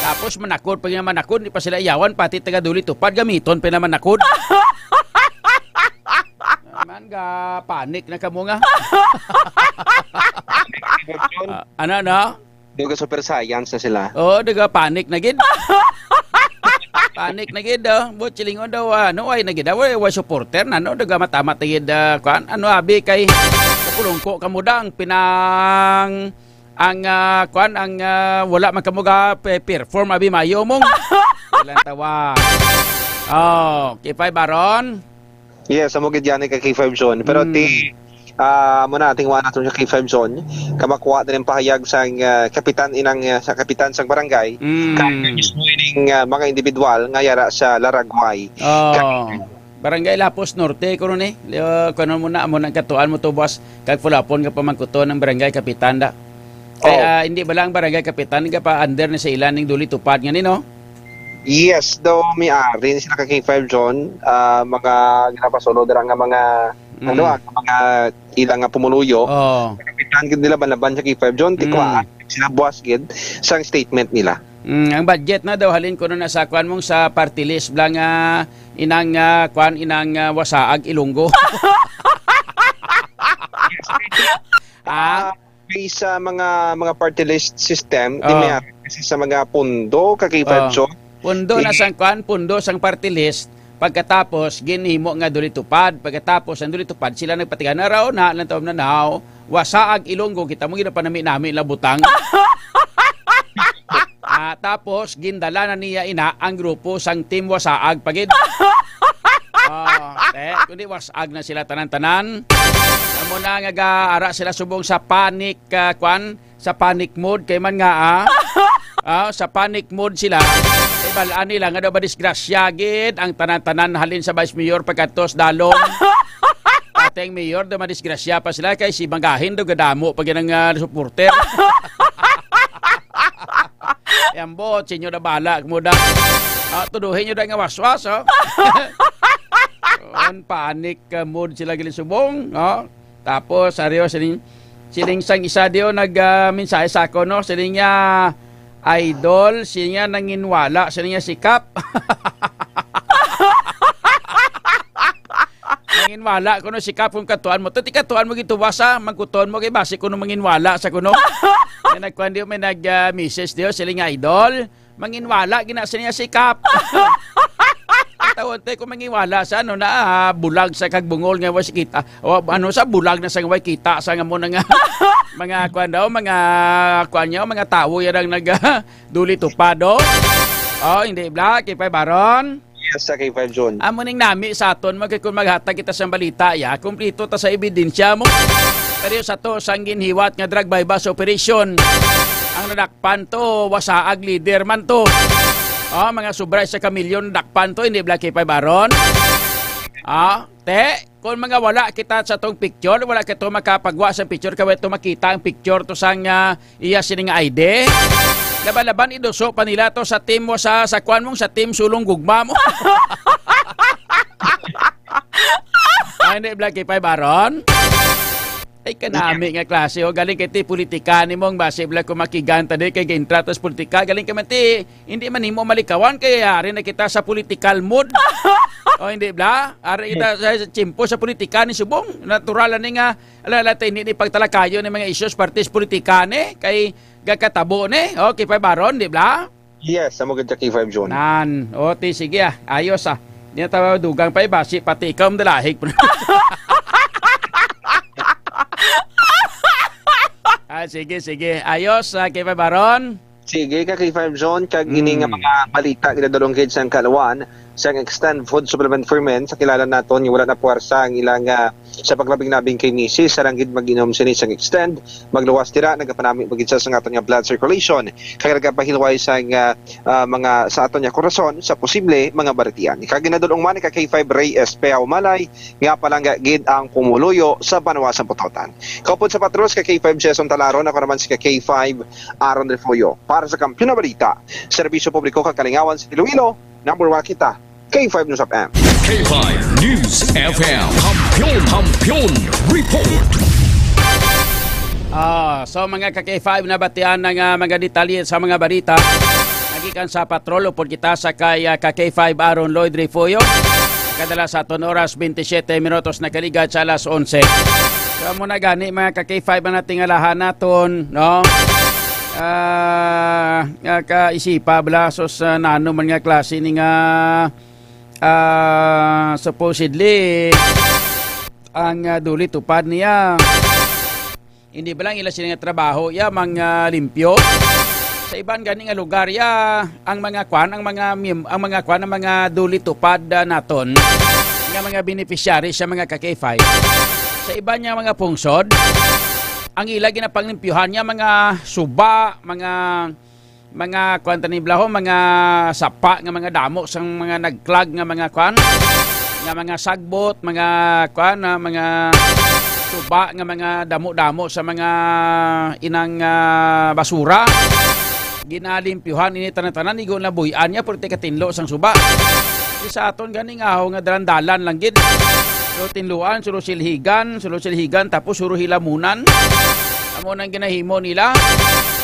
Tapos manakod pa nga manakod, di pa sila iyawan, pati taga duli tupad, gamiton pa naman nakod. Man, ga panic na kamo nga. Ah, ano, ano? Daw ga super science na sila. Oo, daga panic na gid. Panic na gid, oh. Buot silingon daw, ah, no, ay na gid, ah, way, way supporter na, no? Daga matamat na gid, ah, kuan, ano, abi kay kapulungko kamo dang pinang ang ah, kuan, ang ah, wala man kamo ga pe- perform abi mayo mong. Ilang tawa. Oh, K five Aron. Yes, amo gid yan kay K five John. Pero Hmm. ti ah mo na ating wala natin sa K five John, kamakuha din ang pahayag sa ah, kapitan inang ah, sa kapitan sa barangay. Mm. Kag mismo ining ah, mga individual nga yara sa Laragway. Oh. Barangay Lapos Norte, kuno ni. Uh, kuno mo na, amo nang katuan mo tubas kag fulapon nga pamangkuton ng barangay kapitan da. Kay Oh. ah, hindi ba lang barangay kapitan nga pa under ni sa ilan ning duli tupad nga ni, no? Yes, daw may ari sila ka K five John, ah, mga ginapasulo dira nga mga, Mm. ano, ah, mga ilang nga pumuluyo. Oh. Kapitan gid nila banlaban sa K five John, Mm. tikwaan sila buwas gid sang statement nila. Mm, ang budget na daw halin kuno na sa kuan mong sa party list bla nga inang, ah, kuan, inang, ah, Wasaag Ilonggo. Ah, Ah, based sa mga, mga party list system, di Oh. may ari kasi sa mga pundo ka K five Oh. John. Pundo na Sige. sang kuan, pundo sang party list. Pagkatapos, ginhimo nga duli tupad. Pagkatapos, ang duli tupad, sila nagpatigan na raw na, lang taon na now, Wasaag Ilonggo, kita mo, ginapanami-nami lang butang. Ah, tapos, gindala na niya ina ang grupo sang Team Wasaag pa gid. Oh, te, kundi Wasaag na sila tanan-tanan. Amo na nga gaara sila subong sa panic, ah, kwan, sa panic mode kay man nga, ah. Ah, sa panic mode sila. Kay bal-an nila nga daw madisgrasya gid ang tanan-tanan halin sa Vice Mayor pagkadto sa Dalong. Pati ang Mayor daw madisgrasya pa sila kay si Magahin daw gadamo pa gid ang, ah, supporter. Yan, bot, sinyo na bala mo da. Ah, tuduhin nyo da nga waswas, oh. On panic, ah, mode sila gid subong, oh. Tapos, ariyo, sining, sining sang isa diyo nag, ah, mensahe sa ako, no? Sining niya, idol, sining niya nanginwala, sining niya sikap. Manginwala kuno si Kap kung katuan mo. Tati katuan mo gituwa sa magkuton mo kay basi kuno manginwala sa kuno. May nagkuan diyo, may nag, ah, message diyo, siling nga idol. Manginwala gina sa niya si Kap. Tawon te kung manginwala sa ano na, ah, bulag sa kagbungol nga was kita. O ano sa bulag na sa way kita sa nga mo na nga mga kuan daw, mga kuan niya, mga tawo yan ang nag, ah, duli tupad, oh. Oh, hindi bla, kay Pay Baron. Yes, sa K five John. Amo ning nami sa aton, mga kung maghatag kita sa balita, ya, kumplito ta sa ebidensya mo. Pero sa to, sang ginhiwat nga drug buy-bust operation. Ang nadakpan to, Wasaag leader man to. Oh, mga sobra sa kamilyon nadakpan to, hindi bla kay Pay Baron? Ah, te, kung mga wala kita sa tong picture, wala kita makapagwa sa picture, kay wala to makita ang picture to sang, ah, iya sini nga I D. Laban-laban, iduso pa nila to sa team mo sa, sa kwan mong, sa team sulong gugma mo. Ay, hindi, Black K five, Baron. Ay, kanami nga klase, oh. Galing kay ti politika ni mong basi, Black, kung makigan ta di kay gintratos politika. Galing ka man ti, hindi man nimo malikawan kay ari na kita sa political mood. O, hindi, Bla? Ari kita sa, sa tiyempo sa politika ni subong. Natural ani nga, ala, ala, ta, hindi ni pagtalakayo ni mga issues, partis politika ni, kay gakatabo ni. Okay, Pay Baron, di, Bla? Yes, amo gid ka, K five John. Nan, o, ti, sige, ah. Ayos, ah. Di na tayo dugang pa, eh, basi pati ikaw ang dalahig. Ah, sige, sige. Ayos, ah, K five Baron. Sige ka, K five John, kag ini nga Mm. mga balita ginadulong gid sang kaalawan sang Extend Food Supplement for Men, sa kilala naton nga wala na puwersa ang ilang, ah, sa paglabing-labing kay misis, sarang gid mag-inom sini sang Extend, magluwas dira, nagapanami pa gid sa, sa aton nga blood circulation, kag nagapahilway sa, ah, ah, mga, sa aton nga korason sa posible mga baritian. Kag ginadulong man ka K five Ray Espeha Umalay, nga palangga gid ang pumuluyo sa banwa sa Butautan. Kaupod sa Patros ka K five Jason Talaron, ako naman si ka K five Aaron Refollo. Para sa Kampiyon na Balita, Serbisyo Publiko kag Kalingawan sa Iloilo, number one kita, K five News F M. K five News F M. Kampiyon, Kampiyon Report. Ah, so mga ka K five, nabatian na nga mga detalye sa mga balita. Nagikan sa patrol, upod kita sa kay, ah, ka K five Aaron Lloyd Refollo. Kadala sa aton oras, twenty-seven minutos na kaligad sa alas onse. So, amo na gani, mga ka K five, ang natingalahan naton, no? Ah, nga kaisipa, bala, sus, ah, nano man nga klase ni nga, ah, supposedly, ang, ah, duli tupad niya. Hindi ba lang ila sila nga trabaho, ya, mga limpyo? Sa iban gani nga lugar, ya, ang mga kwan, ang mga miyem-, ang mga kwan, ang mga duli tupad, ah, naton, nga mga beneficiary sa mga ka K five. Sa iban nga mga pungsod, ang ila ginapanglimpyuhan niya mga suba, mga, mga kwan tani blaho, mga sapa nga mga damo sang mga nagklag nga mga kwan, nga mga sagbot, mga kwan, ah, mga suba nga mga damo-damo sa mga inang, ah, basura. Ginalimpyuhan ini tanan-tanan, igo na buy-an niya, pero ti katinlo sang suba. Di sa aton gani nga, aho nga dalan-dalan lang gid. So, tinluan, sulo silhigan, sulo silhigan, tapos suro hilamunan. Amo nang ginahimo nila.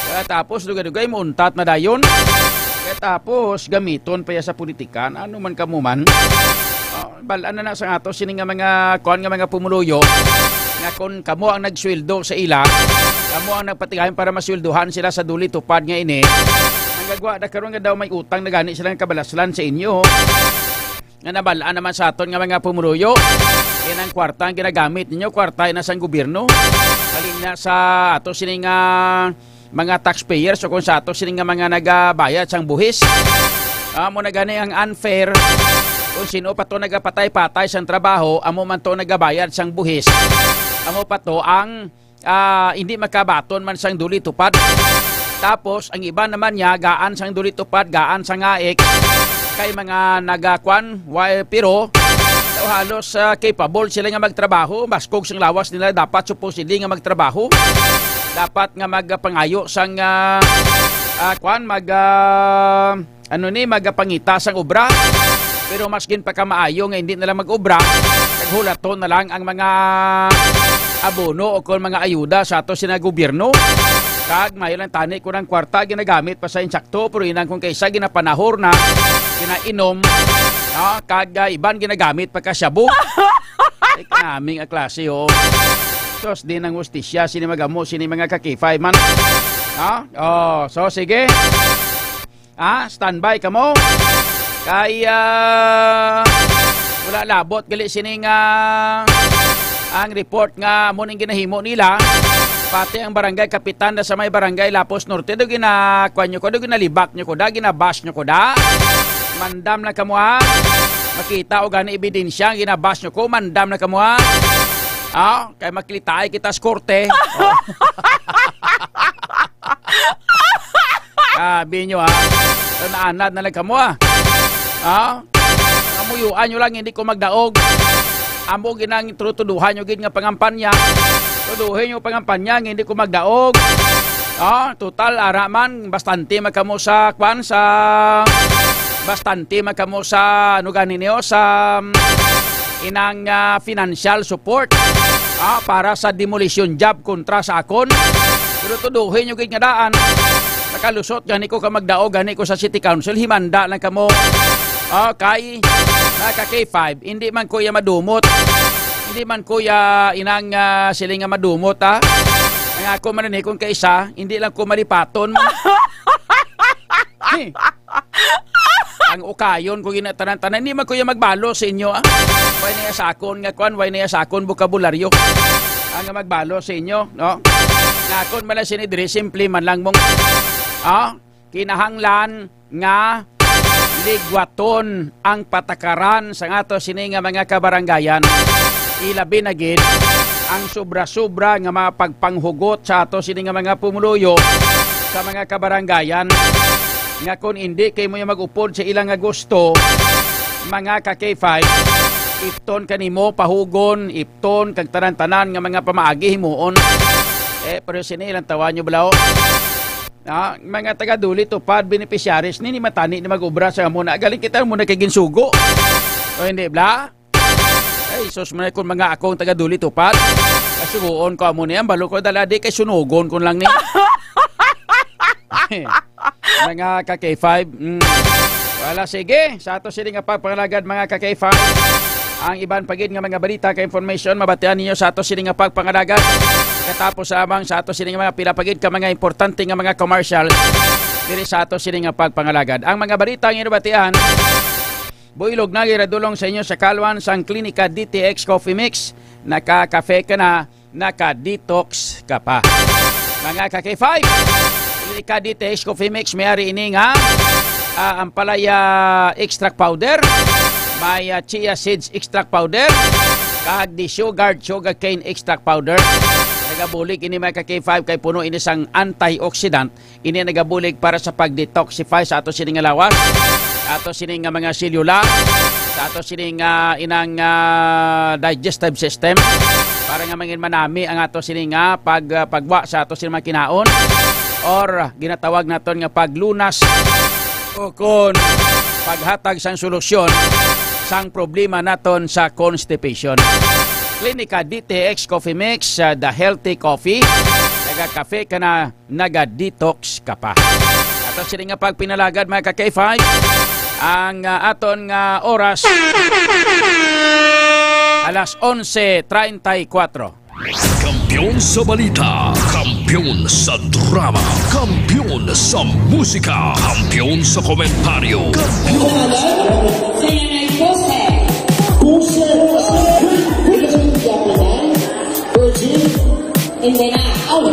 Kaya tapos, dugay-dugay, muuntat na dayon. Kaya tapos, gamiton pa ya sa politikan. Ano man kamo man. Ah, bal-an na na sa ato, sini nga mga, kuan nga mga pumuluyo, nga kung kamo ang nagsweldo sa ila, kamo ang nagpatigayon para masweldohan sila sa duli tupad nga ini. Ang gagwa na karon nga daw may utang na gani sila nga kabalaslan sa inyo. Nga nabal-an naman sa aton nga mga pumuluyo. Yan ang kwarta ang ginagamit ninyo, kwarta na sang gobyerno. Halin na sa ato sini nga mga taxpayers o kung sa ato sini nga mga nagabayad sang buhis. Amo na gani ang unfair. Kung sino pa to nagapatay-patay sang trabaho, amo man to nagabayad sang buhis. Amo pa to ang, ah, hindi makabaton man sang duli tupad. Tapos, ang iba naman niya, gaan sang duli tupad, gaan sang aik. Kay mga nagakwan, why, pero daw halos, ah, capable sila nga magtrabaho, baskog sang lawas nila, dapat supposedly nga magtrabaho. Dapat nga magpangayo sang, ah, ah, kwan, mag, ah, ano ni, magapangita sang obra. Pero mas ginpakamaayo nga hindi na lang mag-obra, naghulaton na lang ang mga abono o kon mga ayuda sa ato sina gobyerno. Kag mayo lang tani kung ang kwarta ginagamit pa sa insakto, pero inang kung kaisa ginapanahor na, ginainom, no? Kag, ah, iban ginagamit pa ka shabu. Ay, kanaming a klase, oh. Sos, di nang hustisya, sini magamo, sini mga kakifay man. Ha? Oh, so, sige. Ah, standby kamo. Kay, ah, wala labot gali sini nga ang report nga amo ning ginahimo nila. Pati ang barangay kapitan na sa may barangay Lapos Norte, do ginakuan nyo ko, do ginalibak nyo ko da, ginabash nyo ko da. Mandam na kamo, ha. Makita o gani ebidensya ang ginabash nyo ko, mandam na kamo, ha. Ah, kay makilitaay kita sa korte. Oh. Sabi nyo, ha? So, naanad na lang kamo, ha? Ha? Kamuyuan nyo lang, hindi ko magdaog. Amo ginang trutuduhan nyo gid nga pangampanya. Tuduhin nyo pangampanya, nga hindi ko magdaog. Ha? Total, ara man, bastante man kamo sa, kwan, sa, bastante man kamo sa, ano gani niyo, sa, inang, ah, financial support, ah, para sa demolition job kontra sa akon. Pero tuduhin nyo gid nga daan. Makalusot gani ko ka magdaog gani ko sa City Council, himanda lang kamo. Okay, mga ka K five, hindi man ko ya madumot. Hindi man ko ya inang, ah, siling nga madumot, ha. Ang ako man ni kung kaisa, hindi lang ko malipaton. Ang ukayon ko ginatanan-tanan, hindi man ko ya magbalo sa inyo, ah. Why na ya sa akon nga kwan, why na ya sa akon bokabularyo? Ang magbalo sa inyo, no? Nga akon man lang sini diri, simple man lang mong, ah, kinahanglan nga ligwaton ang patakaran sa ato sini nga mga kabaranggayan. Ilabi na gid ang sobra-sobra nga mga pagpanghugot sa ato sini nga mga pumuluyo sa mga kabaranggayan nga kung hindi kay mo mag-upod sa ilang nga gusto, mga ka K five, ipton kanimo, pahugon, ipton kag tanan-tanan nga mga pamaagi himuon. Eh, pero sini ilang tawa nyo bala, oh. Ah, mga taga Duli Tupad, beneficiaries, nini matani ni mag-obra sa amo na. Galing kita mo na kay ginsugo. O hindi, bla? Ay, sus, man, kung mga akong taga Duli Tupad, kasugoon ko amo niya, balo ko dala di kay sunugon ko lang ni. Mga ka K five, mm. Wala, sige. Sa ato sini nga pagpangalagad, mga ka K five, ang iban pa gid nga mga balita kag information mabatian ninyo sa ato sini nga pagpangalagad. Katapos lamang sa ato sini nga mga pila pa gid ka mga importante nga mga commercial diri sa ato sini nga pagpangalagad. Ang mga balita nga inyo nabatian, builog na giradulong sa inyo sa kalwan sang Klinika D T X Coffee Mix. Naka-cafe ka na, naka-detox ka pa. Mga ka K five, Klinika D T X Coffee Mix, may ari ini nga, ah, ampalaya extract powder, may, ah, chia seeds extract powder, kag the sugar, sugar cane extract powder. Nagabulig ini, mga ka K five, kay puno ini sang antioxidant. Ini nagabulig para sa pag-detoxify sa ato sini nga lawas, sa ato sini nga mga selula, sa ato sini nga inang, ah, digestive system, para nga mangin manami ang ato sini nga pag, ah, pagwa sa ato sini mga kinaon. or ginatawag naton nga paglunas o kon paghatag sang solusyon sang problema naton sa constipation. Klinika D T X Coffee Mix, uh, the healthy coffee. Naga-cafe ka na, naga-detox ka pa. Ato sini nga pagpinalagad, mga ka K five, ang, uh, aton nga oras, alas onse treinta y cuatro. Kampiyon sa balita, kampiyon sa drama, kampiyon sa musika, kampiyon sa komentaryo, kampiyon. Sa nanay Jose. Jose, Jose. Virgin. And then, ah, oh.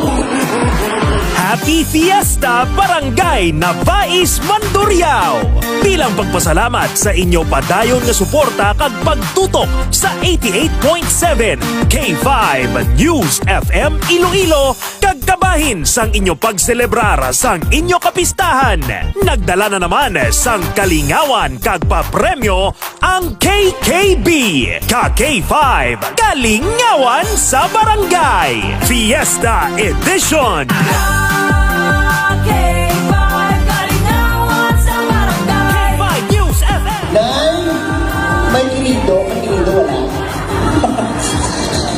Happy Fiesta, Barangay Nabais, Mandurriao! Bilang pagpasalamat sa inyo padayon nga suporta kag pagtutok sa eighty-eight point seven K five News F M Iloilo, kag kabahin sang inyo pagselebrar sang inyo kapistahan, nagdala na naman sang kalingawan kag papremyo ang K K B, ka K five, Kalingawan sa Barangay, Fiesta Edition. K five Kalingawan sa Barangay. K five News F M. Nay, may kinido, may kinido, wala.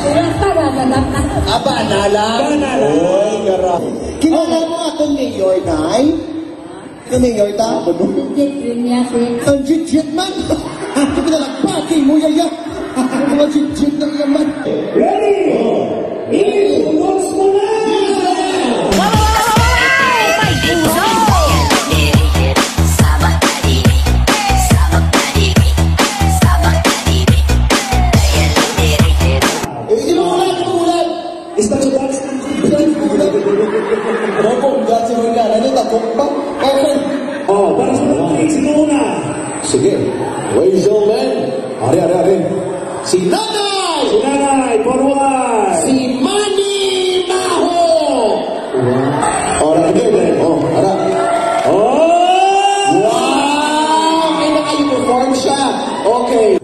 Wala pa, wala na. Ah, bana lang. Bana lang. Oy, gara. Kilala mo atong mayor, Nay? Ano, mayor, ta? Legit rin niya, sir. Ang legit man. Ito na lang, pati mo, yaya. Ang legit na naman. Ready? Ready? Ubos mo na! Eh, di mo ulan, di mo ulan. Isda sa box. Robong, dati mo na. Ano, takot pa? Okay. Oh, para sa mga kids, sino una? Sige. Raise your hand. Are, are, are. Si Nanay! Si Nanay, forward! Si Manny Maho! Ora, okay, okay. Oh, ara. Oh! Wow! May naka-uniform siya. Okay.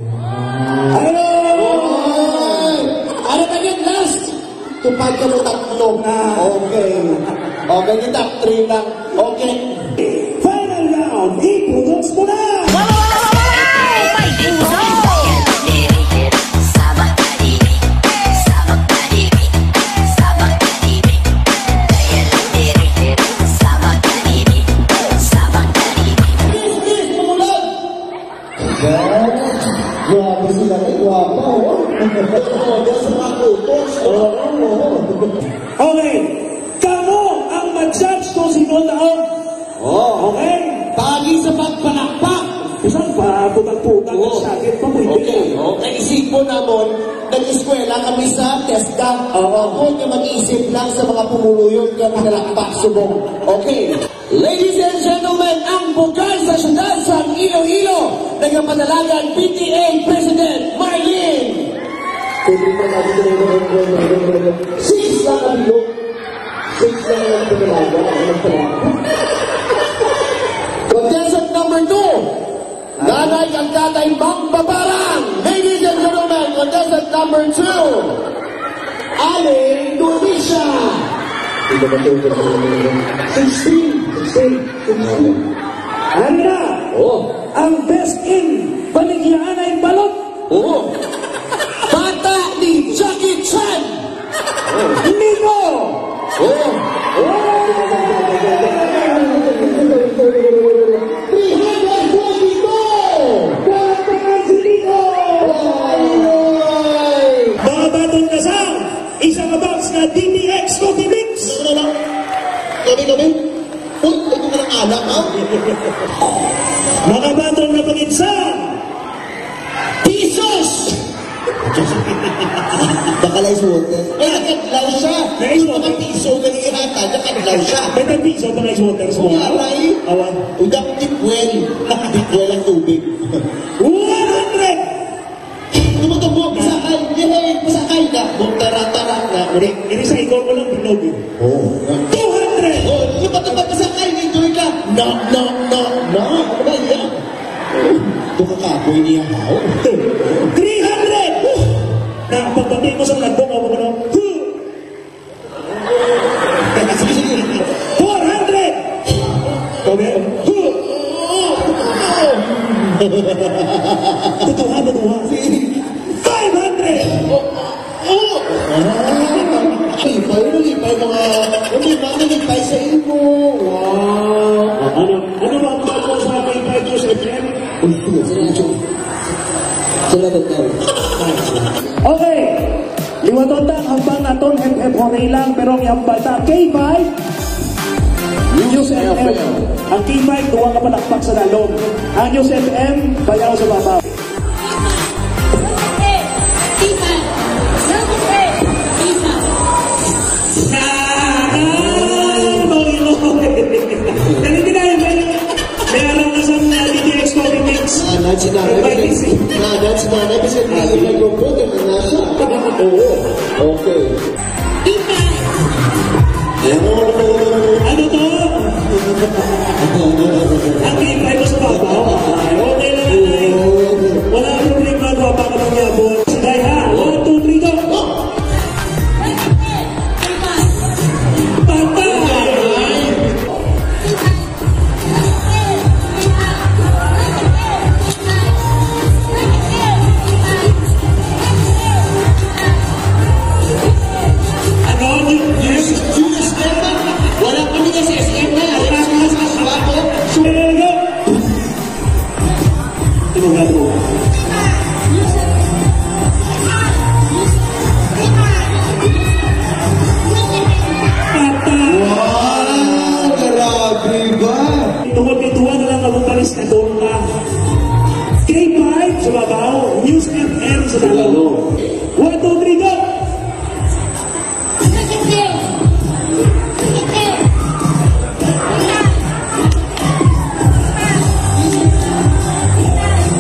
Hello! Oy! Ano ba yun? Last! Tupad ka mo tatlo. Ah. Okay. Okay, yung top three lang. Okay. Final round, i-pronounce mo na! Please, please, mamulat! Grabe sila, eh, gwapa, oh. Todo sa mga kutos. Oo, oo. Okay. Kamo ang ma-judge kung sino taon. Oh. Okay? Pagi sa pagpalakpak. Isang pa, putang-putang Oo. Sakit pa, pwede. Okay, okay. Isipon namon, nag-eskwela kami sa TESDA. Oo. Ako nga mag-isip lang sa mga pumuluyon nga pinalakpak subong. Okay. Ladies and gentlemen, ang bugay sa syudad sa Iloilo, nagapadalagan P T A President Marlene. Six lang ang bilog. Six lang ang pinalaga. Contestant number two, Nanay kag Tatay Magbabarang. Ladies and gentlemen, contestant number two, Aling Dulisa. Sixteen. Sixteen. Ano na? Oh. Ang best in Baligyaanay Balot. Oh. Bata ni Jackie Chan. Oh. Nino. Oh. Oh. Three hundred forty-two. Palakpakan si Nino. Ay, ay. Mga baton na sa isa ka box nga D T X Coffee Mix. Ano, ano, ano? Kami, kami. Uy, ito ka ng alak, ha? Mga baton na pangitsa. Pisos! Baka lang sa water. Ay, nakadlaw siya. Nakadlaw. Yung mga piso, ganun yung hata, nakadlaw siya. May tag-piso pa nga sa water sa mga. Wala, eh. Awan. Uy, dapat deep well. Deep well ang tubig. One hundred! Tumutubo, pasakay. Yay, pasakay na. Butara-tara na. Uri, iri sa ikaw mo lang bilog, eh. Oh. Two hundred! Oh, yung patupad, pasakay, enjoy ka. No, no, no, no. Ano ba yan? Ito ka kapoy niya, ha? Three hundred! Woo! Na, pagbati mo sa nagbo, ako mo na, huh! Sige, sige. Four Ay, sa imo. Wow. Ah, ano, ano ba ang bago sa K five News F M? Uy, sila, sila, sila. Sila, sila. Okay. Liwaton ta ang hambal naton, hep, hep, hooray lang, pero ang hambal ta, K five News F M. Ang K five, duwa ka palakpak sa dalom. Ang News F M, bayaw sa babaw. May alam na sa mga D T X Comics. Ah, that's not everything. Ah, that's not everything. May microphone na siya. Oo. Okay. Ano to? Ang K five sa babaw. Ay, okay lang, ay. Wala ang problema, gwapa ka mangyabot. Sige, ha? One, two, three, go. Patay! Ano? Yes, yes, yes. Wala kami sa S M na. Wala kami sa S M na. Ano nga to? Wow! Grabe ba? Tungod kay duha na lang ang vocalist na tonta. K five sa babaw, News F M sa dalom. One, two, three, go!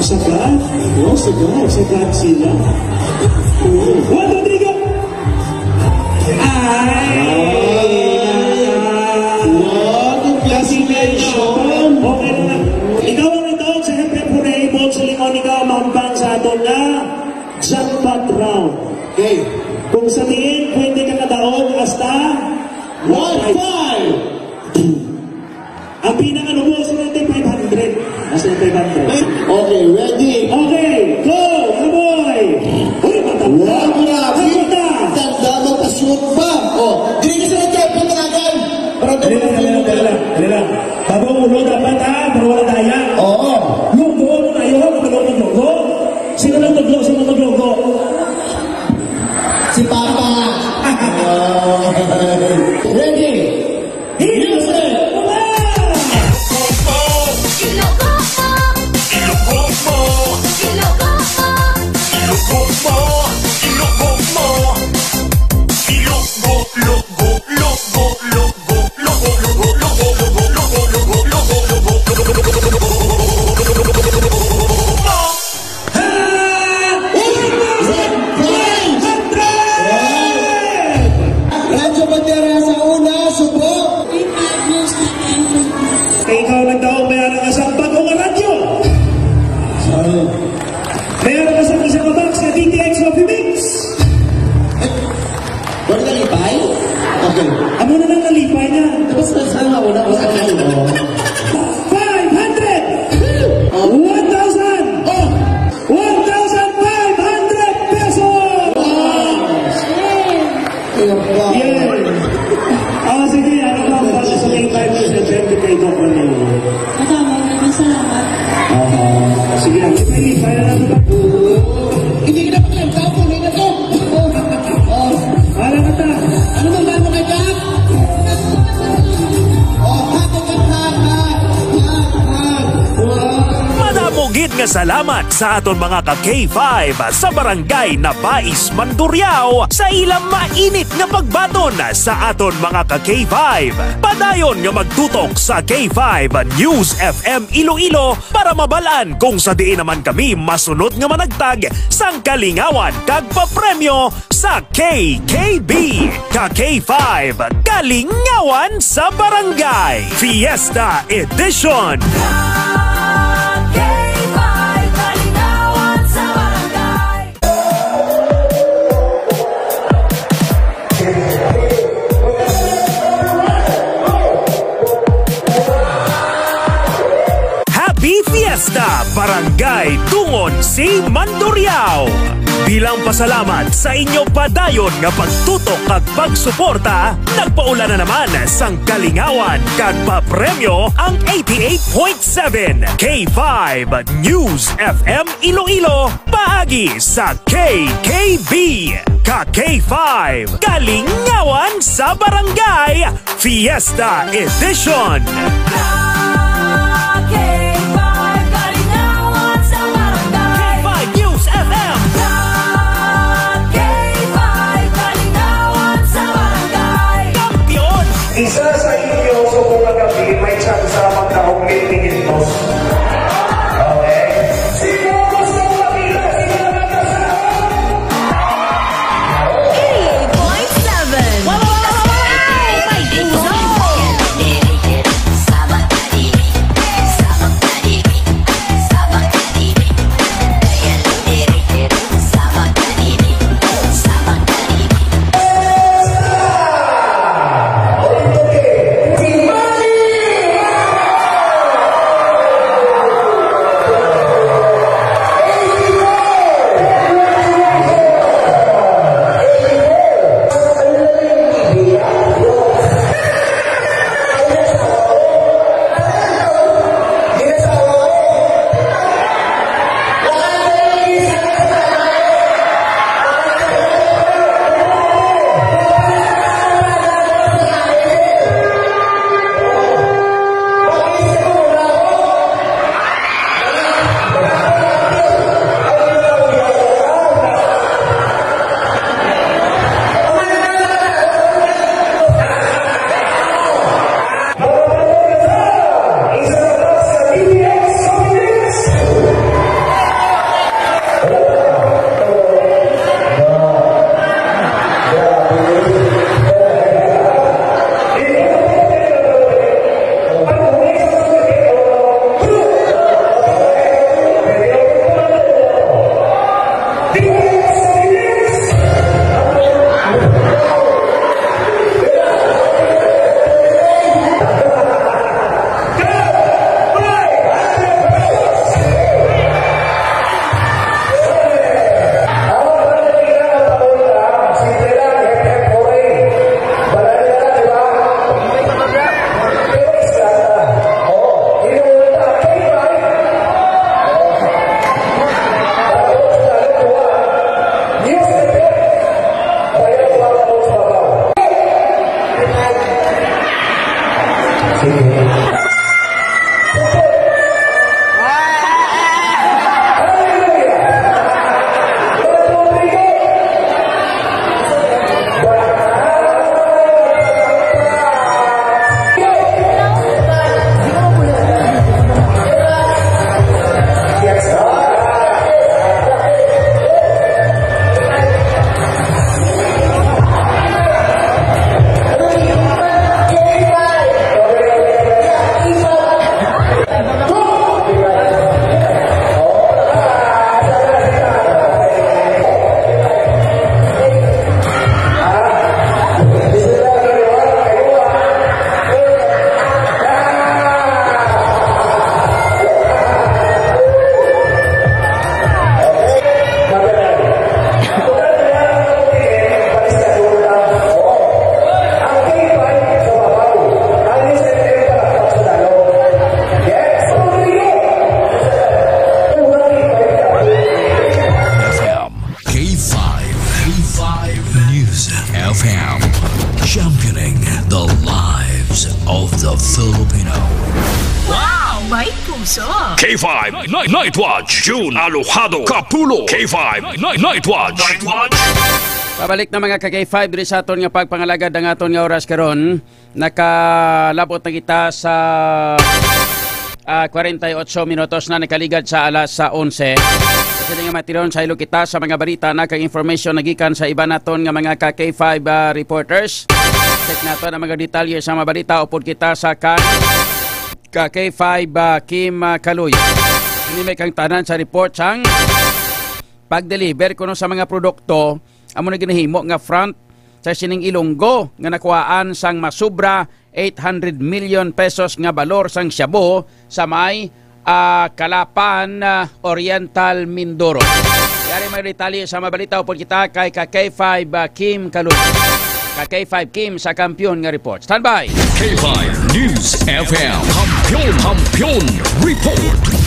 Sagad? Oh, sagad. Sagad sila. Oo. One, two, three, go! Ay! Wow, congratulations! Okay na. Ikaw ang nagdaog sa Hep Hep Hooray, buot silingon ikaw, mahambal sa aton nga jackpot round. Okay. Kung sa diin, pwede ka kadaog hasta one five. Ang pinakanubo, sino yung five hundred? Nasa yung five hundred? Okay, ready? Okay, go, Kaboy! Uy, matanda! Wow, grabe! Matanda! Tanda mo, pa-shoot pa! Oh, dili ka sa nagkapit na agad! Para Dali lang, dali lang, dali lang, dali lang. Bago ang ulo, dapat, ha? Para wala daya. Oo. Lugo, ano na yun? Ano ba lugo, lugo? Sino nagtudlo? Sino naglugo? Si Papa. Ready? Music! Radyo Bandera sa una, subo. Kay ikaw nagdaog, may ara ka sa bagong radyo. May ara ka sa isa ka box sa D T X Coffee Mix. Wala nalipay? Okay. Amo na lang nalipay niya. Tapos na sa una, tapos na sa una. Five hundred! Oh. One thousand! Oh. One thousand five hundred pesos! Wow! Kaya ba? Yay! Ah, sige, ano ba ang boses sa K five News F M kay Doc Manilo? Madamo, maraming salamat. Aha. Sige, ang lipay-lipay na lang. Hindi ka na pakialam sa ako, hindi na to. Oh. Wala ka ta. Ano bang bago ka dyan? Oh, hug, hug, hug, hug, hug, hug. Wow. Madamo gid nga salamat sa aton mga ka K five sa Barangay Nabais, Mandurriao sa ilang mainit nga pagbaton sa aton mga ka K five. Padayon nga magtutok sa K five News F M Iloilo para mabal-an kung sa diin naman kami masunod nga managtag sang kalingawan kag papremyo sa K K B, ka K five, Kalingawan sa Barangay, Fiesta Edition. K five, Kalingawan sa Barangay. Happy Fiesta, Barangay Dungon C, Mandurriao! B Bilang pasalamat sa inyo padayon nga pagtutok kag pagsuporta, nagpaula na naman sang kalingawan kag papremyo ang eighty-eight point seven K five News F M Iloilo, paagi sa K K B. Ka K five, Kalingawan sa Barangay, Fiesta Edition. K five Kalingawan sa Barangay. K five News F M. K five Kalingawan sa Barangay. Kampiyon. Isa sa inyo subong nga gabi may tsansa magkahumpit ni Gintos. Okay? Sino gusto makita si Barangay sa Eight point seven. F M, K five, K five News F M, championing the lives of the Filipino. Wow! May puso! K five Night, Night Watch, June Alojado Kapulo. K five Night, Night Watch. Night Watch. Pabalik na, mga ka K five, diri sa aton nga pagpangalagad ang aton nga oras karon. Nakalabot na kita sa, ah, kwarenta y ocho minutos na nakaligad sa alas sa onse. Kasi nga matiron sa ilo kita sa mga balita na kag information nagikan sa iban naton nga mga ka K five, ah, reporters. Check nato ang mga detalye sa mga balita upod kita sa kan ka K five, ah, Kim, ah, Kaloy. Ini may kang tanan sa report sang pag-deliver kuno sa mga produkto amo na ginahimo nga front sa sining Ilonggo nga nakuhaan sang masubra eight hundred million pesos nga balor sang shabu sa may, ah, Calapan, ah, Oriental, Mindoro. Dari may detalye sa mabalita upod kita kay ka K five, ah, Kim Kaluy. Ka K five Kim sa Kampiyon nga report. Standby! K five News F M. Kampiyon, Kampiyon Report.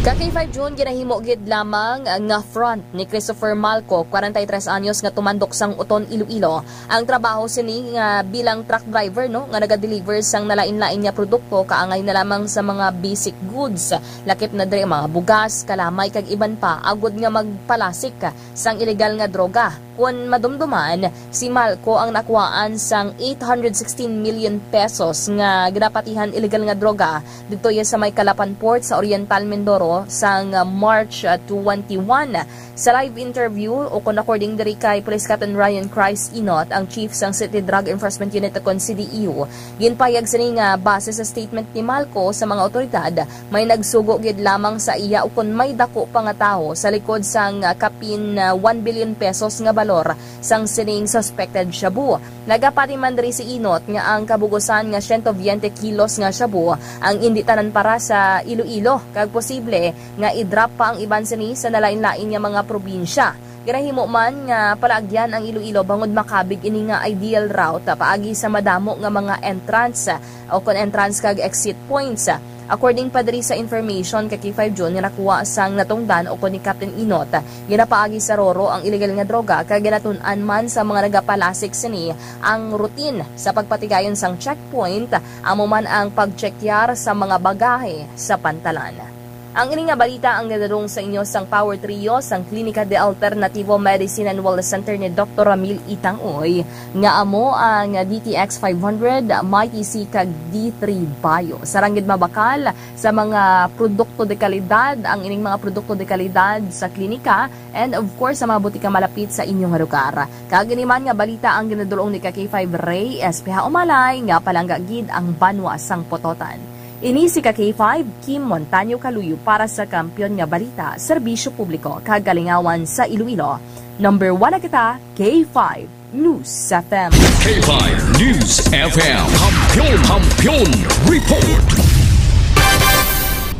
Ka K five June, ginahimo gid lamang nga front ni Christopher Malco, kwarenta y tres anyos, nga tumandok sang Oton, Iloilo. Ang trabaho sini nga bilang truck driver, no, nga naga-deliver sang nalain-lain nga produkto, kaangay na lamang sa mga basic goods, lakip na diri ang mga bugas, kalamay, kag iban pa, agod nga magpalasik sang iligal nga droga. Kon madumduman, si Malco ang nakuhaan sang eight hundred sixteen million pesos nga ginapatihan iligal nga droga didto iya sa may Calapan Port sa Oriental Mindoro sang, ah, March, ah, twenty-one. Sa live interview, o kon according diri kay Police Captain Ryan Christ Inot, ang chief sang City Drug Enforcement Unit o kon C D E U, ginpahayag sini nga base sa statement ni Malco sa mga awtoridad, may nagsugo gid lamang sa iya ukon may daku pa nga tawo sa likod sang, ah, kapin, ah, one billion pesos nga balor sang sining suspected shabu. Nagapati man diri si Inot nga ang kabugusan nga siyento biyente kilos nga shabu ang indi tanan para sa Iloilo, kag posible nga i-drop pa ang iban sini sa nalain-lain nga mga probinsya. Ginahimo man nga palaagyan ang Iloilo bangod makabig ini nga ideal route paagi sa madamo nga mga entrance o kon entrance kag exit points. According pa diri sa information ka K five June nga nakuha sang natungdan o kon ni Captain Inot, ginapaagi sa Roro ang iligal nga droga kag ginatun-an man sa mga nagapalasik sini ang routine sa pagpatigayon sang checkpoint, amo man ang pagtsekyar sa mga bagahe sa pantalan. Ang ini nga balita ang ginadulong sa inyo sang Power Trio sang Klinika de Alternativo Medicine and Wellness Center ni Doktor Ramil Itangoy, nga amo ang D T X five hundred, Mighty C, kag D three Bio. Sarang gid mabakal sa mga produkto de kalidad ang ining mga produkto de kalidad sa klinika and, of course, sa mga butika malapit sa inyo nga lugar. Kag ini man nga balita ang ginadulong ni ka K five Ray S P H Umalay nga palangga gid ang banwa sang Pototan. Ini si ka K five, Kim Montaño Kaluyo para sa Kampiyon nga Balita, Serbisyo Publiko kag Kalingawan sa Iloilo. Number one na kita, K five News F M. K five News F M. Kampiyon, Kampiyon Report.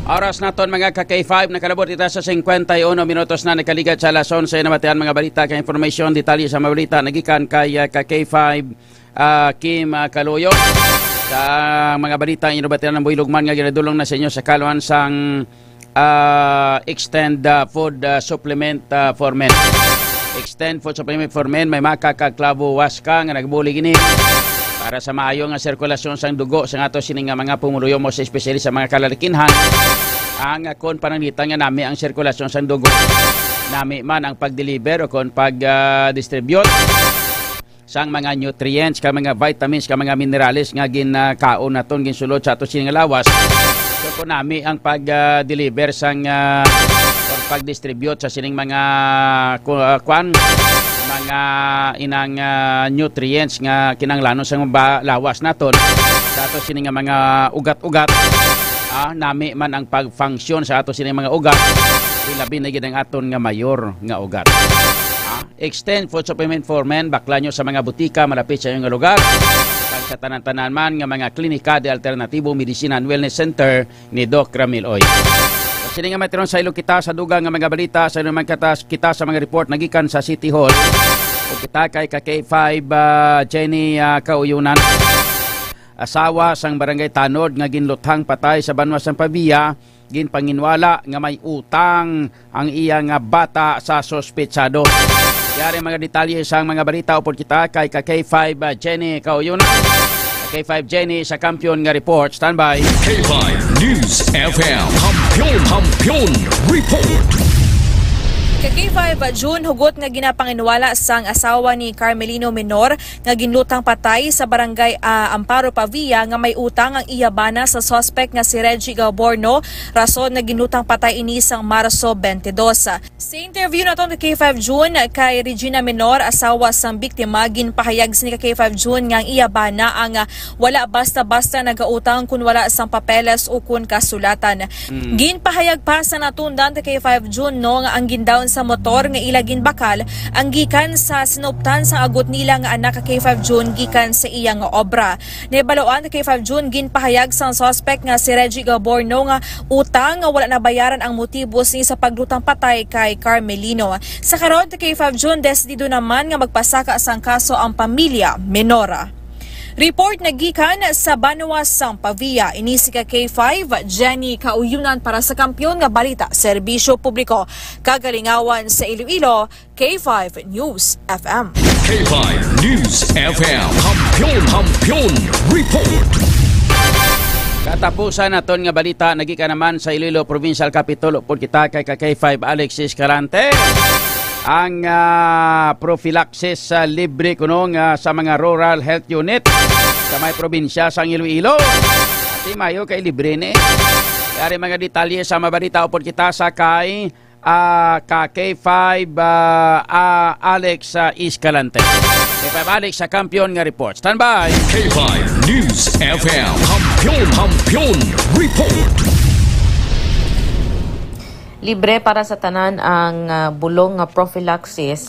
Oras naton, mga ka K five, nakalabot kita sa cincuenta y uno minutos na nagkaligat sa alas onse. Nabatian mga balita kag information, detalye sa mga balita nagikan kay, ah, ka K five, ah, Kim, ah, Kaluyo. Sa mga balita, inyo nabatian ang buylog man nga ginadulong na sa inyo sa kaluan sang, ah, extend, ah, food, ah, supplement, ah, for men. Extend food supplement for men, may maka kag klabo waska nga nagbulig ini para sa maayo nga sirkulasyon sang dugo sa ato sini nga mga pumuluyo, mo sa espesyali sa mga kalalakinhan. Ang akon pananglitan nga nami ang sirkulasyon sang dugo, nami man ang pag-deliver o kon pag, ah, distribute sang mga nutrients, ka mga vitamins, ka mga minerales nga ginakaon naton, ginsulod sa ato sini nga lawas. So, kung nami ang pag, ah, deliver sang, ah, or pag-distribute sa sining mga ku-, ah, kwan, mga inang, ah, nutrients nga kinahanglanon sa ba-, lawas naton, sa ato sini nga mga ugat-ugat, ah, nami man ang pag-function sa ato sini mga ugat, ilabi na gid ang aton nga mayor nga ugat. Ah, Extend Food Supplement for Men, bakla nyo sa mga butika malapit sa inyong lugar. Kag sa tanan-tanan man nga mga klinika de alternatibo, medicine and wellness center ni Doc Ramil Oy. Sa sini nga may tirong saylo kita sa dugang nga mga balita, sa naman kita, kita sa mga report nagikan sa City Hall. O kita kay ka K five, ah, Jenny, ah, Kauyunan. Asawa sang barangay Tanod nga ginluthang patay sa banwa sang Pavia, ginpanginwala nga may utang ang iya nga bata sa suspetsado. Yari mga detalye sang mga balita upod kita kay ka K five, ah, Jenny Kauyunan. Ka K five Jenny sa Kampiyon nga report. Standby. K five News F M. Kampiyon, Kampiyon Report. Ka K five June, hugot nga ginapanginwala sang asawa ni Carmelino Menor nga ginlutang patay sa barangay, ah, Amparo Pavia nga may utang ang iya bana sa suspect nga si Reggie Gaborno, rason nga ginlutang patay ini sang Marso twenty-two. Sa interview naton ka K five June kay Regina Menor, asawa sang biktima, ginpahayag sini ka K five June nga ang iya bana ang, ah, wala basta-basta nagautang kun wala sang papeles o kun kasulatan. Mm. Ginpahayag pa sa natundan ka K five June, no, nga ang gindaon sa motor nga ila ginbakal ang gikan sa sinuptan sang agot nila nga anak ka K five Jun gikan sa iya nga obra. Nahibaluan ka K five Jun, ginpahayag sang suspect nga si Reggie Gaborno nga utang nga wala nabayaran ang motibo sini sa paglutang patay kay Carmelino. Sa karon, ka K five Jun, desidido naman nga magpasaka sang kaso ang pamilya Menora. Report nagikan sa Banwa sang Pavia, ini si ka K five, Jenny Kauyunan para sa Kampiyon nga Balita, Serbisyo Publiko, Kagalingawan sa Iloilo, K five News F M. K five News F M. Kampiyon, Kampiyon Report. Katapusan naton nga balita, nagikan naman sa Iloilo Provincial Capitol. Upod kita kay ka K five Alex Escalante. Ang, ah, prophylaxis, ah, libre kuno nga sa mga rural health unit sa may probinsya sang Iloilo. Ati mayo kay libre ni. Yari mga detalye sa mabalita upod kita sa kay, ah, ka K five, ah, ah, Alex, ah, Escalante. K five Alex sa Kampiyon nga Report. Standby. K five News F M. Kampiyon, Kampiyon Report. Libre para sa tanan ang, ah, bulong nga prophylaxis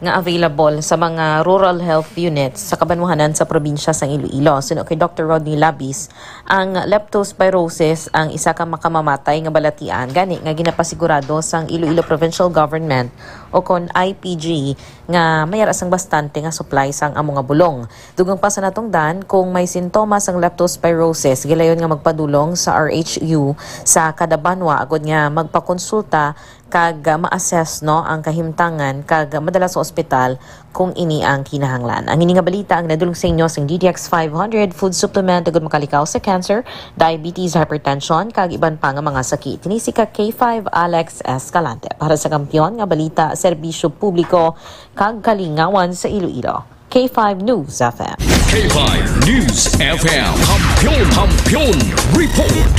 nga available sa mga rural health units sa kabanwahanan sa probinsya sang Iloilo. Suno kay Doctor Rodney Labis, ang leptospirosis ang isa ka makamamatay nga balatian gani nga ginapasigurado sang Iloilo Provincial Government o kon I P G nga may ara sang bastante nga supply sang amo nga bulong. Dugang pa sa natungdan, kung may sintomas ang leptospirosis, gilayon nga magpadulong sa R H U sa kada banwa agod nga magpakonsulta kag, ah, ma-assess, no, ang kahimtangan kag madala sa ospital kung ini ang kinahanglan. Ang ini nga balita ang nadulong sa inyo sang D D X five hundred food supplement agud makalikaw sa cancer, diabetes, hypertension, kag iban pa nga mga sakit. Ini si ka K five Alex Escalante para sa Kampiyon nga Balita, Serbisyo Publiko, kag Kalingawan sa Iloilo. K five News F M. K five News F M. Kampiyon, Kampiyon Report.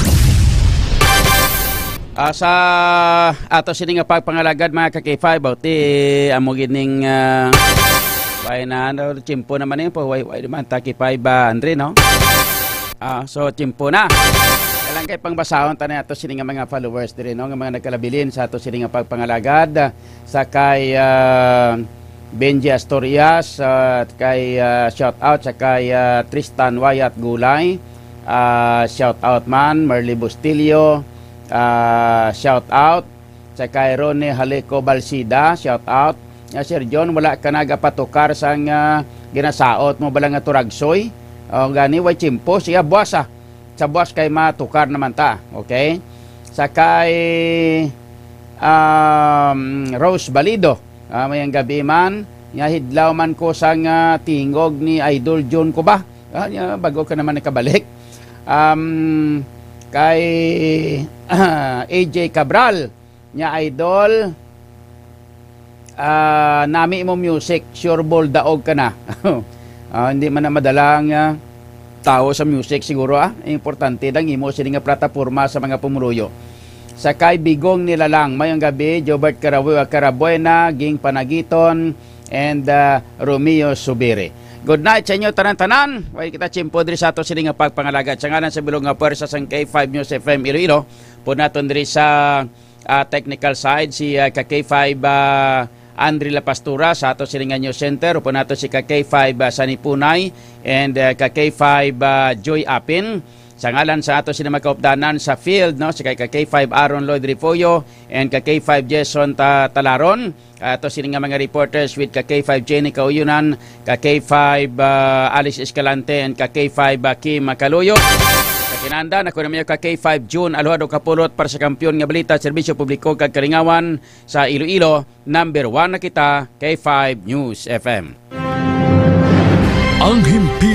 Ah, sa ato sini nga pagpangalagad, mga ka K five, bauti amo gining, ah, way na, ano, tiyempo naman yun po, way, way naman ta K five, ah, Andre, no? Ah, so, tiyempo na. Kailan kay pangbasahon ta na ato sini nga mga followers diri, no, nga mga nagkalabilin sa ato sini nga pagpangalagad, sa kay, ah, Benji Asturias, ah, kay, ah, shout out sa kay, ah, Tristan Wyatt Gulay, ah, shout out man, Merly Bustillo, ah, shout out sa kay Ronnie Halico Balsida, shout out. Nga, Sir John, wala ka nagapatukar sang, ah, ginasaot mo bala nga turagsoy? O, gani, way tiyempo, siya buwas, ah. Sa buwas kay matukar naman ta, okay? Sa kay, um, Rose Balido, ah, mayang gabi man, nga hidlaw man ko sang, ah, tingog ni Idol John ko ba? Ah, nya, bago ka naman nakabalik. Um, kay A J Cabral, nya Idol, ah, nami mo music, sure ball daog ka na. Ah, hindi man na madala ang, ah, tao sa music siguro, ah. Importante lang imo sini nga plataporma sa mga pumuluyo. Sa kay Bigong Nilalang, mayong gabi, Jobert Carabu-, Carabuena, Ging Panagiton, and, ah, Romeo Subiri. Good night sa inyo tanan-tanan. Way kita tiyempo diri sa ato sini nga pagpangalagad. Sa ngalan sa bilog nga pwersa sang K five News F M Iloilo, po naton diri sa, ah, technical side si, ah, ka K five, ah, Andre La Pastura sa ato sini nga news center, upod nato si ka K five, ah, Sanipunay and, ah, ka K five, ah, Joy Apin. Sa ngalan sa ato sini mga kaupdanan sa field, no, si kay ka K five Aaron Lloyd Refollo and ka K five Jason Ta-, Talaron. Ato sini nga mga reporters with ka K five Jenny Kauyunan, ka K five, ah, Alice Escalante, and ka K five, ah, Kim Kaluyo. Sa kinanda, ako naman yung ka K five June Aluhado Kapulot para sa Kampiyon nga Balita, Serbisyo Publiko kag Kalingawan sa Iloilo. Number one na kita, K five News F M. Ang himpi-